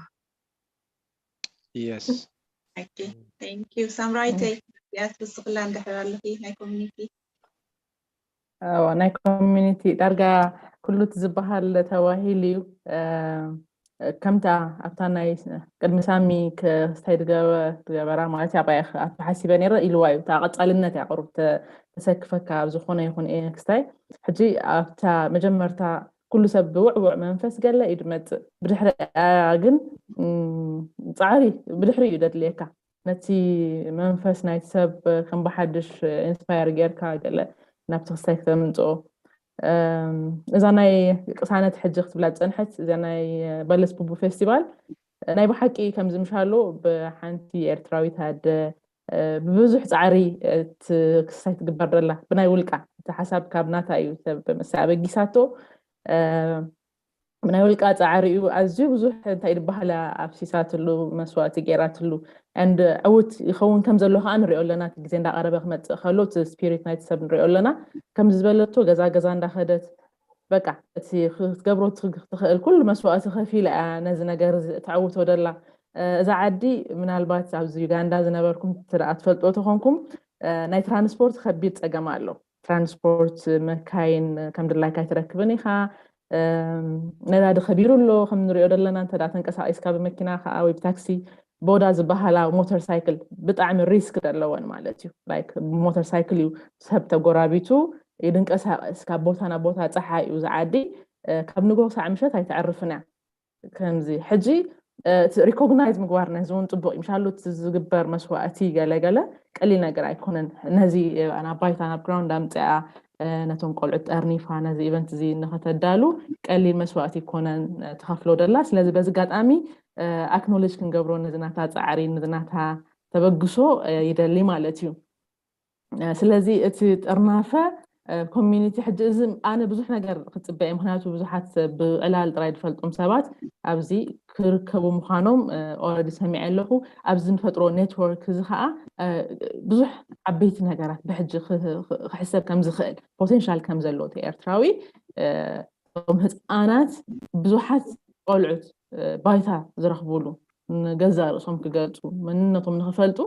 Yes. Thank you ሳምራዊተይ ያት ብስክላ እንድሕር ኣለኺ ናይ ኮሚኒቲ ናይ ኮሚኒቲ ዳርጋ ኩሉ ዝበሃል ተባሂሉ እዩ ከምታ ኣብታ ናይ ቅድሚ ሳሚ ክስታይ ዝገበራ ማለት ኣባይ ኣተሓሲበ ነረ ኢልዋ እዩ እታ ቀፃልነት እያ ቅሩብ ተሰክፈካ ኣብ ዝኾነ ይኹን ክስታይ ሕጂ ኣብታ መጀመርታ ኩሉ ሰብ ብውዕውዕ መንፈስ ገለ እዩ ዝመፅእ ብድሕሪ ግን ፃዕሪ ብድሕሪ እዩ ዘድልየካ ነቲ መንፈስ ናይቲ ሰብ ከም ብሓድሽ ኢንስፓየር ጌርካ ገለ ናብቲ ክስታይ ክተምፅኦ እዛ ናይ ቅሳነት ሕጂ ክትብላ ዝፀንሐት እዛ ናይ በለስ ቡቡ ፌስቲቫል ናይ ብሓቂ ከምዚ ምሻሉ ብሓንቲ ኤርትራዊት ኣደ ብብዙሕ ፃዕሪ ክስታይ ትግበር ዘላ ብናይ ውልቃ እቲ ሓሳብ ካብ ናታ እዩ ሰብ መሳ ኣበጊሳቶ ብናይ ውልቃ ፃዕሪ እዩ ኣዝዩ ብዙሕ እንታይ ዝበሃል ኣብሲሳትሉ መስዋእቲ ገይራትሉ and ዕውት ይኸውን ከም ዘሎ ከዓ ንሪኦ ኣለና እቲ ግዜ እንዳቀረበ ክመፅእ ከሎ እቲ ስፒሪት ናይቲ ሰብ ንሪኦ ኣለና ከምዚ ዝበለቶ ገዛ ገዛ እንዳኸደት በቃ እቲ ክትገብሮ ትኽእል ኩሉ መስዋእቲ ከፊላ እያ ነዚ ነገር እዚ ተዕውቶ ደላ እዛ ዓዲ ምናልባት ኣብዚ ዩጋንዳ ዝነበርኩም ትደኣ ትፈልጦ ተኾንኩም ናይ ትራንስፖርት ከቢድ ፀገም ኣሎ ትራንስፖርት መካይን ከም ድላይካ ኣይትረክብን ኢኻ ነዳዲ ከቢሩ ኣሎ ከም ንሪኦ ዘለና እንተ ተንቀሳቂስካ ብመኪና ከዓ ወይ ብታክሲ ቦዳ ዝበሃላ ሞተር ሳይክል ብጣዕሚ ሪስክ ዘለወን ማለት እዩ ሞተር ሳይክል እዩ ሰብ ተጎራቢቱ ይድንቀሳቀስ ካብ ቦታ ናብ ቦታ ፀሓይ እዩ ዝዓዲ ካብ ንጎ ክሳዕ ምሸት ኣይተዕርፍን እያ ከምዚ ሕጂ እቲ ሪኮግናይዝ ምግባር ነዚ እውን ፅቡቅ እዩ ምሻሉ እቲ ዝግበር መስዋእቲ ገለገለ ቀሊል ነገር ኣይኮነን ነዚ ናብ ባይታ ናብ ግራውንድ ኣምፅኣ ነቶም ቆልዑት ጠርኒፋ ነዚ ኢቨንት እዚ ንክተዳሉ ቀሊል መስዋእቲ ይኮነን ትኸፍሎ ደላ ስለዚ በዚ ኣጋጣሚ ኣክኖሌጅ ክንገብሮ ነዚ ናታ ፃዕሪ ነዚ ናታ ተበግሶ ይደሊ ማለት እዩ ስለዚ እቲ ጥርናፈ ኮሚኒቲ ሕጂ እዚ ኣነ ብዙሕ ነገር ክፅበ እየ ምክንያቱ ብዙሓት ብዕላል ጥራይ ዝፈልጦም ሰባት ኣብዚ ክርከቡ ምዃኖም ኦረዲ ሰሚዐ ኣለኹ ኣብዚ ንፈጥሮ ኔትወርክ እዚ ከዓ ብዙሕ ዓበይቲ ነገራት ብሕጂ ክሕሰብ ከም ዝኽእል ፖቴንሻል ከም ዘለዎ እቲ ኤርትራዊ ም ህፃናት ብዙሓት ቆልዑት ባይታ ዝረኽብሉ ንገዛ ርእሶም ክገልፁ መንነቶም ንክፈልጡ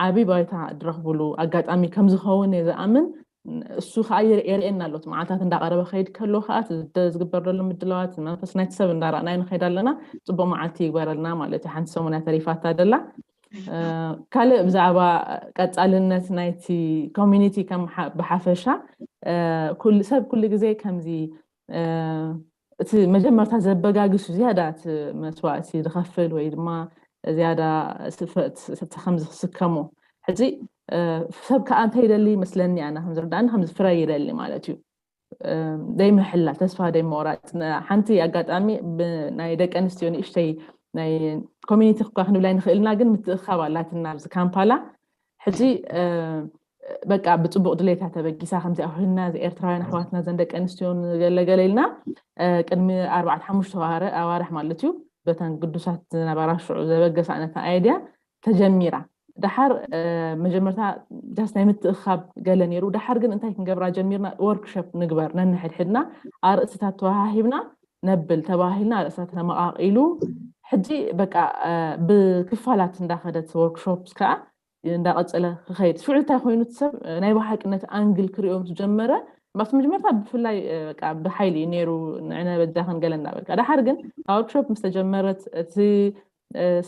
ዓብይ ባይታ ዝረኽብሉ ኣጋጣሚ ከም ዝኸውን እየ ዝኣምን እሱ ከዓ የርእየና ኣሎ እቲ መዓልታት እንዳቀረበ ከይድ ከሎ ከዓ ዝግበር ዘሎ ምድለዋት መንፈስ ናይቲ ሰብ እንዳረኣናይ ንኸይድ ኣለና ፅቡቅ መዓልቲ ይግበረልና ማለት እዩ ሓንቲ ሰሙን ተሪፋታ ደላ ካልእ ብዛዕባ ቀፃልነት ናይቲ ኮሚኒቲ ከም ብሓፈሻ ሰብ ኩሉ ግዜ ከምዚ እቲ መጀመርታ ዘበጋግሱ ዝያዳ እቲ መስዋእቲ ዝኸፍል ወይ ድማ ዝያዳ ስፈት ከምዚ ክስከሞ ሕዚ ሰብ ከዓ እንታይ ይደሊ ይመስለኒ ኣነ ከም ዝርዳእኒ ከምዚ ፍረ ይደሊ ማለት እዩ ዘይምሕላ ተስፋ ዘይምቑራፅ ሓንቲ ኣጋጣሚ ናይ ደቂ ኣንስትዮ ንእሽተይ ናይ ኮሚኒቲ ክኳ ክንብላይ ንኽእልና ግን ምትእኻብ ኣላትና ኣብዚ ካምፓላ ሕጂ በቃ ብፅቡቅ ድሌታ ተበጊሳ ከምዚኣ ኮይንና እዚ ኤርትራውያን ኣሕዋትና ዘን ደቂ ኣንስትዮ ገለገለ ኢልና ቅድሚ ኣርባዕተ ሓሙሽተ ኣዋርሕ ማለት እዩ በተን ግዱሳት ዝነበራ ሽዑ ዘበገሳ ነታ ኣይድያ ተጀሚራ ደሓር መጀመርታ ጃስ ናይ ምትእኻብ ገለ ነይሩ ደሓር ግን እንታይ ክንገብራ ጀሚርና ወርክሾፕ ንግበር ነንሕድሕድና ኣርእስታት ተዋሃሂብና ነብል ተባሂልና ኣርእስታት ተመቃቂሉ ሕጂ በቃ ብክፋላት እንዳኸደት ወርክሾፕ ከዓ እንዳቀፀለ ክኸይድ ሽዑ እንታይ ኮይኑ ሰብ ናይ ብሓቅነት ኣንግል ክሪኦ ምስ ጀመረ ኣብቲ መጀመርታ ብፍላይ ብሓይሊ እዩ ነይሩ ንዕነ በጃኽን ገለ እንዳበልካ ደሓር ግን ወርክሾፕ ምስ ተጀመረት እቲ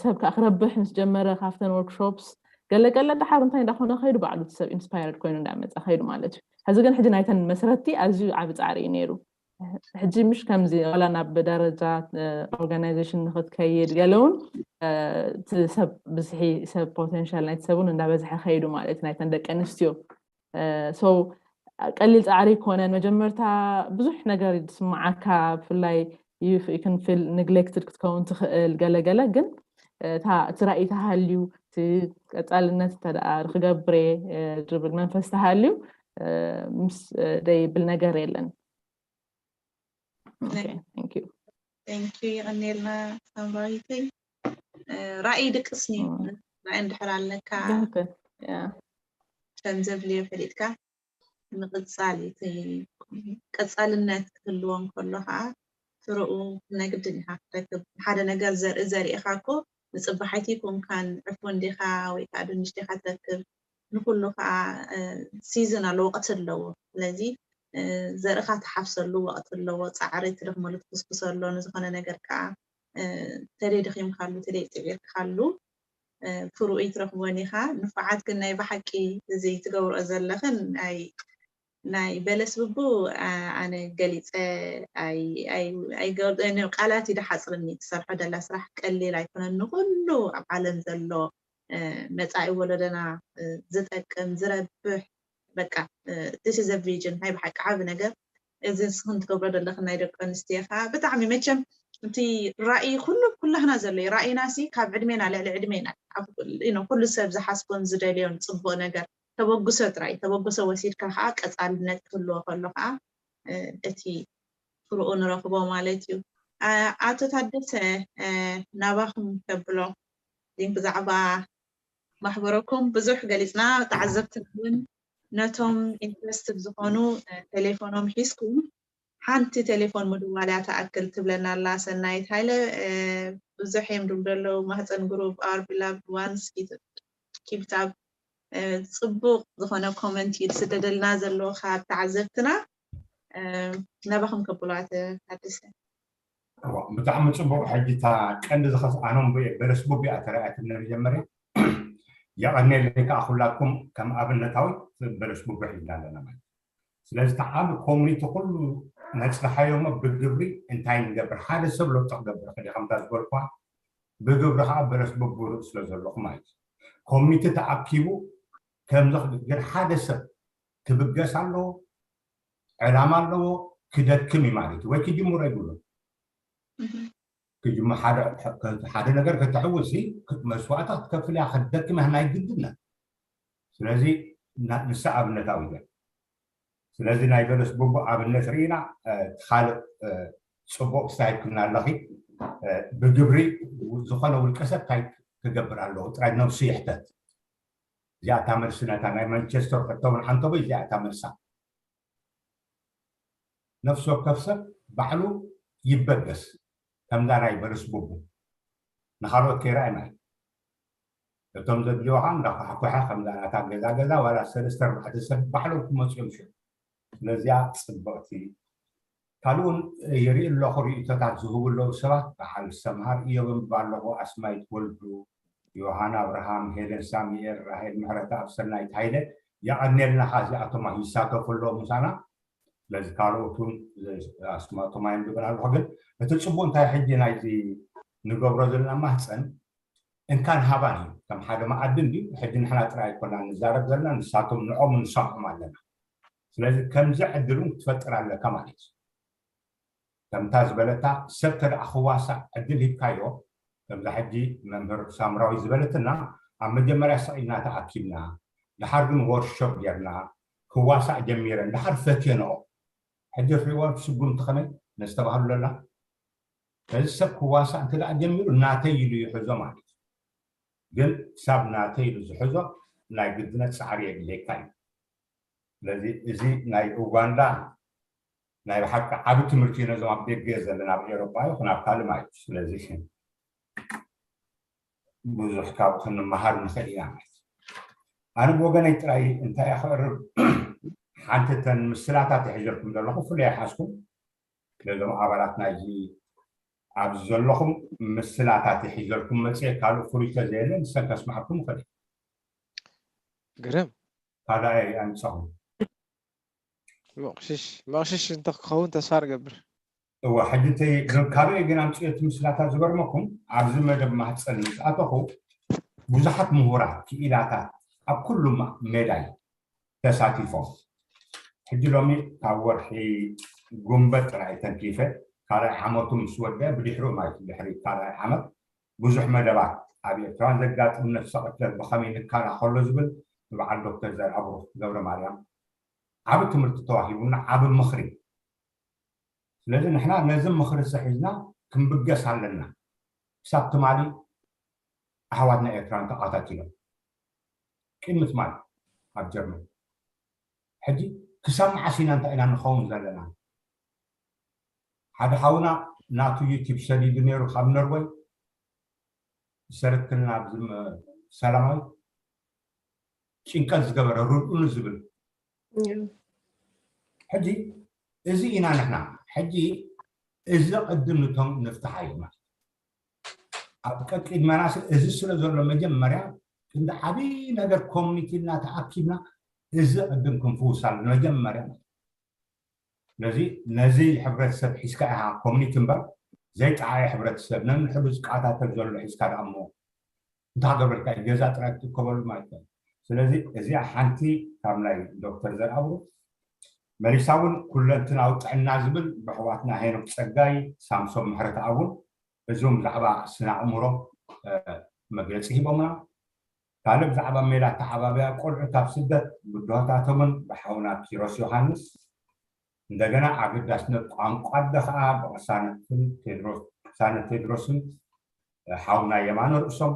ሰብ ከዓ ክረብሕ ምስ ጀመረ ካብተን ወርክሾፕስ ገለገለ ደሓር እንታይ እንዳኾነ ከይዱ ባዕሉ እቲ ሰብ ኢንስፓየርድ ኮይኑ እንዳመፀ ከይዱ ማለት እዩ ሕዚ ግን ሕጂ ናይተን መስረቲ ኣዝዩ ዓብ ፃዕሪ እዩ ነይሩ ሕጂ ምሽ ከምዚ ዋላ ናብ ደረጃ ኦርጋናይዜሽን ንክትከይድ ገለ እውን እቲ ሰብ ብዝሒ ሰብ ፖቴንሻል ናይቲ ሰብ እውን እንዳበዝሐ ከይዱ ማለት ናይተን ደቂ ኣንስትዮ። ሶ ቀሊል ፃዕሪ ኣይኮነን። መጀመርታ ብዙሕ ነገር ዝስማዓካ፣ ብፍላይ you can feel neglected ክትከውን ትኽእል ገለገለ፣ ግን እታ እቲ ራእይ ተሃልዩ እቲ ቀፃልነት እንተ ደኣ ክገብር እየ ዝብል መንፈስ ተሃልዩ ምስ ደይብል ነገር የለን። Thank you። Thank you። የቐኔልና ሳምራዊተይ። ራእይ ድቅስኒ ራእይ እንድሕር ኣለካ ከም ዘድልዮ ፈሊጥካ ምቕፃል እዩ። ቀፃልነት ክህልዎ እንከሎ ከዓ ፍርኡ ነግድን ኢካ ክትረክብ። ሓደ ነገር ዘርኢ ዘሪእካ እኮ ንፅባሕ ኣይትይኮንካን ዕፉን ዲካ ወይ ከዓ ድንሽ ዲካ ትረክብ። ንኩሉ ከዓ ሲዝን ኣሎ፣ ወቅቲ ኣለዎ። ስለዚ ዘርእካ ትሓፍሰሉ ወቅቲ ኣለዎ፣ ፃዕሪ ትደክመሉ ትኩስኩሰሎ። ንዝኮነ ነገር ከዓ ተደይ ደኪምካሉ ተደይ ፅዒርካሉ ፍርኡ ኣይትረክቦን ኢካ። ንፉዓት ግን ናይ ብሓቂ እዚ ትገብርኦ ዘለክን ናይ ናይ በለስ ብቡ ኣነ ገሊፀ ኣይገልፀ፣ ቃላት እዩ ድሓፅርኒ። ትሰርሖ ደላ ስራሕ ቀሊል ኣይኮነን። ንኩሉ ኣብ ዓለም ዘሎ መፃኢ ወለደና ዝጠቅም ዝረብሕ በቃ this is a vision ናይ ብሓቂ ዓቢ ነገር። እዚ ንስኽን ትገብሮ ዘለኽን ናይ ደቂ ኣንስትዮ ከዓ ብጣዕሚ መቸም እቲ ራእይ ኩሉ ኩላህና ዘሎ እዩ። ራእይና ሲ ካብ ዕድሜና ልዕሊ ዕድሜና ኩሉ ሰብ ዝሓስቦን ዝደልዮን ፅቡቅ ነገር ተበግሶ ጥራይ ተበግሶ ወሲድካ ከዓ ቀፃልነት ክህልዎ ከሎ ከዓ እቲ ፍርኡ ንረክቦ ማለት እዩ። ኣቶ ታደሰ ናባኹም ከብሎ ብዛዕባ ማሕበረኩም ብዙሕ ገሊፅና፣ ተዓዘብትና እውን ነቶም ኢንትረስትድ ዝኾኑ ቴሌፎኖም ሒዝኩም ሓንቲ ቴሌፎን ምድዋል እያ ትኣክል ትብለና ኣላ ሰናይት ሃይለ። ብዙሕ እዮም ድም ደለዉ ማህፀን ግሩፕ our beloved ones keep it up። ፅቡቅ ዝኾነ ኮመንት እዩ ዝስደደልና ዘሎ ካብ ተዓዘብትና። ናባኹም ከብሎ ኣቶ ታደሰ። ብጣዕሚ ፅቡቅ። ሕጂ እታ ቀንዲ ዝኸስኣኖም በለስ ቡቢ እያ ተረኣያትኒ መጀመርያ። የቐንየለይ ከዓ ኩላትኩም ከም ኣብነታዊት በለስ ቡቢ ሒዝና ኣለና ማለት እዩ። ስለዚ እቲ ዓቢ ኮሚኒቲ ኩሉ ነፅንሓዮ እሞ ብግብሪ እንታይ ንገብር፣ ሓደ ሰብ ለውጢ ክገብር ክደ ከምታ ዝበልኳ ብግብሪ ከዓ በለስ ቡቢ ርእዩ ስለ ዘለኹ ማለት እዩ። ኮሚኒቲ ተኣኪቡ ከምዚ ግን ሓደ ሰብ ክብገስ ኣለዎ፣ ዕላማ ኣለዎ፣ ክደክም እዩ ማለት እዩ። ወይ ክጅምሮ ይብሉ ክጅም ሓደ ነገር ከተሕውስ መስዋእታ ክትከፍል እያ፣ ክትደክም እያ ናይ ግድነት። ስለዚ ንሳ ኣብነታዊ እያ። ስለዚ ናይ በለስ ቡቡ ኣብነት ርኢና ካልእ ፅቡቅ ስታይል ክና ኣለኺ ብግብሪ ዝኾነ ውልቀ ሰብ እንታይ ክገብር ኣለዎ ጥራይ ነብሱ ይሕተት። እዚኣ እታ መልሲ ነታ ናይ ማንቸስተር ሕቶ እውን ሓንቶ እዚኣ እታ መልሳ። ነፍሲ ወከፍ ሰብ ባዕሉ ይበገስ ከምዛ ናይ በለስ ቡቡ ንካልኦት ከይረኣይ ማለት እቶም ዘድልዮካ እንዳኳሕኮሐ ከምዛ ናታ ገዛ ገዛ ዋላ ሰለስተ ኣርባዕተ ሰብ ባዕሎም ክመፅኦም ሽዑ ስለዚኣ ፅብቕቲ ካልኡን ይርኢ ኣለኹ ርእቶታት ዝህቡ ኣለዉ ሰባት በዓል ሰምሃር እዮብ እምባ ኣለኹ ኣስማይት ወልዱ ዮሃና ኣብርሃም ሄለን ሳሚኤል ራሄል ምሕረተኣብ ሰናይት ሃይለ የቐንየልና እዚኣቶም ይሳተፉ ኣለዉ ምሳና ስለዚ ካልኦት እውን ኣስማቶም ኣየንብብን ኣለኹ ግን እቲ ፅቡቅ እንታይ ሕጂ ናይዚ ንገብሮ ዘለና ማህፀን እንካን ሃባን እዩ ከም ሓደ መኣዲ እንድዩ ሕጂ ንሕና ጥራይ ኣይኮና ንዛረብ ዘለና ንሳቶም ንዖም ንሰምዖም ኣለና ስለዚ ከምዚ ዕድል እውን ክትፈጥር ኣለካ ማለት እዩ ከምታ ዝበለታ ሰብ ተደኣ ክዋሳእ ዕድል ሂብካዮ ከምዛ ሕጂ መምህር ሳምራዊ ዝበለትና ኣብ መጀመርያ ስቕ ኢልና ተኣኪብና ድሓር ግን ወርክሾፕ ጌርና ክዋሳእ ጀሚረን ድሓር ፈትየንኦ ሕጂ ሪዋርድ ስጉምቲ ከመይ ነስተባህሉ ኣለና ነዚ ሰብ ክዋሳእ እንተ ደኣ ጀሚሩ ናተይ ኢሉ ይሕዞ ማለት እዩ ግን ክሳብ ናተይ ኢሉ ዝሕዞ ናይ ግድነት ፃዕሪ የድልየካ እዩ ስለዚ እዚ ናይ ኡጋንዳ ናይ ብሓቂ ዓቢ ትምህርቲ እዩ ነዞም ኣብ ደገ ዘለና ኣብ ኤሮጳ ይኹን ኣብ ካልእ ማለት እዩ ስለዚ ብዙሕ ካብኡ ክንመሃር ንኽእል ኢና ማለት ኣነ ብወገነይ ጥራይ እንታይ ክቕርብ ሓንቲ ተን ምስላታት ይሕዘልኩም ዘለኹ ፍሉይ ኣይሓዝኩም ነዞም ኣባላት ናይዚ ኣብዚ ዘለኹም ምስላታት ይሕዘልኩም መፅኤ ካልእ ፍሉይ ተዘየለ ንሰን ከስማዕኩም ይኽእል ግርም ካልኣይ ኣምፀኹም መቕሽሽ መቕሽሽ እንተ ክኸውን ተስፋ ንገብር። እወ፣ ሕጂ እንተ ካበይ ግን ኣምፅኦ እቲ ምስላታት ዝገርመኩም፣ ኣብዚ መደብ ማህፀን ምስ ኣተኹ ብዙሓት ምሁራት ክኢላታት ኣብ ኩሉ ማ- ሜዳ እዩ ተሳቲፎም። ሕጂ ሎሚ ካብ ወርሒ ጉንበት ጥራይ ተንኪፈ ካልኣይ ዓመቱ ምስ ወደ ብድሕሪኡ ማለት እዩ፣ ድሕሪ ካልኣይ ዓመት ብዙሕ መደባት ኣብ ኤርትራን ዘጋጥም ነፍሰ ቅትለት ብኸመይ ንከላኸሎ ዝብል ንበዓል ዶክተር ዘርኣብሩኽ ገብረ ማርያም ዓቢ ትምህርቲ ተዋሂቡና፣ ዓቢ ምኽሪ። ስለዚ ንሕና ነዚ ምኽሪ እዚ ሒዝና ክንብገስ ኣለና። ክሳብ ትማሊ ኣሕዋትና ኤርትራን ተቓታቲሎም ቅድሚ ትማሊ ኣብ ጀርመን። ሕጂ ክሳብ መዓስ ኢና እንታይ ኢና ንኸውን ዘለና? ሓደ ሓውና ናቱ ዩቲብ ሰዲዱ ነይሩ ካብ ኖርወይ፣ ዝሰረክልና ኣብዚ ሰላማዊ ጭንቀት ዝገበረ ርድኡኒ ዝብል። ሕጂ እዚ ኢና ንሕና። ሕጂ እዚ ቅድም ንቶም ንፍትሓ እዩ ማለት። ኣብ ቀቂድመናስ እዚ ስለ ዘሎ መጀመርያ እንደ ዓብይ ነገር ኮሚኒቲ እናተኣኪብና እዚ ቅድም ክንፍውሳሉ መጀመርያ ማለት። ስለዚ ነዚ ሕብረተሰብ ሒዝካ ኢኻ ኮሚኒቲ እምበር ዘይጠዓየ ሕብረተሰብ ነንሕዱ ዝቃታተል ዘሎ ሒዝካ ደኣ እሞ እንታይ ገበርካ እዩ? ገዛ ጥራይ ክትርከበሉ ማለት እዩ። ስለዚ እዚኣ ሓንቲ ካብ ናይ ዶክተር ዘርኣብሩ መሊሳ እውን ኩለንትናዊ ጥዕና ዝብል ብሕዋትና ሄኖክ ፀጋይ ሳምሶም ምሕረት እውን እዞም ብዛዕባ ስነ ኣእምሮ መግለፂ ሂቦምና። ካልእ ብዛዕባ ሜላ ኣተዓባብያ ቆልዑ ካብ ስደት ብድሆታቶምን ብሓውና ኪሮስ ዮሃንስ እንደገና ኣገዳስነት ቋንቋ ኣደ ከዓ ብቅሳነት ቅሳነት ቴድሮስን ሓውና የማነ ርእሶም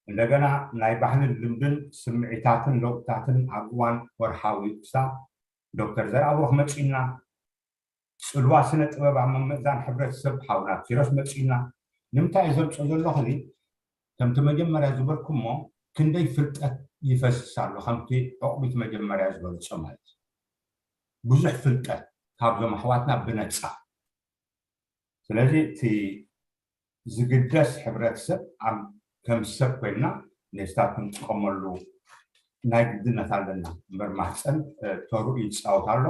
እንደገና ናይ ባህልን ልምድን ስምዒታትን ለውጥታትን ኣብ እዋን ወርሓዊ ቅሳ ዶክተር ዘርኣብሩኽ መፂና። ፅልዋ ስነ ጥበብ ኣብ ምምእዛን ሕብረተሰብ ሓውና ኪሮስ መፂና። ንምንታይ ዘምፆ ዘለኹ ከምቲ መጀመርያ ዝበልኩሞ ክንደይ ፍልጠት ይፈስስ ኣሎ ከምቲ ዕቑቢት መጀመርያ ዝበልፆ ማለት ብዙሕ ፍልጠት ካብዞም ኣሕዋትና ብነፃ። ስለዚ እቲ ዝግደስ ሕብረተሰብ ከም ሰብ ኮይና ኔስታት ክንጥቀመሉ ናይ ግድነት ኣለና እምበር ማህፀን ተሩ ይፃወት ኣሎ።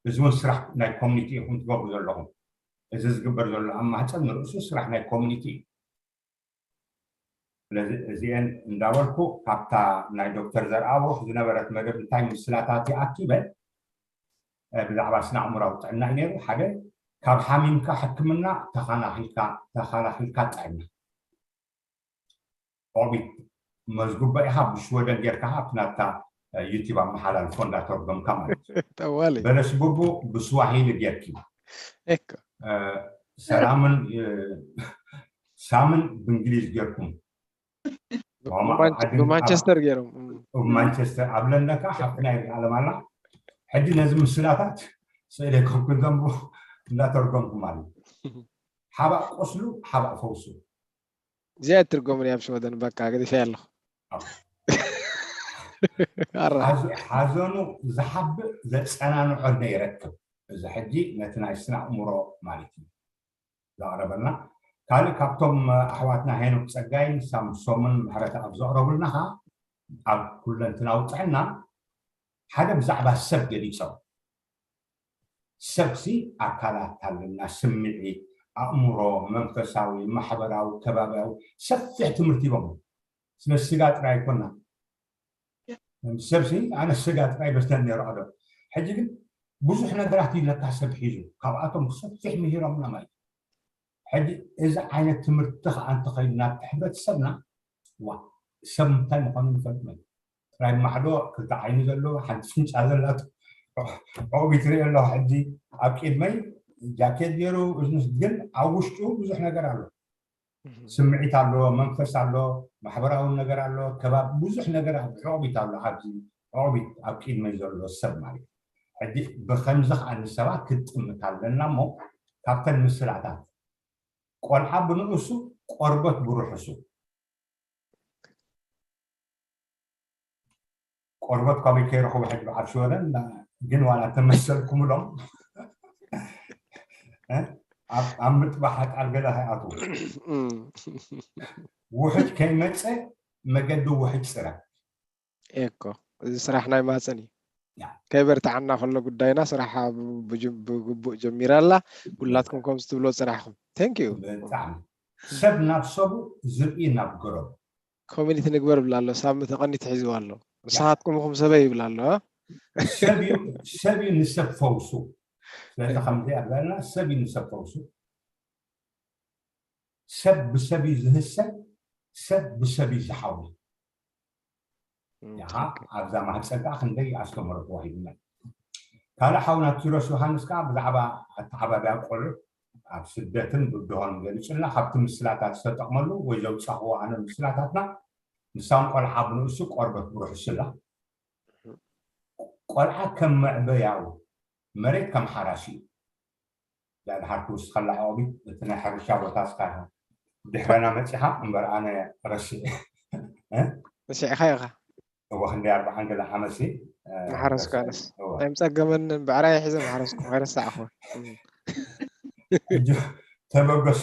እዚ እውን ስራሕ ናይ ኮሚኒቲ ኢኹም ትገብሩ ዘለኹም። እዚ ዝግበር ዘሎ ኣብ ማህፀን ንርእሱ ስራሕ ናይ ኮሚኒቲ እዩ። ስለዚ እዚአን እንዳበልኩ ካብታ ናይ ዶክተር ዘርኣብሩኽ ዝነበረት መደብ እንታይ ምስላታት ይኣኪበ ብዛዕባ ስነ ኣእምራዊ ጥዕና እዩ ነይሩ። ሓደ ካብ ሓሚምካ ሕክምና ተኸላኺልካ ጥዕና ኦቢት መዝጉባ ኢኻ ብሽወደን ጌርካ ኣብቲ ናትካ ዩቲብ ኣመሓላልፎ እንዳተርጎምካ ማለት እዩ። ጠዋሊ በለስ ቡቡ ብስዋሂሊ ጌርኪ እኮ ሰላምን ሳምን ብእንግሊዝ ጌርኩም ብማንቸስተር ገይሮም ማንቸስተር ኣብ ለንደካ ሓፍትና ይርኣ ኣለማላ። ሕጂ ነዚ ምስላታት ስእለ ኮንኩን ዘንቡ እንዳተርጎምኩም ማለት ሓባእ ቆስሉ ሓባእ ፈውሱ። እዚኣ ትርጎምን ኣብ ሽወደን በቃ ገዲፈ ኣለኹ። ሓዘኑ ዝሓብእ ዘፀናንዖ ነ ይረክብ። እዚ ሕጂ ነቲ ናይ ስነ ኣእምሮ ማለት እዩ ዘቕረበልና። ካልእ ካብቶም ኣሕዋትና ሄኖክ ፀጋይን ሳምሶምን ምሕረት ኣብ ዘቕረቡልና ኸዓ ኣብ ኩለንትናዊ ጥዕና ሓደ ብዛዕባ ሰብ ገሊፆም። ሰብሲ ኣካላት ኣለና፣ ስምዒት፣ ኣእምሮ፣ መንፈሳዊ፣ ማሕበራዊ፣ ከባቢያዊ ሰፊሕ ትምህርቲ ሂቦም። ስለ ስጋ ጥራይ ኣይኮና ሰብሲ ኣነ ስጋ ጥራይ በስተን ነይሩ ቀደም። ሕጂ ግን ብዙሕ ነገራት እዩ ለካ ሰብ ሒዙ ካብኣቶም ብሰፊሕ ምሂሮምና ማለት እዩ። ሕጂ እዚ ዓይነት ትምህርቲ ከዓ እንተኸይዱ ናብቲ ሕብረተሰብና ዋ ሰብ እንታይ ምዃኑ ንፈልጥ ማለት ጥራይ ማዕዶ ክልተ ዓይኒ ዘለዎ ሓንቲ ፍንጫ ዘላቶ ኦቢት ሪኦ ኣለኹ። ሕጂ ኣብ ቅድመይ ጃኬት ገይሩ እዝኑስ ግን ኣብ ውሽጡ ብዙሕ ነገር ኣሎ። ስምዒት ኣሎ፣ መንፈስ ኣሎ፣ ማሕበራዊ ነገር ኣሎ፣ ከባቢ ብዙሕ ነገር ኦቢት ኣሎ። ኣብዚ ኦቢት ኣብ ቅድመይ ዘሎ ሰብ ማለት ሕጂ ብከምዚ ከዓ ንሰባት ክትጥምት ኣለና እሞ ካብተን ምስላታት ቆልዓ ብንኡሱ ቆርበት ብርሑሱ ቆርበት ኳበይ ከይረኽቡ ሕጂ በዓል ሽወደን ግን ዋላ ተመሰልኩምሎም ኣብ ምጥባሕ ቃል ገለ ከይኣትዉ ውሕጅ ከይመፀ መገዲ ውሕጅ ፅረ እኮ እዚ ስራሕ ናይ ማፀን እዩ። ከይበርትዓና ከሎ ጉዳይና፣ ስራሕ ብግቡእ ጀሚራ ኣላ። ኩላትኩም ከምዚ ትብሎ ጽናሕኩም። Thank you። ብጣዕሚ ሰብ ናብ ሰቡ፣ ዝርኢ ናብ ገረቡ። ኮሚኒቲ ንግበር ብላ ኣሎ። ሳሚ ተቐኒቱ ሒዝዋ ኣሎ። ንስኻትኩም ኢኹም ሰበይ ይብላ ኣሎ። ሰብ እዩ ንሰብ ፈውሱ። ስለዚ ከምዚ ኣብዛና ሰብ እዩ ንሰብ ፈውሱ። ሰብ ብሰብ እዩ ዝህሰብ፣ ሰብ ብሰብ እዩ ዝሓዊ። ያሃ ኣብዛ ማህፀን ከዓ ክንደይ ኣስተምህሮ ተዋሂቡና። ካልእ ሓውና ኪሮስ ዮሃንስ ከዓ ብዛዕባ ኣተዓባብያ ቆልዑ ኣብ ስደትን ብድሆን ገሊፁልና። ካብቲ ምስላታት ዝተጠቕመሉ ወይ ዘውፃኽዎ ኣነ ምስላታትና ንሳውን ቆልዓ ብንእሱ ቆርበት ብሩሕስላ ቆልዓ ከም መዕበያኡ መሬት ከም ሓራሲ እዩ። ዳድሓር ክውስኸላ ኦቢት እቲ ናይ ሕርሻ ቦታ እስካ ድሕረና መፂኻ እምበር ኣነ ረሲዕ ረሲዕካ ኢኻ። እወ ክንደይ ኣርባዓን ገለ ዓመት መሓረስኩ ኣነስ ኣይምፀገመን ብዕራይ ሒዘ መሓረስኩ ኣይረሳዕኹ። ተበገሱ።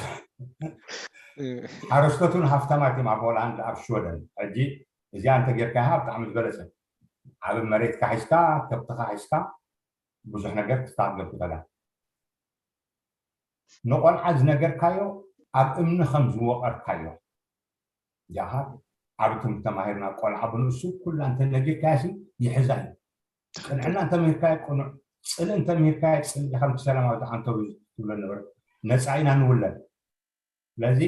ሓረስቶት እውን ሃፍታማት እዮም ኣብ ሆላንድ ኣብ ሽወደን። ሕጂ እዚኣ እንተጌርካያ ብጣዕሚ ዝበለፀ ዓብ መሬትካ ሒዝካ ከብትካ ሒዝካ ብዙሕ ነገር ክስተካከል ክፈላ ንቆልዓ ዝነገርካዮ ኣብ እምኒ ከም ዝወቐርካዮ ጃሃር ዓብ ትምህርቲ ተማሂርና ቆልዓ ብንእሱ ኩላ እንተነጊርካያሲ ይሕዛ እዩ። ቅንዕና እንተምህርካዮ ቅኑዕ፣ ፅልኢ እንተምህርካዮ ፅልኢ ከምቲ ሰላማዊት ዓንተው ትብሎ ነበረ ነፃ ኢና ንውለድ። ስለዚ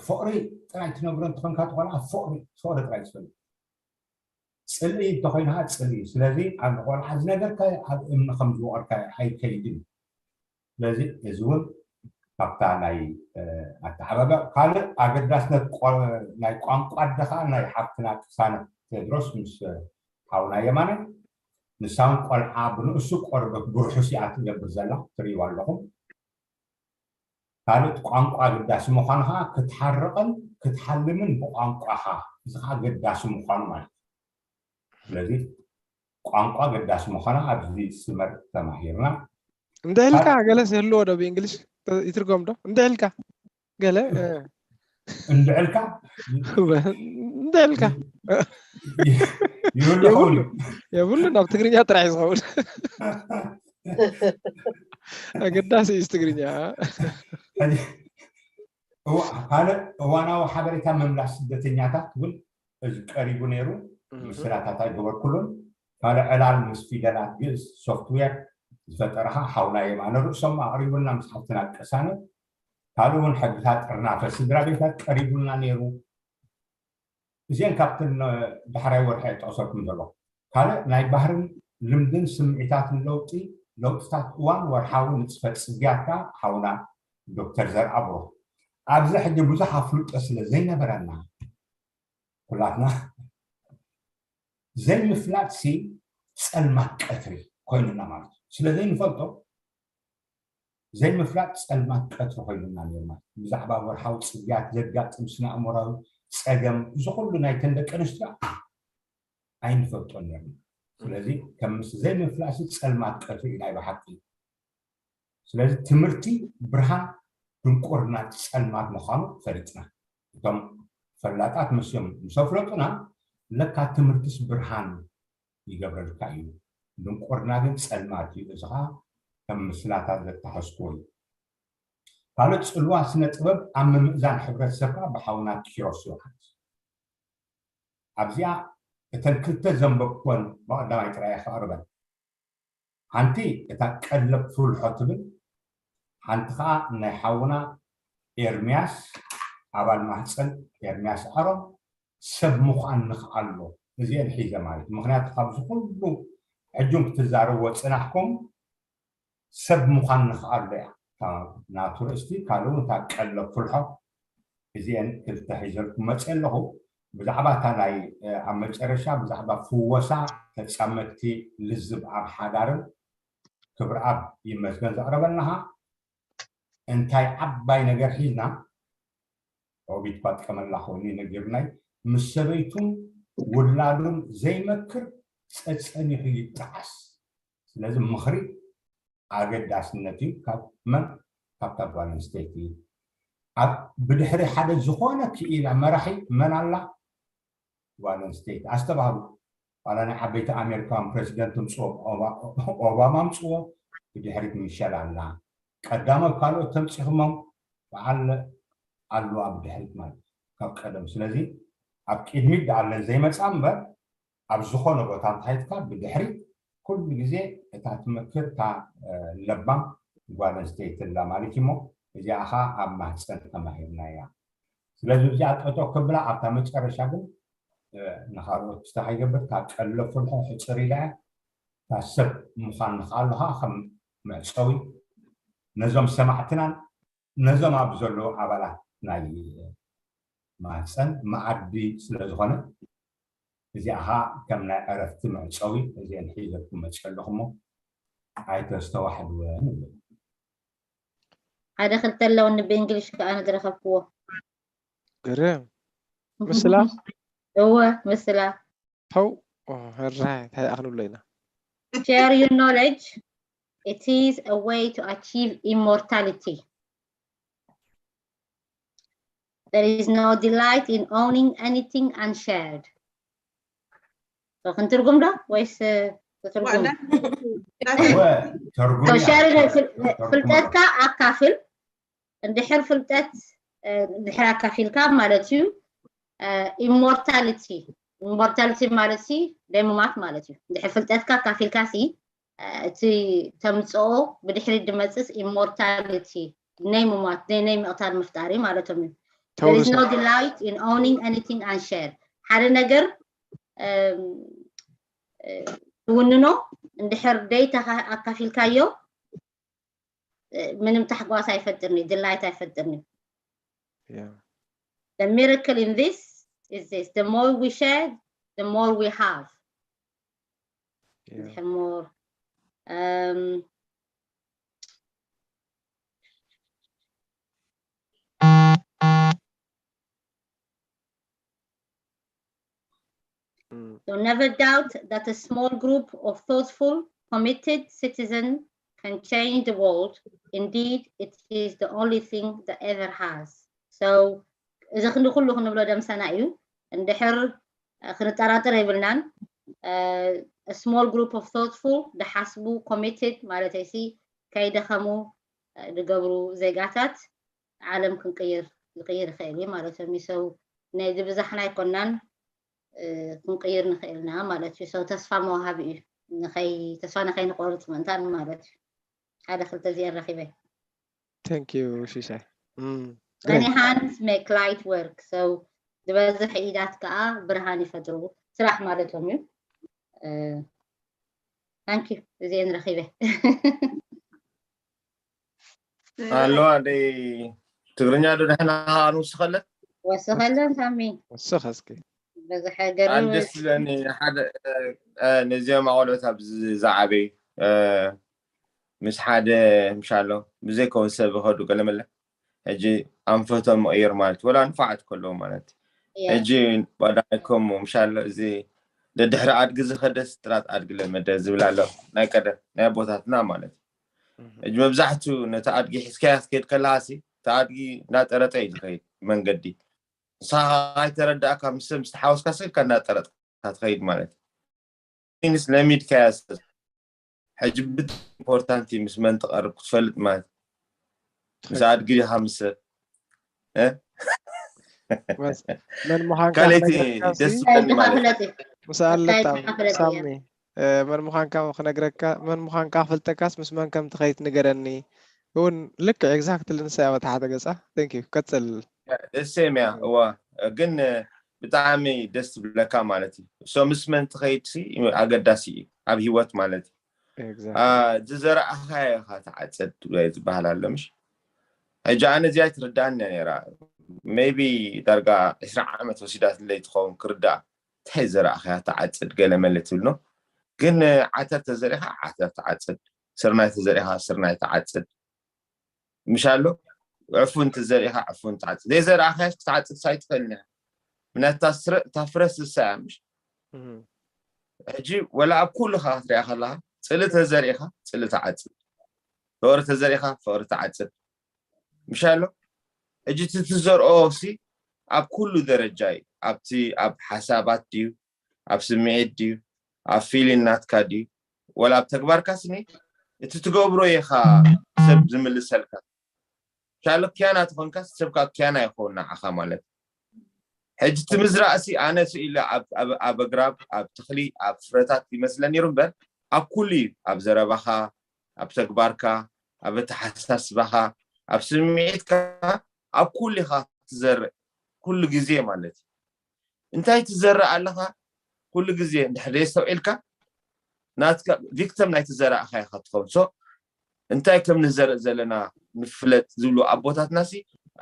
ፍቕሪ ጥራይ ትነግሮ እንተኾንካ ቆልዓ ፍቕሪ ፍቕሪ ጥራይ ትፈልጥ። ፅልኢ እንተኮይኑ ከዓ ፅልኢ እዩ። ስለዚ ኣብ ቆልዓ ዝነገርካዮ ኣብ እምኒ ከም ዝወቐርካዮ ኣይከይድን እዩ። ስለዚ እዚ እውን ካብታ ናይ ኣተዓባብያ ካልእ ኣገዳስነት ናይ ቋንቋ ኣደ ከዓ ናይ ሓፍትና ቅሳነት ቴድሮስ ምስ ሓውና የማነ ንሳውን ቆልዓ ብንእሱ ቆርበት ብርሑስ እያ ትገብር ዘላ ትርእይዋ ኣለኹም። ካልእ ቋንቋ ኣገዳሲ ምዃኑ ከዓ ክትሓርቕን ክትሓልምን ብቋንቋኻ እዚ ከዓ ኣገዳሲ ምዃኑ ማለት እዩ። ስለዚ ቋንቋ ኣገዳሲ ምዃኑ ኣብዚ ስመር ተማሂርና። እንድዕልካ ገለስ ይህልዎ ዶ ብእንግሊሽ ይትርጎም ዶ እንድዕልካ ገለ እንድዕልካ እንድዕልካ ይህሉ የብሉ ናብ ትግርኛ ጥራሕ እዩ ዝኸውን። ኣገዳሲ እዩ ትግርኛ። ካልእ እዋናዊ ሓበሬታ ምምላስ ስደተኛታት እውን እዚ ቀሪቡ ነይሩ። ምስላታት ኣይገበርኩሉን። ካልእ ዕላል ምስ ፊደላት ግእዝ ሶፍትዌር ዝፈጠረኻ ሓውና የማነ ርእሶም ኣቕሪቡልና ምስ ሓፍትና ቅሳነት። ካልእ እውን ሕግታት ጥርናፈ ስድራ ቤታት ቀሪቡልና ነይሩ። እዚአን ካብተን ዳሕራይ ወርሒ ጠቕሰልኩም ዘሎ ካልእ ናይ ባህርን ልምድን ስምዒታትን ለውጢ ለውጥታት እዋን ወርሓዊ ንፅፈት ፅግያት ከዓ ሓውና ዶክተር ዘርኣብሩኽ ኣብዚ ሕጂ ብዙሕ ኣፍልጦ ስለ ዘይነበረና ኩላትና ዘይምፍላጥሲ ፀልማት ቀትሪ ኮይኑና ማለት እዩ። ስለ ዘይንፈልጦ ዘይምፍላጥ ፀልማት ቀትሪ ኮይኑና ነይሩ ማለት እዩ። ብዛዕባ ወርሓዊ ፅግያት ዘጋጥም ስነ ኣእምራዊ ፀገም እዚ ኩሉ ናይተን ደቂ ኣንስትዮ ኣይንፈልጦን ነርና። ስለዚ ከም ምስ ዘይምፍላጥሲ ፀልማት ቀትሪ እዩ ናይ ብሓቂ። ስለዚ ትምህርቲ ብርሃን ድንቁርና ፀልማት ምዃኑ ፈሊጥና እቶም ፈላጣት መሲሎም ምስ ኣፍለጡና ለካ ትምህርትስ ብርሃን ይገብረልካ እዩ፣ ድንቁርና ግን ፀልማት እዩ። እዚ ከዓ ከም ምስላታት ዘተሓዝኩዎ እዩ። ካልእ ፅልዋ ስነ ጥበብ ኣብ ምምእዛን ሕብረተሰብካ ብሓውና ኪሮስ ዮሃንስ ኣብዚኣ እተን ክልተ ዘንበብኩወን ብቐዳማይ ጥራይ ከቕርበን። ሓንቲ እታ ቀለብ ፍልሖ ትብል፣ ሓንቲ ከዓ ናይ ሓውና ኤርምያስ ኣባል ማህፀን ኤርምያስ ኣሮን ሰብ ምዃን ንኽኣሎ እዚአን ሒዘ ማለት እዩ። ምክንያቱ ካብዚ ኩሉ ሕጁም ክትዛረብዎ ፅናሕኩም ሰብ ምዃን ንኽኣሎ እያ ናቱ ርእስቲ። ካልእ እውን እታ ቀለብ ፍልሖ እዚአን ክልተ ሒዘልኩም መፅእ ኣለኹ። ብዛዕባ እታ ናይ ኣብ መጨረሻ ብዛዕባ ፍወሳ ተፃመድቲ ልዝብ ኣብ ሓዳርን ክብርኣብ ይመስገን ዘቕረበልናኻ እንታይ ዓባይ ነገር ሒዝና ኦቢት ኳ ጥቀመላ ኮይኑ ነጊሩናይ ምስ ሰበይቱን ውላዱን ዘይመክር ፀፀኒሑ ይጠዓስ። ስለዚ ምኽሪ ኣገዳስነት እዩ ካብ መን ካብታ ጓል ኣንስተይቲ ኣብ ብድሕሪ ሓደ ዝኾነ ክኢላ መራሒ መን ኣላ ጓል ኣንስተይቲ ኣስተባህሉ ዋላ ናይ ዓበይቲ ኣሜሪካን ፕረዚደንት ምፅዎ፣ ኦባማ ምፅዎ፣ ብድሕሪት ሚሸል ኣላ። ቀዳሞት ካልኦት ተምፂኹሞም በዓል ኣለዋ ብድሕሪት ማለት እዩ፣ ካብ ቀደም። ስለዚ ኣብ ቅድሚት ደኣ ኣለዘይመፃ እምበር ኣብ ዝኾነ ቦታ እንተኸይድካ ብድሕሪት ኩሉ ግዜ እታ ትመክር እታ ለባም ጓል ኣንስተይቲ ኣላ ማለት እዩ። እሞ እዚኣ ኸዓ ኣብ ማህፀን ተማሂርናያ። ስለዚ እዚኣ ጠጠው ከብላ ኣብታ መጨረሻ ግን ንኻልኦት ስታ ከይገብር ካብ ቀለብ ፍልሖ ሕፅር ኢላ እያ። እታ ሰብ ምዃን ንኽኣሉ ኸዓ ከም መዕፀዊ ነዞም ሰማዕትናን ነዞም ኣብ ዘለዉ ኣባላት ናይ ማህፀን መኣዲ ስለ ዝኾነ እዚኣ ኸዓ ከም ናይ ዕረፍቲ መዕፀዊ እዚአን ሒዘልኩም መፅእ ኣለኹ እሞ ኣይተስተዋሕድወን ንብል። ሓደ ክልተ ኣለውኒ ብእንግሊሽ ከዓ ንዝረኸብክዎ ግርም ምስላ እወ ምስላ ሀው ኦ፣ ህራይ እንታይ ደኣ ክንብሎ ኢና share your knowledge, it is a way to achieve immortality. There is no delight in owning anything unshared. So ክንትርጉም ዶ ወይስ ትርጉም? እወ፣ ተርጉም እያ። ሸር ተርጉም እያ። ፍልጠትካ ኣካፍል። እንድሕር ፍልጠት እ፣ እንድሕር ኣካፊልካ ማለት እዩ። ኢሞርታሊቲ ኢሞርታሊቲ ማለት ሲ ደይ ምማት ማለት እዩ። እንድሕር ፍልጠትካ ኣካፊልካ ሲ እ፣ እቲ ተምፅኦ ብድሕሪት ድመፅስ ኢሞርታሊቲ ናይ ምሟት ናይ ናይ ምቕታል ምፍጣሪ ማለቶም እዩ። There is ተውርሶ no delight in owning anything unshared. ሓደ ነገር እም፣ እ፣ ትውንኖ እንድሕር ደይታ ኣካፊልካዮ እ፣ ምንም ታሕጓስ ኣይፈጥርን እዩ፣ ድላይት ኣይፈጥርን እዩ። Yeah. The miracle in this is this. The more we share, the more we have. Yeah. The more. Um, Mm. So never doubt that a small group of thoughtful, committed citizens can change the world. Indeed, it is the only thing that ever has. So እዚ ክንዲ ኩሉ ክንብሎ ደምሰና እዩ። እንድሕር እ፣ ክንጠራጠር የብልናን። A small group of thoughtful፣ ድሓስቡ፣ ኮሚትድ ማለት ሲ ከይደኸሙ እ፣ ድገብሩ ዜጋታት ዓለም ክንቅይር ዝቅይር ይኽእል እዩ ማለት እዮም። So ናይ ድብዛሕና ኣይኮናን እ፣ ክንቅይር ንኽእል ኢና ማለት እዩ። So ተስፋ መውሃቢ እዩ። ንኸይ ተስፋ ንኸይንቆርፅ ምእንታን ማለት እዩ። ሓደ ክልተ እዚአን ረኺበ። Thank you ሲሳይ። Mm, Many great. Hands make light work። So ዝበዝሕ ኢዳት ከዓ ብርሃን ይፈጥሩ፣ ስራሕ ማለቶም እዩ። Thank you። እዚአን ረኺበ። ኣለዋ ደይ ትግርኛ ዶ ደሕና ንውስኸለን ወስኸለን ሳሚ ወስኽ እስኪ። በዚ ሃገር ኣነ ደስ ዝብለኒ ሓደ እ፣ ነዚኦም ኣቆልዑት ኣብዚ ዝዓበዩ እ፣ ምስ ሓደ ምሻሎ ብዘይከውን ሰብ ይኸዱ ገለመለ ሕጂ ኣንፈቶም መቕየር ማለት ወላ ንፋዓት ከለዉ ማለት ሕጂ ባዳይኮም ምሻሎ እዚ ደድሕሪ ኣድጊ ዝኸደስ ጥራት ኣድጊ ለመደ ዝብል ኣሎ ናይ ቀደም ናይ ኣቦታትና ማለት እዩ። ሕጂ መብዛሕትኡ ነቲ ኣድጊ ሒዝካያ ክትከይድ ከለሃሲ እቲ ኣድጊ እናጠረጠ እዩ ዝኸይድ መንገዲ ንስኻ ኣይተረዳእካ ምስ ሰብ ዝተሓወስካ ስልካ እናጠረጥካ ትኸይድ ማለት እዩ። ንስ ለሚድካያ ሰብ ሕጂ ብጣዕሚ ኢምፖርታንት እዩ ምስ መን ትቐርብ ክትፈልጥ ማለት እዩ። ምስ ኣድጊ ዲኻ ምስ ሰብ እ? መን ምዃንካ ካልኣይቲ ክነግረካ ደስ ሲ ዝብለኒ ማለት እዩ። ተፍለጥ እዩ ምስ ኣለታ እንታይ ተፍለጥ እያ? ሳሚ እ፣ መን ምዃንካ ክነግረካ መን ምዃንካ ክፈልጠካስ ምስ መን ከም ትኸይድ ንገረኒ እውን ልክዕ ኤግዛክትሊ ንሳ እያ በታ ሓደ ገፃ። Thank you ቀፅል። ደስ እያ እዋ ግን ብጣዕሚ ደስ ትብለካ ማለት እዩ። So ምስ መን ትኸይድ ሲ ኣገዳሲ እዩ ኣብ ህይወት ማለት እዩ። Exactly. አ፣ ዝዘራእኻዮ ኢኻ ትዓጽድ ዝበሃል ኣሎ ምሽ? ሕጂ ኣነ እዚኣ ኣይትርዳእን እያ ነይራ። Maybe ዳርጋ ዕስራ ዓመት ወሲዳትለይ ትኸውን ክርዳእ። እንታይ ዘራእኻያ ትዓጽድ ገለ መለ ትብል ነው። ግን ዓተር ተዘሪኻ ዓተር ትዓጽድ፣ ስርናይ ተዘሪኻ ስርናይ ትዓጽድ። ምሽ ኣሎ ዕፉን ተዘሪኻ ዕፉን ትዓጽድ። ዘይዘራእኻያስ ክትዓጽድ ኣይትኽእልን ኢኻ። ምክንያቱ እታ ስረ- እታ ፍረ ስሳ እያ ምሽ? እህ፣ ሕጂ ወላ ኣብ ኩሉ ኸዓ ክትሪኣ ከለኻ ጽሊ ተዘሪእኻ ጽሊ ትዓጽድ፣ ፍቕሪ ተዘሪእኻ ፍቕሪ ትዓጽድ። ምሽ ኣሎ ሕጂ እቲ ትዘርኦ ሲ ኣብ ኩሉ ደረጃ እዩ። ኣብቲ ኣብ ሓሳባት ድዩ ኣብ ስምዒት ድዩ ኣብ ፊሊን ናትካ ድዩ ወላ ኣብ ተግባርካ ስኒ እቲ ትገብሮ ኢኻ ሰብ ዝምልሰልካ። ሻሎ ኪያና ተኾንካ ሰብ ካብ ኪያና ይኸውን ንዓኻ ማለት። ሕጂ እቲ ምዝራእሲ ኣነ ስኢለ ኣብ ኣግራብ ኣብ ተኽሊ ኣብ ፍረታት ይመስለ ነይሩ እምበር ኣብ ኩሉ እዩ። ኣብ ዘረባኻ፣ ኣብ ተግባርካ፣ ኣብ ኣተሓሳስባኻ፣ ኣብ ስምዒትካ፣ ኣብ ኩሉ ኢኻ ትዘርእ ኩሉ ግዜ ማለት እዩ። እንታይ ትዘርእ ኣለኻ ኩሉ ግዜ እንድሕር ደየስተውዒልካ ናትካ ቪክተም ናይ ትዘራእኻ ኢኻ ትኸውን። ሶ እንታይ ከም ንዘርእ ዘለና ንፍለጥ ዝብሉ ኣቦታትና ሲ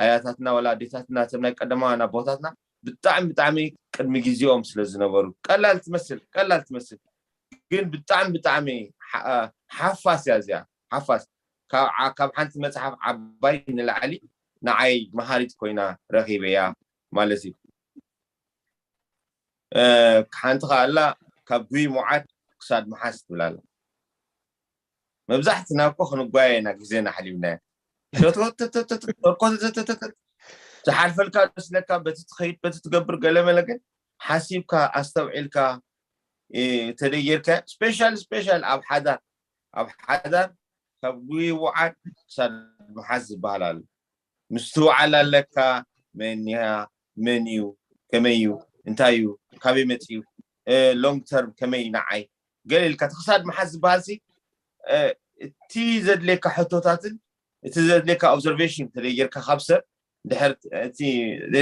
ኣያታትና ወላ ኣዴታትና እቶም ናይ ቀደማውያን ኣቦታትና ብጣዕሚ ብጣዕሚ ቅድሚ ግዜኦም ስለ ዝነበሩ ቀላል ትመስል ቀላል ትመስል ግን ብጣዕሚ ብጣዕሚ ሓፋስ እያ እዚኣ ሓፋስ ካብ ሓንቲ መፅሓፍ ዓባይ ንላዕሊ ንዓይ መሃሪት ኮይና ረኺበያ ማለት እዩ። ሓንቲ ከኣላ ካብ ጉይ ሙዓት ክሳድ መሓዝ ትብል ኣላ። መብዛሕትና እኮ ክንጓየ ኢና ግዜና ሓሊብናዮ። ዝሓልፈልካ ስለካ በቲ ትኸይድ በቲ ትገብር ገለመለ ግን ሓሲብካ ኣስተውዒልካ ተደየርካ ስፔሻል ስፔሻል ኣብ ሓዳር ኣብ ሓዳር ካብ ጉይ ውዓል ክሳድ ምሓዝ ዝበሃል ኣሎ። ምስትውዓል ኣለካ። መን እያ መን እዩ ከመይ እዩ እንታይ እዩ ካበይ መፅኡ ሎንግ ተርም ከመይ ንዓይ ገለ ኢልካ እቲ ክሳድ ምሓዝ ዝበሃል ሲ እቲ ዘድልየካ ሕቶታትን እቲ ዘድልየካ ኦብዘርቬሽን ተደይ ጌርካ ካብ ሰብ ድሕር እቲ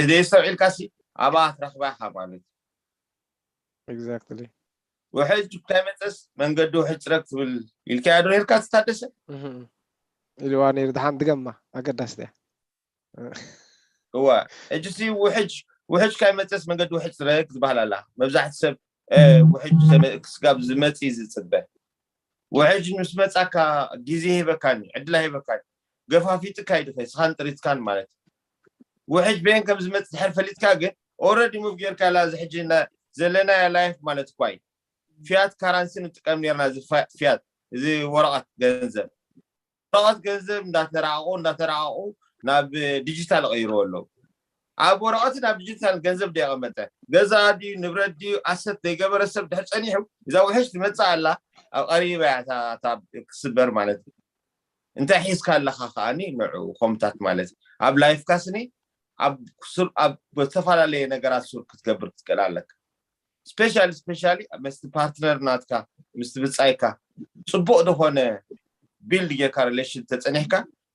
ዘየስተውዒልካ ሲ ኣብኣ ትረኽባ ኢኻ ማለት እዩ። Exactly. ውሕጅ እንታይ መፀስ መንገዲ ውሕጅ ፅረግ ትብል ኢልካያ ዶ ነርካ ትታደሰ ኢልዋ ነይሩ ድሓን ድገማ ኣገዳስቲ እያ እዋ ሕጂ ሲ ውሕጅ ውሕጅ ካይ መፀስ መንገዲ ውሕጅ ፅረግ ዝበሃል ኣላ መብዛሕቲ ሰብ ውሕጅ ክስጋብ ዝመፅ ዝፅበ ውሕጅ ምስ መፃካ ግዜ ሂበካኒ ዕድላ ሂበካኒ ገፋፊጥካ ይድኸ ስኻን ጥሪትካን ማለት ውሕጅ በየን ከም ዝመፅ ድሕር ፈሊጥካ ግን already move ጌርካ ላ እዚ ሕጂ ዘለናያ ላይፍ ማለት እኳ እዩ ፊያት ካራንሲ ንጥቀም ነርና እዚ ፊያት እዚ ወረቐት ገንዘብ ወረቐት ገንዘብ እንዳተራቐቑ እንዳተራቐቑ ናብ ዲጂታል ቀይርዎ ኣለዉ ኣብ ወረቐት ናብ ዲጂታል ገንዘብ ደየቐመጠ ገዛ ድዩ ንብረት ድዩ ኣሰት ዘይገበረ ሰብ ድሕር ፀኒሑ እዛ ውሕጅ ትመፅእ ኣላ ኣብ ቀሪባ እያ ክስበር ማለት እዩ እንታይ ሒዝካ ኣለኻ ከዓኒ ንዑ ኮምታት ማለት ኣብ ላይፍካ ስኒ ኣብ ዝተፈላለየ ነገራት ሱር ክትገብር ክትክእል ኣለካ ስፔሻሊ ስፔሻሊ ምስቲ ፓርትነር ናትካ ምስቲ ብፃይካ ፅቡቅ ዝኾነ ቢልድ ጌርካ ሪሌሽን ተፀኒሕካ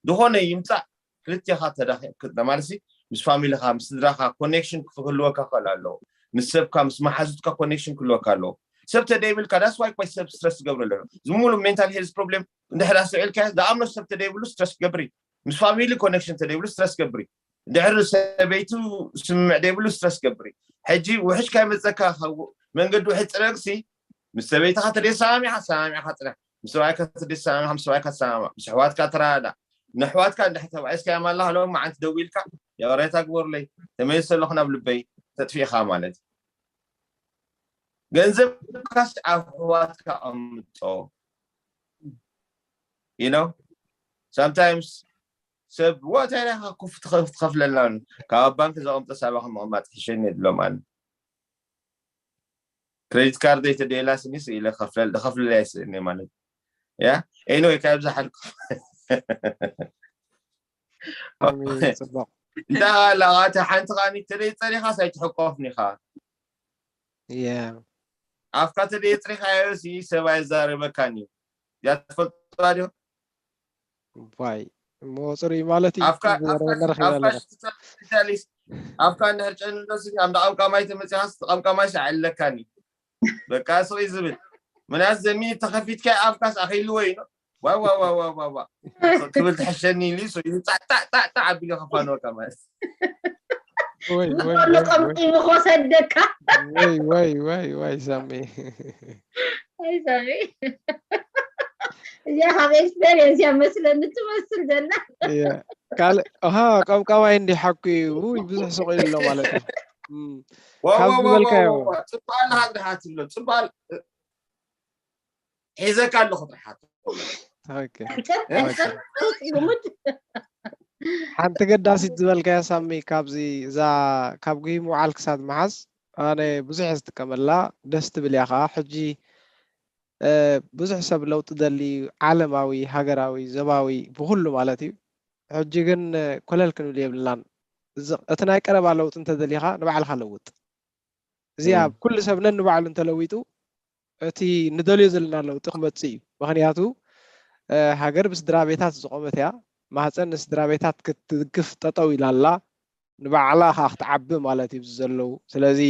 ዝኾነ ይምፃእ ክልቴኻ ተዳኺ ማለት ምስ ፋሚሊኻ ምስ ስድራኻ ኮኔክሽን ክህልወካ ክእል ኣለዎ ምስ ሰብካ ምስ መሓዙትካ ኮኔክሽን ክህልወካ ኣለዎ ሰብ ተደይብልካ ዳስ ዋይ ኮይ ሰብ ስትረስ ትገብር ኣለዎ ዝሙሉ ሜንታል ሄልዝ ፕሮብሌም እንድሕር ኣስተውዒልካ ዝኣምኖ ሰብ ተደይብሉ ስትረስ ትገብር እዩ ምስ ፋሚሊ ኮኔክሽን ተደይብሉ ስትረስ ትገብር እዩ ድሕሪ ሰበይቱ ስምምዕ ደይብሉ ስትረስ ትገብር እዩ ሕጂ ውሕጅ ካይ መፀካ መንገዲ ውሕጅ ፅረግሲ ምስ ሰበይትኻ ተደይሰማሚዕካ ሰማሚዕካ ፅረግ ምስ ሰብኣይካ ተደይሰማሚዕካ ምስ ሰብኣይካ ተሰማማዕ ምስ ኣሕዋትካ ተረዳዳእ ንኣሕዋትካ እንድሕር ተባኢስካዮም ኣለኻ ሎም መዓንቲ ደዊልካ ይቕሬታ ግበሩለይ ተመሊሰ ኣለኹ ናብ ልበይ ተጥፊእኻ ማለት እዩ ገንዘብካስ ኣሕዋትካ ኣምጾ you know sometimes ሰብ ወታይ ዳኻ ኮፍ ትኸፍለልና ካብ ኣብ ባንክ ዘቐምጦ ሳባኻ ምቕማጥ ሕሸኒ የድሎም ኣነ ክሬዲት ካርደይ ተደየላ ስኒ ስኢለ ከፍለል ከፍለል ኣይስእኒ ማለት ያ ኤኒወይ ካብ ዝሓልኩ ኣሜን ጽቡቅ እንዳ ላዋተ ሓንቲ ኻኒ ተደይ ጸሪኻ ሳይትሕቆፍኒ ኻ ያ ኣፍካ ተደይ ጽሪኻዮ ሲ ሰብኣይ ዛረበካን እዩ ያ ትፈልጥዋ ዲኹም ዋይ እሞ ጽሩይ ማለት እዩ ኣፍካ ዝነበረ ኣፍካ ነረኺብ ኣፍካ ኣለና ስፔሻሊስት ኣፍካ እንድሕር ጨንዶ ሲ ኣብ ዳቐምቃማይ ተመጺኻስ ቐምቃማይ ሻዕ ኣለካን እዩ በቃ ስቕ እዩ ዝብል ምናስ ዘሚን ተኸፊትካ ኣፍካስ ኣኺልዎ እዩ ዋ ዋ ዋ ዋ ዋ ዋ ክብል ትሕሸኒ ኢሉ ሶ ኢሉ ጣዕ ጣዕ ጣዕ ጣዕ ኣቢሉ ከፋንወካ ማለት ወይ ወይ ብኸሉ ወይ ቀምጢሙ ከወሰደካ ወይ ወይ ወይ ወይ ሳሚ ኣይ ሳሚ እዚኣ ካብ ኤክስፔሪየንስ እያ መስለኒ ትመስል ዘላ እያ ካልእ ኣሃ ቀምቃማይ እንዲ ሓቁ እዩ ውይ ብዙሕ ስቕ ኢሉ ኣሎ ማለት እዩ እም፣ ዋ ካብ ዋ ዋ ዝበልካዮ ዋ ጽባል ሃድርሃት ይብሎ ጽባል ሒዘካ ኣለኹ ጥርሓት ኦኬ ሕንቅር ሕንቅር ሕንቅር ይሙድ ሓንቲ ገዳሲት ዝበልካያ ሳሚ ካብዚ እዛ ካብ ጉሂ ምውዓል ክሳድ መሓዝ ኣነ ብዙሕ እየ ዝጥቀመላ ደስ ትብል እያ ከዓ ሕጂ ብዙሕ ሰብ ለውጢ ደሊ፣ ዓለማዊ፣ ሃገራዊ፣ ዞባዊ፣ ብኹሉ ማለት እዩ። ሕጂ ግን ኮለል ክንብል የብልናን። እዚ እቲ ናይ ቀረባ ለውጢ እንተደሊኻ ንባዕልኻ ለውጥ። እዚኣ ኩሉ ሰብ ነንባዕሉ እንተለዊጡ እቲ ንደልዮ ዘለና ለውጢ ክመጽእ እዩ። ምኽንያቱ ሃገር ብስድራ ቤታት ዝቆመት እያ። ማህፀን ንስድራ ቤታት ክትድግፍ ጠጠው ኢላ ኣላ፣ ንባዕላ ከዓ ክትዓቢ ማለት እዩ ዘለዉ። ስለዚ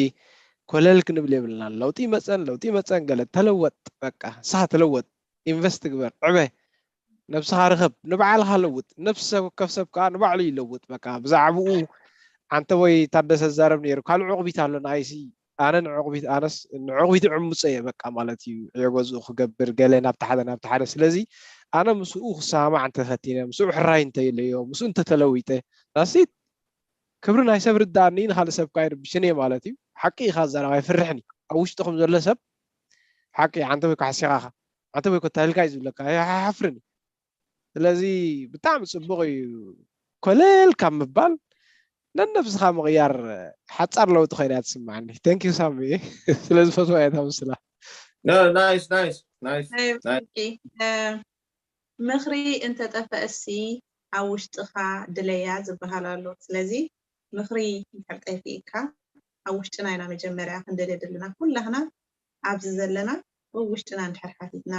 ኮለል ክንብል የብልናን። ለውጢ ይመፀን ለውጢ ይመፀን ገለ ተለወጥ፣ በቃ ንስኻ ተለወጥ፣ ኢንቨስት ግበር፣ ዕበ፣ ነብስኻ ርኸብ፣ ንባዕልኻ ለውጥ። ነብሲ ሰብ ወከፍ ሰብ ከዓ ንባዕሉ ይለውጥ። በቃ ብዛዕባኡ ኣንተ ወይ ታደሰ ዝዛረብ ነይሩ። ካልእ ዕቑቢት ኣሎ ንኣይሲ ኣነ ንዕቑቢት ኣነስ ንዕቑቢት ዕሙፀ እየ በቃ ማለት እዩ። ዕዮ ገዝኡ ክገብር ገለ ናብቲ ሓደ ናብቲ ሓደ። ስለዚ ኣነ ምስኡ ክሰማማዕ እንተፈቲነ ምስኡ ሕራይ እንተይለዮ ምስኡ እንተተለዊጠ ዳሲት ክብሪ ናይ ሰብ ርዳእኒ ንካልእ ሰብ ካ ይርብሽን እየ ማለት እዩ። ሓቂ ኢኻ ዛረባ ይፍርሕኒ ኣብ ውሽጥኹም ዘሎ ሰብ ሓቂ ኣንተ ወይ ካሕሲኻኻ ኣንተ ወይ ኮታልካ እዩ ዝብለካ ኣይሓፍርን እዩ። ስለዚ ብጣዕሚ ፅቡቕ እዩ። ኮለል ካብ ምባል ነነብስኻ ምቕያር ሓፃር ለውጢ ኮይና ትስማዓኒ። Thank you ሳሚ ስለዚ ፈትዋ እያ እታ ምስላ። ናይስ ናይስ ናይስ ምኽሪ እንተጠፈእሲ ኣብ ውሽጥኻ ድለያ ዝበሃል ኣሎ። ስለዚ ምኽሪ እንድሕር ጠፊእካ ኣብ ውሽጥና ኢና መጀመርያ ክንደልየ ዘለና ኩላህና ኣብዚ ዘለና ውሽጥና እንድሕር ሓቲትና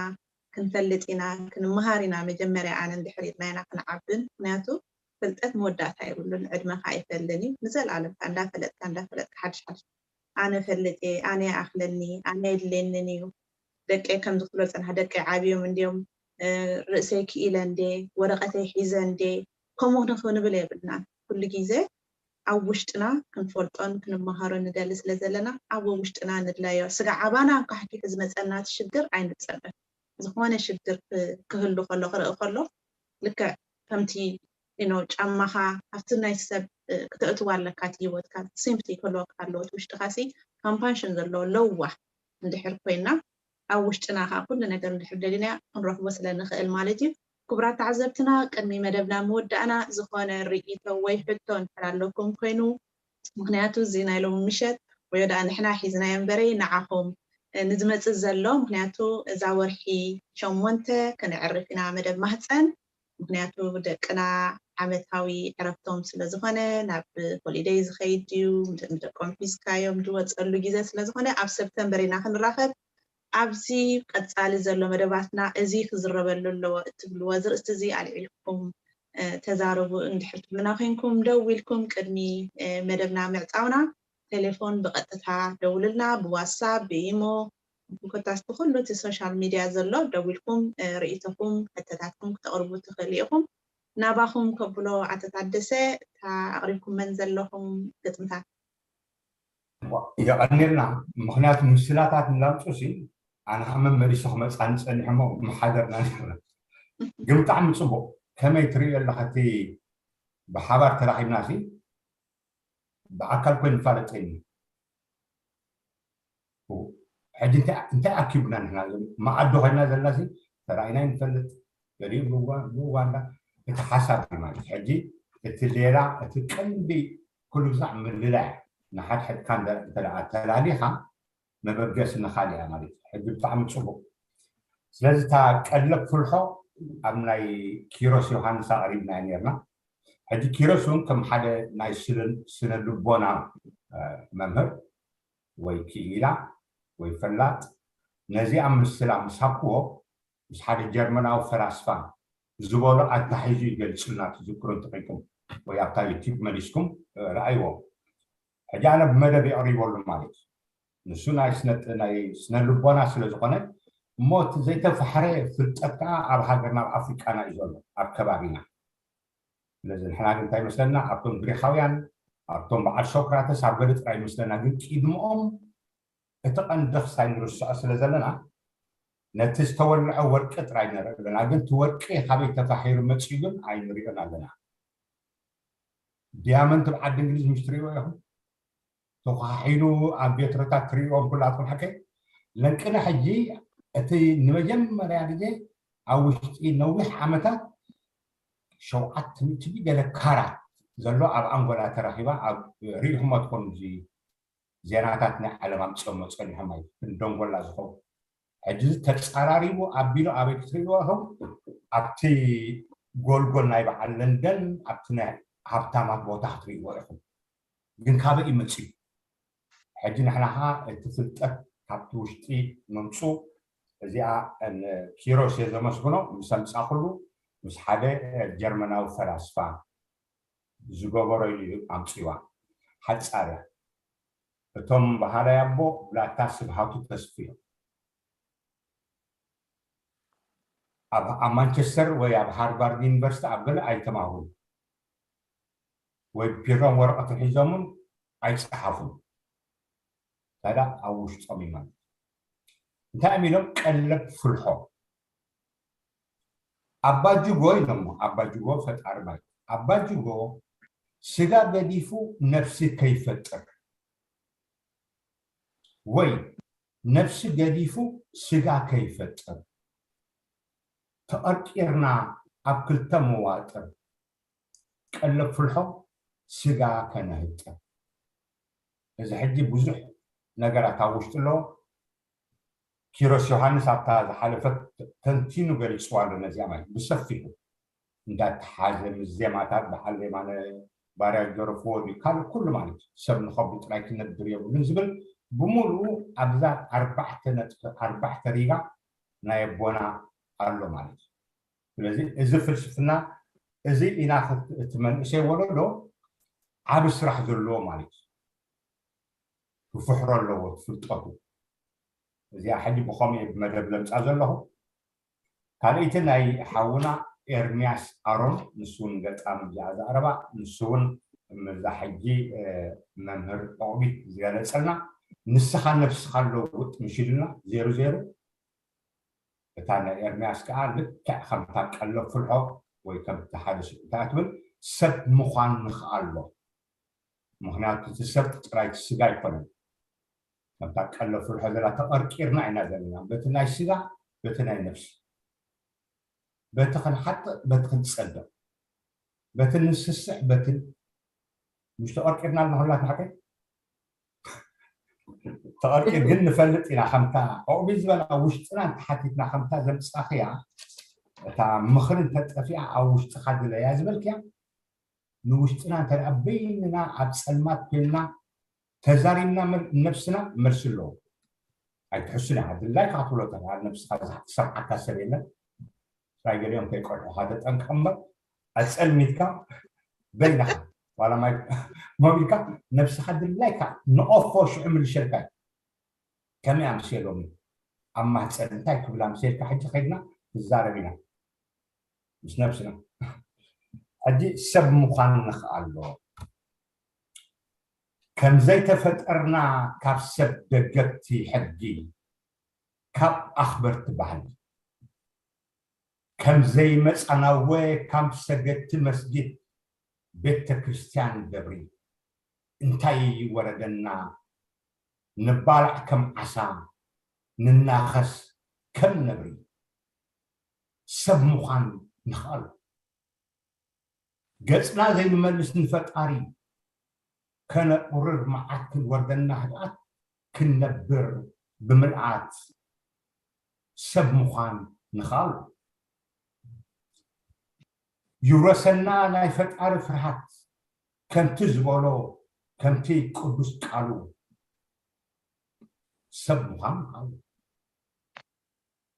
ክንፈልጥ ኢና ክንመሃር ኢና መጀመርያ ኣነ እንድሕር ኢልና ኢና ክንዓብን ምክንያቱ ፍልጠት መወዳእታ የብሉን ዕድመኻ ኣይፈልን እዩ ንዘለኣለምካ እንዳፈለጥካ እንዳፈለጥካ ሓድሽ ሓድሽ ኣነ ፈልጥ እየ ኣነ ይኣኽለኒ ኣነ የድልየንን እዩ ደቀይ ከምዚ ክብሎ ዝፀንሓ ደቀይ ዓብዮም እንድዮም ርእሰይ ክኢለ እንዴ ወረቀተይ ሒዘ እንዴ ከምኡ ንኽንብል የብልናን ኩሉ ግዜ ኣብ ውሽጥና ክንፈልጦን ክንመሃሮ ንደሊ ስለ ዘለና ኣብ ውሽጥና ንድለዮ ስጋ ዓባና ኣንኳሕኪሑ ዝመፀና እቲ ሽግር ኣይንፀበ ዝኾነ ሽግር ክህሉ ከሎ ክርኢ ከሎ ልክዕ ከምቲ ኖ ጫማኻ ኣብቲ ናይ ሰብ ክተእትዋ ኣለካ እቲ ህይወትካ simply ክህልወካ ኣለዎ እቲ ውሽጥኻ ሲ compassion ዘለዎ ለዋህ እንድሕር ኮይና ኣብ ውሽጥና ከዓ ኩሉ ነገር እንድሕር ደሊና ክንረክቦ ስለ ንክእል ማለት እዩ ክቡራት ተዓዘብትና ቅድሚ መደብና ምወዳእና ዝኾነ ርእይቶ ወይ ሕቶ እንድሕር ኣለኩም ኮይኑ ምክንያቱ እዚ ናይ ሎሚ ምሸት ወይ ወደኣ ንሕና ሒዝናዮ እምበረይ ንዓኹም ንዝመፅእ ዘሎ ምክንያቱ እዛ ወርሒ ሸሞንተ ክነዕርፍ ኢና መደብ ማህፀን ምክንያቱ ደቅና ዓመታዊ ዕረፍቶም ስለዝኾነ ናብ ሆሊደይ ዝኸይድ ድዩ ንደቆም ሒዝካዮም ዝወፀሉ ግዜ ስለዝኾነ ኣብ ሰፕተምበር ኢና ክንራኸብ ኣብዚ ቀፃሊ ዘሎ መደባትና እዚ ክዝረበሉ ኣለዎ እትብልዎ ዝርእስቲ እዚ ኣልዒልኩም ተዛረቡ እንድሕር ትብሉና ኮንኩም ደው ኢልኩም ቅድሚ መደብና ምዕፃውና ቴሌፎን ብቐጥታ ደውልልና ብዋትሳፕ ብኢሞ ኮታስ ብኩሉ እቲ ሶሻል ሚድያ ዘሎ ደው ኢልኩም ርእይቶኹም ሕቶታትኩም ክተቕርቡ ትኽእሉ ኢኹም ናባኹም ከብሎ ኣቶ ታደሰ እታ ኣቕሪብኩመን ዘለኹም ግጥምታት የቐንየልና ምክንያቱ ምስላታት እንዳምፁ ሲ ኣነ ከዓ መመሊሱ ክመፃኒ ፀኒሑ ሞ ምሓደርና ነርና ግን ብጣዕሚ ፅቡቅ ከመይ ትርእዮ ኣለካ እቲ ብሓባር ተራኪብና ሲ ብኣካል ኮይኑ ንፋለጥ የኒ ሕጂ እንታይ ኣኪቡና ንሕና እዞም መዓዶ ኮይና ዘለና ሲ ተራኢና ንፈልጥ ገሊኡ ብኡጋንዳ እቲ ሓሳብ እዩ ማለት ሕጂ እቲ ሌላ እቲ ቀንዲ ኩሉ ግዛዕ ምልላይ ንሓድሕድካ እንተ ተላሊኻ መበገሲ ንካል እያ ማለት እዩ ሕጂ ብጣዕሚ ፅቡቅ ስለዚ እታ ቀለብ ፍልሖ ኣብ ናይ ኪሮስ ዮሃንስ ኣቅሪብናዮ ነርና ሕጂ ኪሮስ እውን ከም ሓደ ናይ ስነ ልቦና መምህር ወይ ክኢላ ወይ ፈላጥ ነዚኣ ምስላ ምስ ሃብክዎ ምስ ሓደ ጀርመናዊ ፈላስፋ ዝበሎ ኣታሒዙ ይገልፅልና ትዝክሩ እንትኽልኩም ወይ ኣብታ ዩቲብ መሊስኩም ረኣይዎ ሕጂ ኣነ ብመደብ የቕሪበሉ ማለት እዩ ንሱ ናይ ስነ ልቦና ስለ ዝኾነ እሞ እቲ ዘይተፋሕረ ፍልጠት ከዓ ኣብ ሃገርና ኣብ ኣፍሪቃና እዩ ዘሎ ኣብ ከባቢና ስለዚ ንሕና ግን እንታይ ይመስለና ኣብቶም ግሪኻውያን ኣብቶም በዓል ሶክራተስ ኣብ ገለ ጥራይ ይመስለና ግን ቅድምኦም እቲ ቀንዲ ክሳይ ንርስዖ ስለ ዘለና ነቲ ዝተወልዐ ወርቂ ጥራይ ንርኢ ኣለና ግን እቲ ወርቂ ካበይ ተፋሒሩ መፅኡ ግን ኣይንሪኦን ኣለና ዲያመንት ኣብ ዓዲ እንግሊዝ ምሽ ትሪእዎ ኢኹም ተኳሒሉ ኣብ ቤትሮታት ትሪእዎም ኩላትኩም ሓቀይ ለንቅነ ሕጂ እቲ ንመጀመርያ ግዜ ኣብ ውሽጢ ነዊሕ ዓመታት ሸውዓተ ሚእቲ ገለ ካራት ዘሎ ኣብ ኣንጎላ ተራኺባ ኣብ ሪኢኹሞ ትኾኑ እዚ ዜናታት ናይ ዓለም ኣምፅኦሞ ፀኒሖም ኣይፍትን ደንጎላ ዝኸውን ሕጂ ተፃራሪቡ ኣቢሉ ኣበይ ክትርእይዎ ኢኹም? ኣብቲ ጎልጎል ናይ በዓል ለንደን ኣብቲ ናይ ሃብታማት ቦታ ክትርእይዎ ኢኹም። ግን ካበይ እዩ መፅዩ? ሕጂ ንሕና ከዓ እቲ ፍልጠት ካብቲ ውሽጢ ምምፁ እዚኣ ኪሮስ እየ ዘመስግኖ። ምስ ኣምፃእኩሉ ምስ ሓደ ጀርመናዊ ፈላስፋ ዝገበሮ ኢሉ እዩ ኣምፅዋ። ሓፃር እያ። እቶም በሃላይ ኣቦ ብላታ ስብሃቱ ተስፉ እዮም። ኣብ ኣብ ማንቸስተር ወይ ኣብ ሃርቫርድ ዩኒቨርሲቲ ኣብ ገለ ኣይተማህሩን ወይ ቢሮን ወረቐትን ሒዞምን ኣይፀሓፉን። ታዲያ ኣብ ውሽጦም እዩ ማለት እዩ። እንታይ እዮም ኢሎም? ቀለብ ፍልሖ። ኣባጅጎ ኢሎሞ። ኣባጅጎ ፈጣሪ ማለት ኣባጅጎ ስጋ ገዲፉ ነፍሲ ከይፈጥር ወይ ነፍሲ ገዲፉ ስጋ ከይፈጥር ተቐርቂርና ኣብ ክልተ መዋጥር ቀለብ ፍልሖ ስጋ ከነህጥር። እዚ ሕጂ ብዙሕ ነገራት ኣብ ውሽጢ ኣለዎ። ኪሮስ ዮሃንስ ኣብታ ዝሓለፈት ተንቲኑ ገሊፅዋ ኣሎ። ነዚኣ ማለት ብሰፊሑ እንዳተሓዘ ምስ ዜማታት በዓል የማነ ባርያ ዝደረፍዎ ድዩ ካልእ ኩሉ ማለት እዩ። ሰብ ንኸብዱ ጥራይ ክነብር የብሉን ዝብል ብምሉኡ ኣብዛ ኣርባዕተ ነጥቢ ኣርባዕተ ሪጋ ናይ ኣቦና ኣሎ ማለት እዩ። ስለዚ እዚ ፍልስፍና እዚ ኢና እቲ መንእሰይ ወለዶ ዓቢ ስራሕ ዘለዎ ማለት እዩ። ክፍሕሮ ኣለዎ ፍልጠቱ። እዚኣ ሕጂ ብኸምኡ እየ ብመደብ ዘምፃ ዘለኹ። ካልኣይቲ ናይ ሓውና ኤርሚያስ ኣሮን፣ ንሱ እውን ገጣሚ እዚኣ ዘዕረባ፣ ንሱ እውን ምዛ ሕጂ መምህር ኦቢት ዝገለፀልና ንስኻ ነብስኻ ኣለውጥ ምሽልና ዜሩ ዜሩ። እታ ናይ ኤርምያስ ከዓ ልክዕ ከምታ ቀለብ ፍልሖ ወይ ከምቲ ሓደ ስብእታ ትብል ሰብ ምዃን ንኽኣሎ። ምኽንያቱ እቲ ሰብ ጥራይ ስጋ ኣይኮነን። ከምታ ቀለብ ፍልሖ ዘላ ተቐርቂርና ኢና ዘለና በቲ ናይ ስጋ በቲ ናይ ነፍሲ፣ በቲ ክንሓጥእ በቲ ክንጸድቕ፣ በቲ ንስስዕ በቲ ምሽ ተቐርቂርና ኣለና ሁላትና ሓቀይ ተቐርቂር ግን ንፈልጥ ኢና። ከምታ ኦቢ ዝበላ ውሽጥና እንተሓቲትና ከምታ ዘምፃኽያ እታ ምኽሪ እንተጠፊኣ ኣብ ውሽጥኻ ድለያ ዝበልክያ ንውሽጥና እንተ በይንና ኣብ ፀልማት ኮይንና ተዛሪብና ነብስና መልሲ ኣለዎ። ኣይትሕሱን ኢኻ ድላይካ ክትብሎ ተኽእል ነብስኻ ዝሰምዓካ ሰብ የለን። ጥራይ ገሊኦም ከይቀልዑኻ ተጠንቀቕ እምበር ኣፀልሚትካ በይንኻ ዋላ ማይ ሞቢልካ ነብስኻ ድላይካ ንኦፎ ሽዑ ምልሸልካ እዩ። ከመይ ኣምስየ ሎሚ ኣብ ማህፀን እንታይ ክብል ኣምስየልካ ሕጂ ከይድና ንዛረብ ኢና ምስ ነብስና። ሕጂ ሰብ ምዃን ንኽኣሎ ከም ዘይተፈጠርና ካብ ሰብ ደገፍቲ ሕጊ ካብ ኣኽበርቲ ባህሊ ከም ዘይመፃናወ ካብ ሰገድቲ መስጊድ ቤተ ክርስቲያን ደብሪ እንታይ ወረደና ንባላዕ ከም ዓሳ ንናኸስ ከም ነብሪ ሰብ ምዃን ንኽኣሉ ገፅና ዘይንመልስ ንፈጣሪ ከነቑርር መዓት ክንወርደና ህድኣት ክንነብር ብምልኣት ሰብ ምዃን ንኽኣሉ ይውረሰና ናይ ፈጣሪ ፍርሃት ከምቲ ዝበሎ ከምቲ ቅዱስ ቃሉ ሰብ ምዃን ንኽኣሉ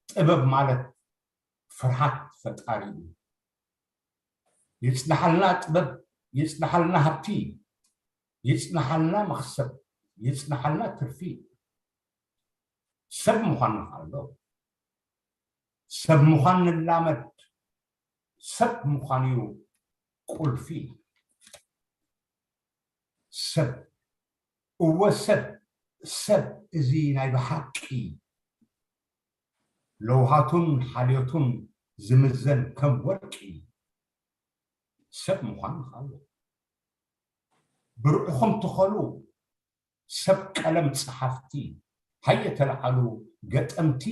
ጥበብ ማለት ፍርሃት ፈጣሪ እዩ። ይፅናሓልና ጥበብ፣ ይፅናሓልና ሃብቲ፣ ይፅናሓልና መኽሰብ፣ ይፅናሓልና ትርፊ። ሰብ ምዃን ንኽኣሎ ሰብ ምዃን ንላመድ። ሰብ ምዃን እዩ ቁልፊ። ሰብ እወ ሰብ ሰብ እዚ ናይ ብሓቂ ለውሃቱን ሓልዮቱን ዝምዘን ከም ወርቂ ሰብ ምዃን ንኽኣሎ ብርዕኹም ትኸሉ ሰብ ቀለም ጸሓፍቲ ሃየ ተለዓሉ ገጠምቲ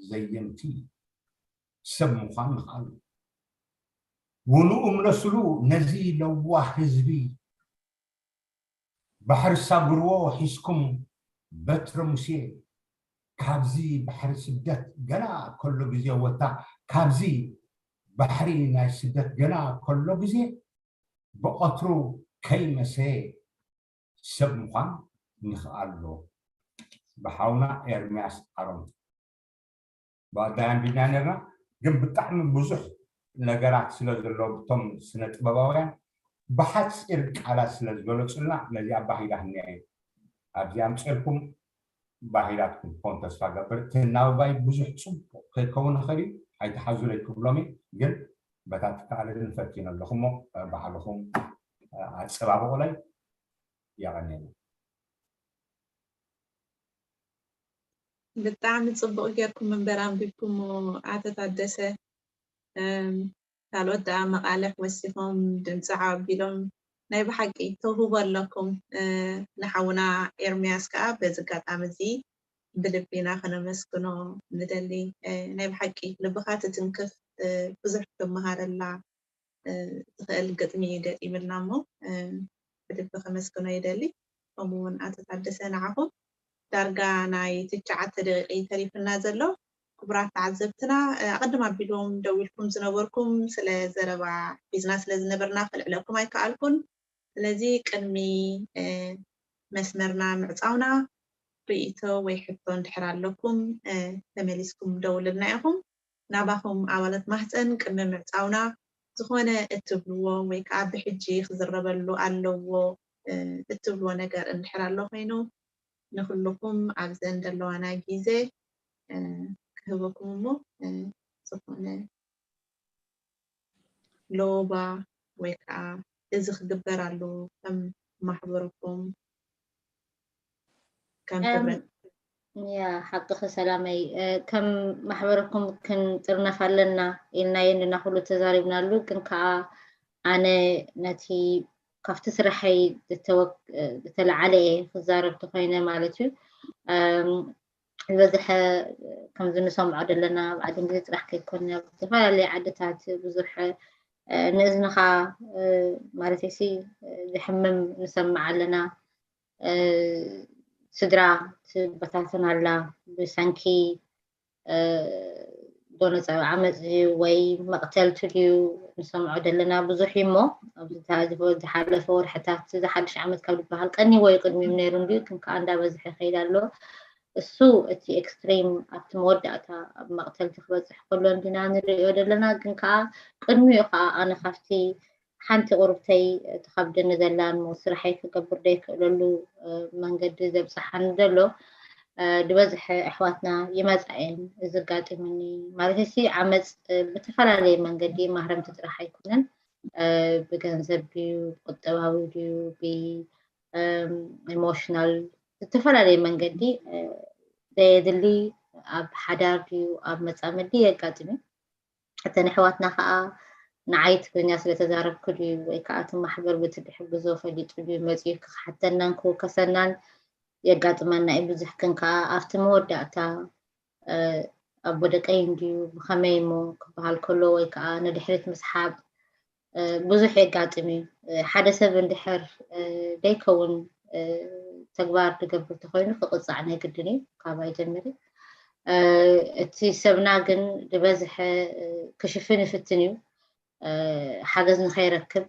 ዘየምቲ ሰብ ምዃን ንኽኣሉ ውንኡ ምለስሉ ነዚ ለዋህ ህዝቢ ባሕሪ ሳግርዎ ሒዝኩም በትረ ሙሴ ካብዚ ባሕሪ ስደት ገና ከሎ ግዜ ወታ ካብዚ ባሕሪ ናይ ስደት ገና ከሎ ግዜ ብቐትሩ ከይመሰየ ሰብ ምዃን ንኽኣሎ ብሓውና ኤርምያስ ኣሮን ባዳ ኣንቢብና ነርና። ግን ብጣዕሚ ብዙሕ ነገራት ስለ ዘሎ ብቶም ስነ ጥበባውያን ብሓፂር ቃላት ስለ ዝገለፁልና ነዚኣ ባሂላ ህኒያ እዩ ኣብዚ ኣምፅልኩም ባሂላትኩም ክኸውን ተስፋ ገብር። ትናባባይ ብዙሕ ፅቡቅ ከይከውን ይኽእል እዩ ኣይትሓዙለይ ክብሎም እዩ። ግን በታ ትከኣለ ግን ፈቲነ ኣለኹ እሞ ባዕልኹም ኣፀባብቑለይ። የቐንየለይ። ብጣዕሚ ፅቡቅ ጌርኩም እምበር ኣንቢብኩሞ ኣቶ ታደሰ። ካልኦት ደኣ መቃልሕ ወሲኾም ድምፂ ዓው ኣቢሎም ናይ ብሓቂ ተውህቦ ኣለኩም። ንሓውና ኤርምያስ ከዓ በዚ ኣጋጣሚ እዚ ብልቢ ኢና ከነመስግኖ ንደሊ። ናይ ብሓቂ ልብኻ ትትንክፍ ብዙሕ ትመሃረላ ትኽእል ግጥሚ እዩ ገጢምልና እሞ ብልቢ ከመስግኖ ይደሊ። ከምኡ እውን ኣቶ ታደሰ ንዓኹም ዳርጋ ናይ ትሽዓተ ደቂቕ ተሪፍና ዘሎ። ክቡራት ተዓዘብትና ኣቐድም ኣቢሎም ደዊልኩም ዝነበርኩም ስለ ዘረባ ሒዝና ስለ ዝነበርና ከልዕለኩም ኣይከኣልኩን። ስለዚ ቅድሚ መስመርና ምዕፃውና ርእይቶ ወይ ሕቶ እንድሕር ኣለኩም ተመሊስኩም ደውልልና ኢኹም። ናባኹም ኣባላት ማህፀን ቅድሚ ምዕፃውና ዝኾነ እትብልዎ ወይ ከዓ ብሕጂ ክዝረበሉ ኣለዎ እትብልዎ ነገር እንድሕር ኣሎ ኮይኑ ንኩልኩም ኣብዘን ዘለዋና ግዜ ክህበኩም እሞ ዝኾነ ሎባ ወይ ከዓ እዚ ክግበር ኣለዎ ከም ማሕበረኩም ከም ክብረት ያ ሓቅኺ ሰላመይ ከም ማሕበረኩም ክንጥርነፍ ኣለና ኢልና የንድና ኩሉ ተዛሪብናሉ ግን ከዓ ኣነ ነቲ ካብቲ ስራሐይ ዝተለዓለ እየ ክዛረብ ተኮይነ ማለት እዩ ዝበዝሐ ከምዚ ንሰምዖ ዘለና ኣብ ዓዲ እንግሊዝ ጥራሕ ከይኮነ ኣብ ዝተፈላለዩ ዓድታት ብዙሕ ንእዝንኻ ማለት ሲ ዝሕምም ንሰምዕ ኣለና ስድራ ትበታተን ኣላ ብሰንኪ ዶ ነፃዊ ዓመፅ ድዩ ወይ መቕተልቲ ድዩ ንሰምዖ ዘለና ብዙሕ እዩ እሞ ኣብዚ ዝሓለፈ ወርሕታት እዚ ሓድሽ ዓመት ካብ ዝበሃል ቀኒዎ እዩ ቅድሚም ነይሩ እንድዩ ግን ከዓ እንዳበዝሐ ይኸይድ ኣሎ እሱ እቲ ኤክስትሪም ኣብቲ መወዳእታ ኣብ መቕተልቲ ክበፅሕ ከሎ እንዲና ንሪኦ ዘለና ግን ከዓ ቅድሚኡ ከዓ ኣነ ካብቲ ሓንቲ ቁርብተይ ተኸብደኒ ዘላ እሞ ስራሐይ ክገብር ዘይክእለሉ መንገዲ ዘብፅሓኒ ዘሎ ዝበዝሐ ኣሕዋትና ይመፃ እየን እዚ ኣጋጢሙኒ ማለት ሲ ዓመፅ ብተፈላለየ መንገዲ ማህረምቲ ጥራሕ ኣይኮነን ብገንዘብ ድዩ ብቁጠባዊ ድዩ ብኢሞሽናል ዝተፈላለየ መንገዲ ዘየድሊ ኣብ ሓዳር ድዩ ኣብ መፃመዲ የጋጥም እዩ እተን ኣሕዋትና ከዓ ንዓይ ትግርኛ ስለተዛረብኩ ድዩ ወይ ከዓ እቲ ማሕበር በቲ ድሕግዞ ፈሊጡ ድዩ መፂኡ ክሓተናን ክውከሰናን የጋጥመና እዩ ብዙሕ ግን ከዓ ኣብቲ መወዳእታ ኣቦ ደቀይ እንድዩ ብከመይ እሞ ክበሃል ከሎ ወይ ከዓ ንድሕሪት ምስሓብ ብዙሕ የጋጥም እዩ ሓደ ሰብ እንድሕር ደይከውን ተግባር ዝገብር ተኮይኑ ክቅፃዕ ናይ ግድን እዩ ካባይ ጀሚሩ እቲ ሰብና ግን ዝበዝሐ ክሽፍን ይፍትን እዩ ሓገዝ ንኸይረክብ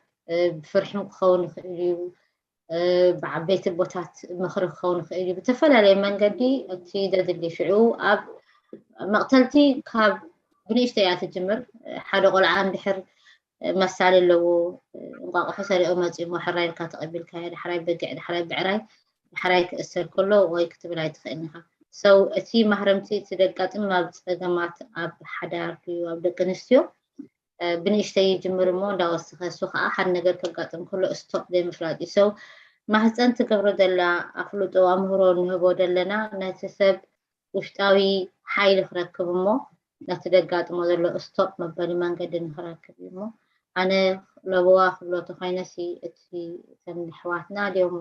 ብፍርሕም ክኸውን ይኽእል እዩ ብዓበይቲ ቦታት ምኽሪ ክኸውን ይኽእል እዩ ብተፈላለየ መንገዲ እቲ ዘድሊ ሽዑ ኣብ መቕተልቲ ካብ ብንእሽተይ እያ ትጅምር ሓደ ቆልዓ እንድሕር መሳሊ ኣለዎ እንቋቑሖ ሰሪኦ መፂኡ እሞ ሕራይ ኢልካ ተቐቢልካዮ ዳሕራይ በጊዕ ዳሕራይ ብዕራይ ዳሕራይ ክእሰር ከሎ ወይ ክትብል ኣይትኽእልን ኢኻ ሰው እቲ ማህረምቲ እቲ ደጋጥም ኣብ ፀገማት ኣብ ሓዳር ድዩ ኣብ ደቂ ኣንስትዮ ብንእሽተይ ይጅምር እሞ እንዳወሰኸ እሱ ከዓ ሓደ ነገር ከጋጥም ከሎ ስቶፕ ዘይምፍላጥ እዩ ሰው ማህፀን ትገብሮ ዘላ ኣፍልጦ ኣምህሮ ንህቦ ዘለና ነቲ ሰብ ውሽጣዊ ሓይሊ ክረክብ እሞ ነቲ ደጋጥሞ ዘሎ ስቶፕ መበሊ መንገዲ ንክረክብ እዩ እሞ ኣነ ለበዋ ክብሎ ተኮይነሲ እቲ እተን ኣሕዋትና ድዮም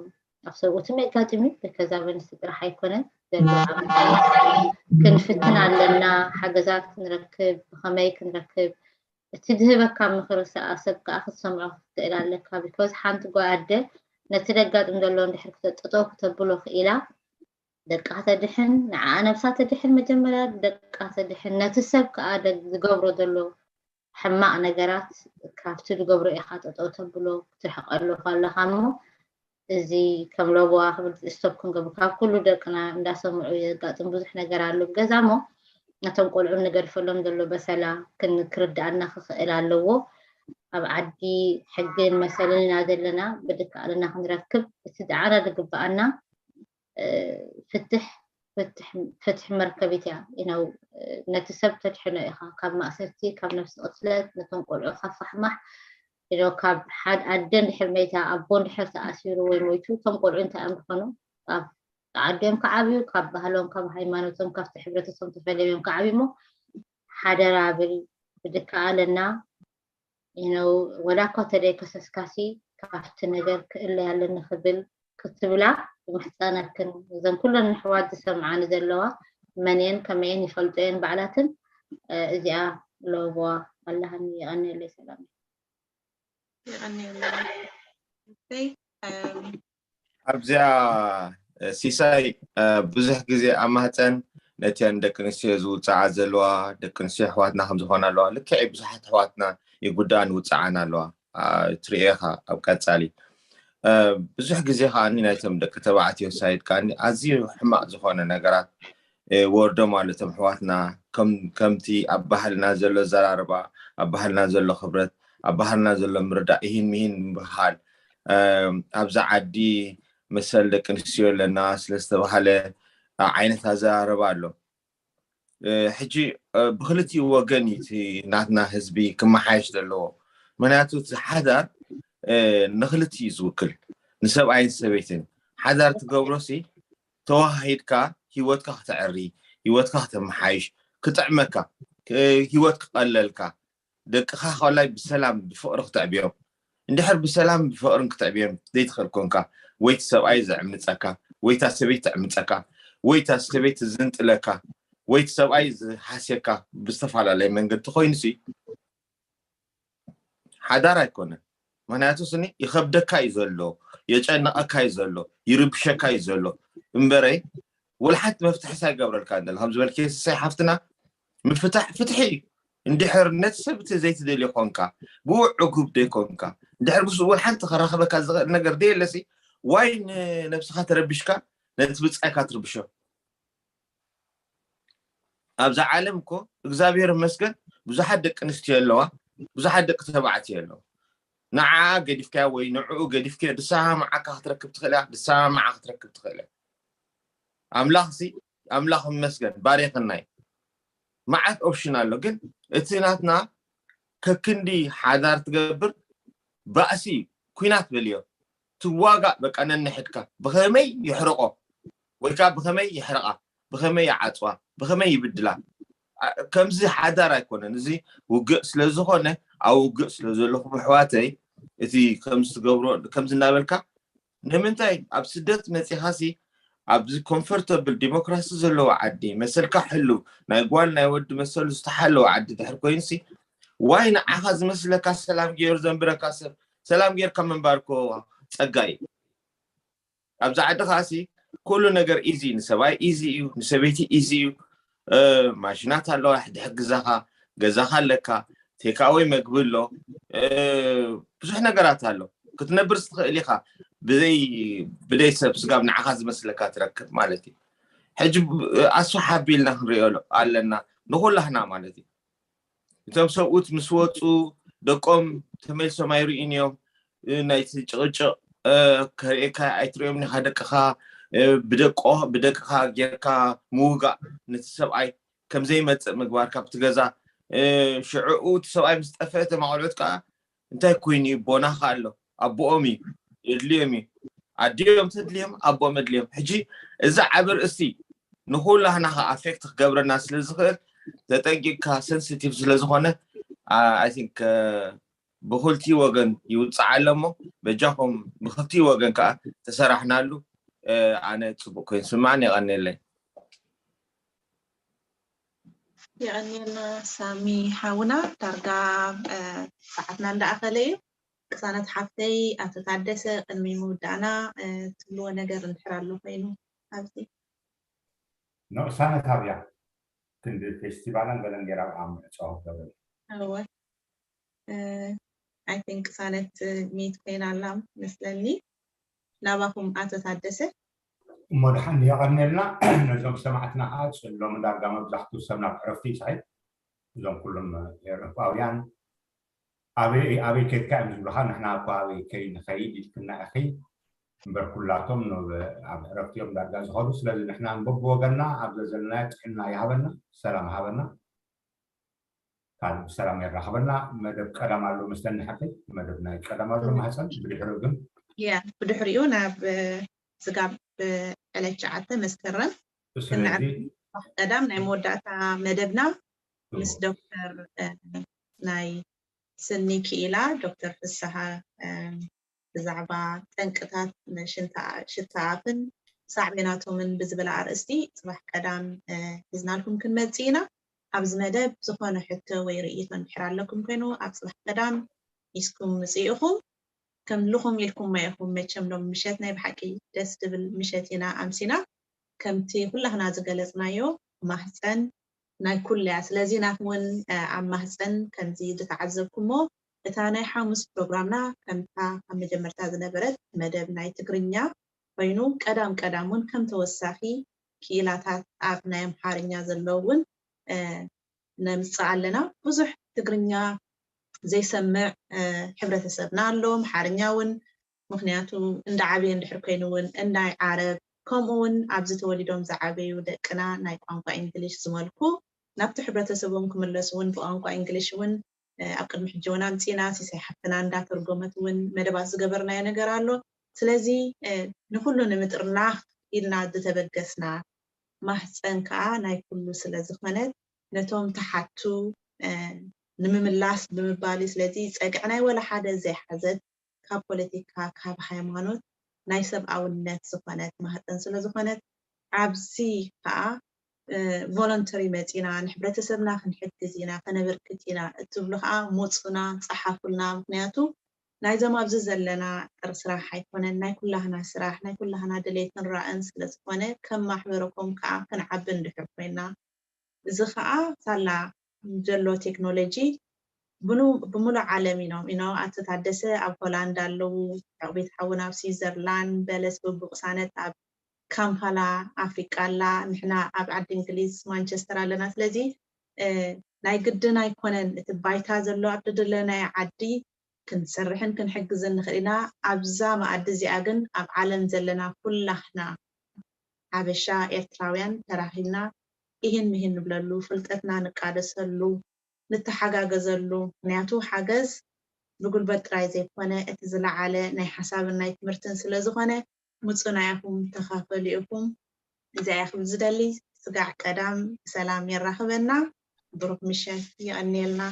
ኣብ ሰብኡትም የጋጥም እዩ ከዛ በንስቲ ጥራሕ ኣይኮነን ዘሎ ክንፍትን ኣለና ሓገዛት ክንረክብ ብከመይ ክንረክብ እቲ ዝህበካ ምክሪ ሰኣ ሰብ ከዓ ክትሰምዖ ክትክእል ኣለካ because ሓንቲ ጓል ኣደ ነቲ ደጋጥም ዘሎ እንድሕር ክተጥጦ ክተብሎ ክኢላ ደቃ ተድሕን፣ ንዓ ነብሳ ተድሕን፣ መጀመርያ ደቃ ተድሕን፣ ነቲ ሰብ ከዓ ዝገብሮ ዘሎ ሕማቕ ነገራት ካብቲ ዝገብሮ ኢኻ ጠጠው ተብሎ፣ ክትርሕቐሉ ኣለኻ እሞ፣ እዚ ከም ለበዋ ክብል ስቶፕ ክንገብር፣ ካብ ኩሉ ደቅና እንዳሰምዑ የጋጥም ብዙሕ ነገር ኣሎ ኣብ ገዛ እሞ፣ ነቶም ቆልዑ ንገድፈሎም ዘሎ በሰላ ክርድኣና ክኽእል ኣለዎ። ኣብ ዓዲ ሕግን መሰልን ኢና ዘለና፣ ብድክኣልና ክንረክብ፣ እቲ ዝዓና ዝግብኣና ፍትሕ ፍትሕ መርከቢት እያ። ነቲ ሰብ ተድሕኖ ኢኻ ካብ ማእሰርቲ፣ ካብ ነብሲ ቅትለት፣ ነቶም ቆልዑ ካብ ፋሕማሕ፣ ካብ ሓደ ኣደ እንድሕር መይታ፣ ኣቦ እንድሕር ተኣሲሩ ወይ ሞይቱ፣ እቶም ቆልዑ እንታይ እዮም ዝኾኑ? ካብ ዓዶም ክዓብዩ፣ ካብ ባህሎም፣ ካብ ሃይማኖቶም፣ ካብቲ ሕብረተሰቦም ተፈልዮም እዮም ክዓብዩ እሞ፣ ሓደራ ብል ብድካ ኣለና። ወላ እኳ ተደይከሰስካሲ ካብቲ ነገር ክእለይ ኣለኒ ክብል ክትብላ ይምሕጸነክን። እዘን ኩለን ኣሕዋት ዝሰምዓኒ ዘለዋ መን እየን ከመይ እየን ይፈልጦ እየን ባዕላትን። እዚኣ ለበዋ ኣለሃኒ። የቐንየለይ። ሰላም። ኣብዚኣ ሲሳይ ብዙሕ ግዜ ኣብ ማህፀን ነቲአን ደቂ ኣንስትዮ ዝውፅዓ ዘለዋ ደቂ ኣንስትዮ ኣሕዋትና ከም ዝኾና ኣለዋ። ልክዕ ብዙሓት ኣሕዋትና ይጉዳኣን ይውፅዓን ኣለዋ። ትርእኻ ኣብ ቀፃሊ ብዙሕ ግዜ ከዓኒ ናይቶም ደቂ ተባዕትዮ ሳይድ ከዓኒ ኣዝዩ ሕማቕ ዝኾነ ነገራት ወርዶም ኣሎ። እቶም ኣሕዋትና ከምቲ ኣብ ባህልና ዘሎ ኣዘራርባ፣ ኣብ ባህልና ዘሎ ክብረት፣ ኣብ ባህልና ዘሎ ምርዳእ፣ ኢሂን ሚሂን ምብህሃል፣ ኣብዛ ዓዲ መሰል ደቂ ኣንስትዮ ኣለና ስለዝተባሃለ ዓይነት ኣዘራርባ ኣሎ። ሕጂ ብክልቲኡ ወገን እዩ እቲ ናትና ህዝቢ ክመሓየሽ ዘለዎ። ምክንያቱ እቲ ሓዳር ንክልቲኡ እዩ ዝውክል፣ ንሰብኣይን ሰበይትን። ሓዳር ትገብሮሲ ተዋሃሂድካ ሂወትካ ክተዕሪ፣ ሂወትካ ክተመሓይሽ፣ ክጥዕመካ፣ ሂወት ክቐለልካ፣ ደቅኻ ኮላይ ብሰላም ብፍቕሪ ክተዕብዮም። እንድሕር ብሰላም ብፍቕርን ክተዕብዮም ዘይትኽእል ኮንካ፣ ወይ እቲ ሰብኣይ ዘዕምፀካ፣ ወይ እታ ሰበይቲ ተዕምፀካ፣ ወይ እታ ሰበይቲ ዝንጥለካ፣ ወይ እቲ ሰብኣይ ዝሃስየካ ብዝተፈላለየ መንገዲ ኮይኑሲ ሓዳር ኣይኮነን። ምክንያቱ ስኒ ይኸብደካ እዩ ዘሎ፣ የጨንቐካ እዩ ዘሎ፣ ይርብሸካ እዩ ዘሎ እምበረይ ወልሓት መፍትሒ ሳይገብረልካ እንደ ከም ዝበልክ የስሳይ ሓፍትና ምፍታሕ ፍትሒ እዩ። እንድሕር ነቲ ሰብ እቲ ዘይትደልዮ ኮንካ ብኡ ዕጉብ ደይኮንካ እንድሕር ምስኡ ወልሓንቲ ከራኽበካ ዝኽእል ነገር ደየለሲ ዋይ ንነብስኻ ተረቢሽካ ነቲ ብፃይካ ትርብሾ። ኣብዛ ዓለም እኮ እግዚኣብሔር ይመስገን ብዙሓት ደቂ ኣንስትዮ ኣለዋ፣ ብዙሓት ደቂ ተባዕትዮ ኣለዋ። ንዓኣ ገዲፍካያ ወይ ንዕኡ ገዲፍካዮ ድሰማማዓካ ክትረክብ ትኽእል እያ፣ ድሰማማዓ ክትረክብ ትኽእል እያ። ኣምላኽሲ ኣምላኽ ይመስገን ባሪኽናይ። መዓት ኦፕሽን ኣሎ፣ ግን እቲ ናትና ከክንዲ ሓዳር ትገብር ባእሲ ኩናት በልዮ ትዋጋእ በቃ ነንሕድካ ብኸመይ ይሕርቆ ወይ ከዓ ብኸመይ ይሕርቃ ብኸመይ ይዓፅዋ ብኸመይ ይብድላ። ከምዚ ሓዳር ኣይኮነን እዚ ውግእ ስለዝኾነ ኣብ ውግእ ስለዘለኹም ኣሕዋተይ እቲ ከምዚ ትገብሮ ከምዚ እናበልካ ንምንታይ ኣብ ስደት መፂኻሲ ኣብዚ ኮምፎርተብል ዲሞክራሲ ዘለዎ ዓዲ መሰልካ ሕልው ናይ ጓል ናይ ወዲ መሰሉ ዝተሓለወ ዓዲ ድሕር ኮይኑሲ ዋይ ንዓኻ ዝመስለካ ሰላም ገይሩ ዘንብረካ ሰብ ሰላም ጌርካ ምንባር እኮ ጸጋ እዩ። ኣብዚ ዓዲ ከዓሲ ኩሉ ነገር ኢዚ ንሰብኣይ ኢዚ እዩ ንሰበይቲ ኢዚ እዩ። ማሽናት ኣለዋ ድሕግዛኻ ገዛኻ ኣለካ ቴካወይ መግቢ ኣሎ ብዙሕ ነገራት ኣሎ ክትነብር ስትኽእል ኢኻ ብዘይ ብደይ ሰብ ስጋብ ንዓኻ ዝመስለካ ትረክብ ማለት እዩ። ሕጂ ኣስፍሕ ኣቢልና ክንሪኦ ኣለና ንኹላህና ማለት እዩ። እቶም ሰብኡት ምስ ወፁ ደቆም ተመልሶም ኣይርእዩን እዮም። ናይቲ ጭቕጭቕ ከርእየካ ኣይትርእዮም ኢኻ ደቅኻ ብደቆ ብደቅኻ ጌርካ ምውጋእ ነቲ ሰብኣይ ከም ዘይመፅእ ምግባር ካብቲ ገዛ ሽዕኡ እቲ ሰብኣይ ምስ ጠፍአ እቶም ኣቆልዑት ከዓ እንታይ ኮይኑ እዩ ቦናኻ ኣሎ ኣቦኦም እዩ የድልዮም እዩ ኣዲኦም ተድልዮም ኣቦኦም ኣድልዮም ሕጂ እዚ ዓብር እስቲ ንኩላህና ከ ኣፌክት ክገብረና ስለ ዝኽእል ተጠንቂቅካ ሰንሲቲቭ ስለ ዝኾነ ኣይ ቲንክ ብክልቲኡ ወገን ይውፃዕ ኣሎ እሞ በጃኹም ብክልቲኡ ወገን ከዓ ተሰራሕናሉ ኣነ ፅቡቅ ኮይኑ ስማዕን የቀንየለይ። የቐንየልና ሳሚ ሓውና ዳርጋ ሰዓትና እንዳኣኸለ እዩ። ቅሳነት ሓፍተይ ኣቶ ታደሰ ቅድሚ ምውዳእና ትብልዎ ነገር እንድሕር ኣሎ ኮይኑ ኣብዚ ንቕሳነት ኣብያ ክንዲ ፌስቲቫላን ገለን ገይራ ኣብኣ ምዕፃዋ ገብረ እወ I think ቅሳነት ሚት ኮይና ኣላ መስለኒ። ናባኹም ኣቶ ታደሰ። እሞ ደሓን የቐንየልና። ነዞም ሰማዕትና ከዓ ሎሚ ዳርጋ መብዛሕትኡ ሰብ ናብ ዕረፍቲ እዩ ሰዒድ። እዞም ኩሎም ኤውሮጳውያን ኣበይ ኣበይ ከድካ እዮም ዝብሉካ። ንሕና እኮ ኣበይ ከይንኸይድ ኢልክና ኢኺ እምበር ኩላቶም ኣብ ዕረፍቲ እዮም ዳርጋ ዝኸዱ። ስለዚ ንሕና በብወገንና ኣብ ዘዘለናዮ ጥዕና ይሃበና፣ ሰላም ይሃበና፣ ካልእ ብሰላም የራኽበና። መደብ ቀዳም ኣሎ መስተኒ ሓቀይ፣ መደብ ናይ ቀዳም ኣሎ ማህፀን። ብድሕሪኡ ግን ያ ብድሕሪኡ ናብ ስጋብ ዕለት ትሽዓተ መስከረም ስለዚ ቀዳም ናይ መወዳእታ መደብና ምስ ዶክተር ናይ ስኒ ክኢላ ዶክተር ፍስሃ ብዛዕባ ጠንቅታት ሽታ ኣፍን ሳዕቤናቶምን ብዝብል ኣርእስቲ ፅባሕ ቀዳም ሒዝናልኩም ክንመፅእ ኢና። ኣብዚ መደብ ዝኾነ ሕቶ ወይ ርእይቶ እንድሕር ኣለኩም ኮይኑ ኣብ ፅባሕ ቀዳም ሒዝኩም ምፅእ ኢኹም። ከም ልኹም ኢልኩሞ ኢኹም መቸም ሎም ምሸት ናይ ብሓቂ ደስ ትብል ምሸት ኢና ኣምሲና። ከምቲ ኩላህና ዝገለፅናዮ ማህፀን ናይ ኩሉ እያ። ስለዚ ናት እውን ኣብ ማህፀን ከምዚ ዝተዓዘብኩሞ እታ ናይ ሓሙስ ፕሮግራምና ከምታ ኣብ መጀመርታ ዝነበረት መደብ ናይ ትግርኛ ኮይኑ ቀዳም ቀዳም እውን ከም ተወሳኺ ክኢላታት ኣብ ናይ ኣምሓርኛ ዘሎ እውን ነምፅእ ኣለና። ብዙሕ ትግርኛ ዘይሰምዕ ሕብረተሰብና ኣሎ፣ ኣምሓርኛ እውን ምክንያቱ እንዳ ዓብየ እንድሕር ኮይኑ እውን እናይ ዓረብ ከምኡ እውን ኣብዚ ተወሊዶም ዝዓበዩ ደቅና ናይ ቋንቋ እንግሊሽ ዝመልኩ ናብቲ ሕብረተሰቦም ክምለሱ እውን ብቋንቋ እንግሊሽ እውን ኣብ ቅድሚ ሕጂ እውን ኣምፂና ሲሳይ ሓፍትና እንዳተርጎመት እውን መደባት ዝገበርናዮ ነገር ኣሎ። ስለዚ ንኩሉ ንምጥርናፍ ኢልና ዝተበገስና ማህፀን ከዓ ናይ ኩሉ ስለ ዝኾነት ነቶም ተሓቱ ንምምላስ ብምባል እዩ። ስለዚ ፀግዒ ናይ ወላ ሓደ ዘይሓዘት ካብ ፖለቲካ ካብ ሃይማኖት ናይ ሰብኣውነት ዝኾነት ማህፀን ስለ ዝኾነት ኣብዚ ከዓ ቮለንተሪ መፂና ንሕብረተሰብና ክንሕግዝ ኢና ከነበርክት ኢና እትብሉ ከዓ ሙፁና ፀሓፉልና። ምክንያቱ ናይዞም ኣብዚ ዘለና ጥር ስራሕ ኣይኮነን ናይ ኩላህና ስራሕ ናይ ኩላህና ድሌትን ራእን ስለ ዝኾነ ከም ማሕበረኮም ከዓ ክንዓቢ እንድሕር ኮይና እዚ ከዓ ሳላ ዘሎ ቴክኖሎጂ ብሙሉእ ዓለም ኢና ኢና ኣቶ ታደሰ ኣብ ሆላንድ ኣለዉ፣ ዕቕቤት ሓውና ኣብ ስዊዘርላንድ፣ በለስ በብቕሳነት ኣብ ካምፓላ ኣፍሪቃ ኣላ፣ ንሕና ኣብ ዓዲ እንግሊዝ ማንቸስተር ኣለና። ስለዚ ናይ ግድን ኣይኮነን እቲ ባይታ ዘሎ ኣብ ደደለናዮ ዓዲ ክንሰርሕን ክንሕግዝን ንኽእል ኢና። ኣብዛ መኣዲ እዚኣ ግን ኣብ ዓለም ዘለና ኩላህና ሓበሻ ኤርትራውያን ተራኺብና ኢሂን ምሂን ንብለሉ፣ ፍልጠትና ንቃደሰሉ፣ ንተሓጋገዘሉ። ምኽንያቱ ሓገዝ ብጉልበት ጥራይ ዘይኮነ እቲ ዝለዓለ ናይ ሓሳብን ናይ ትምህርትን ስለ ዝኾነ ምፁና ኢኹም ተኻፈሉ ኢኹም። እዚኣ እየ ክብል ዝደሊ። ስጋዕ ቀዳም ብሰላም የራኽበና። ብሩኽ ምሸት። የቐንየልና።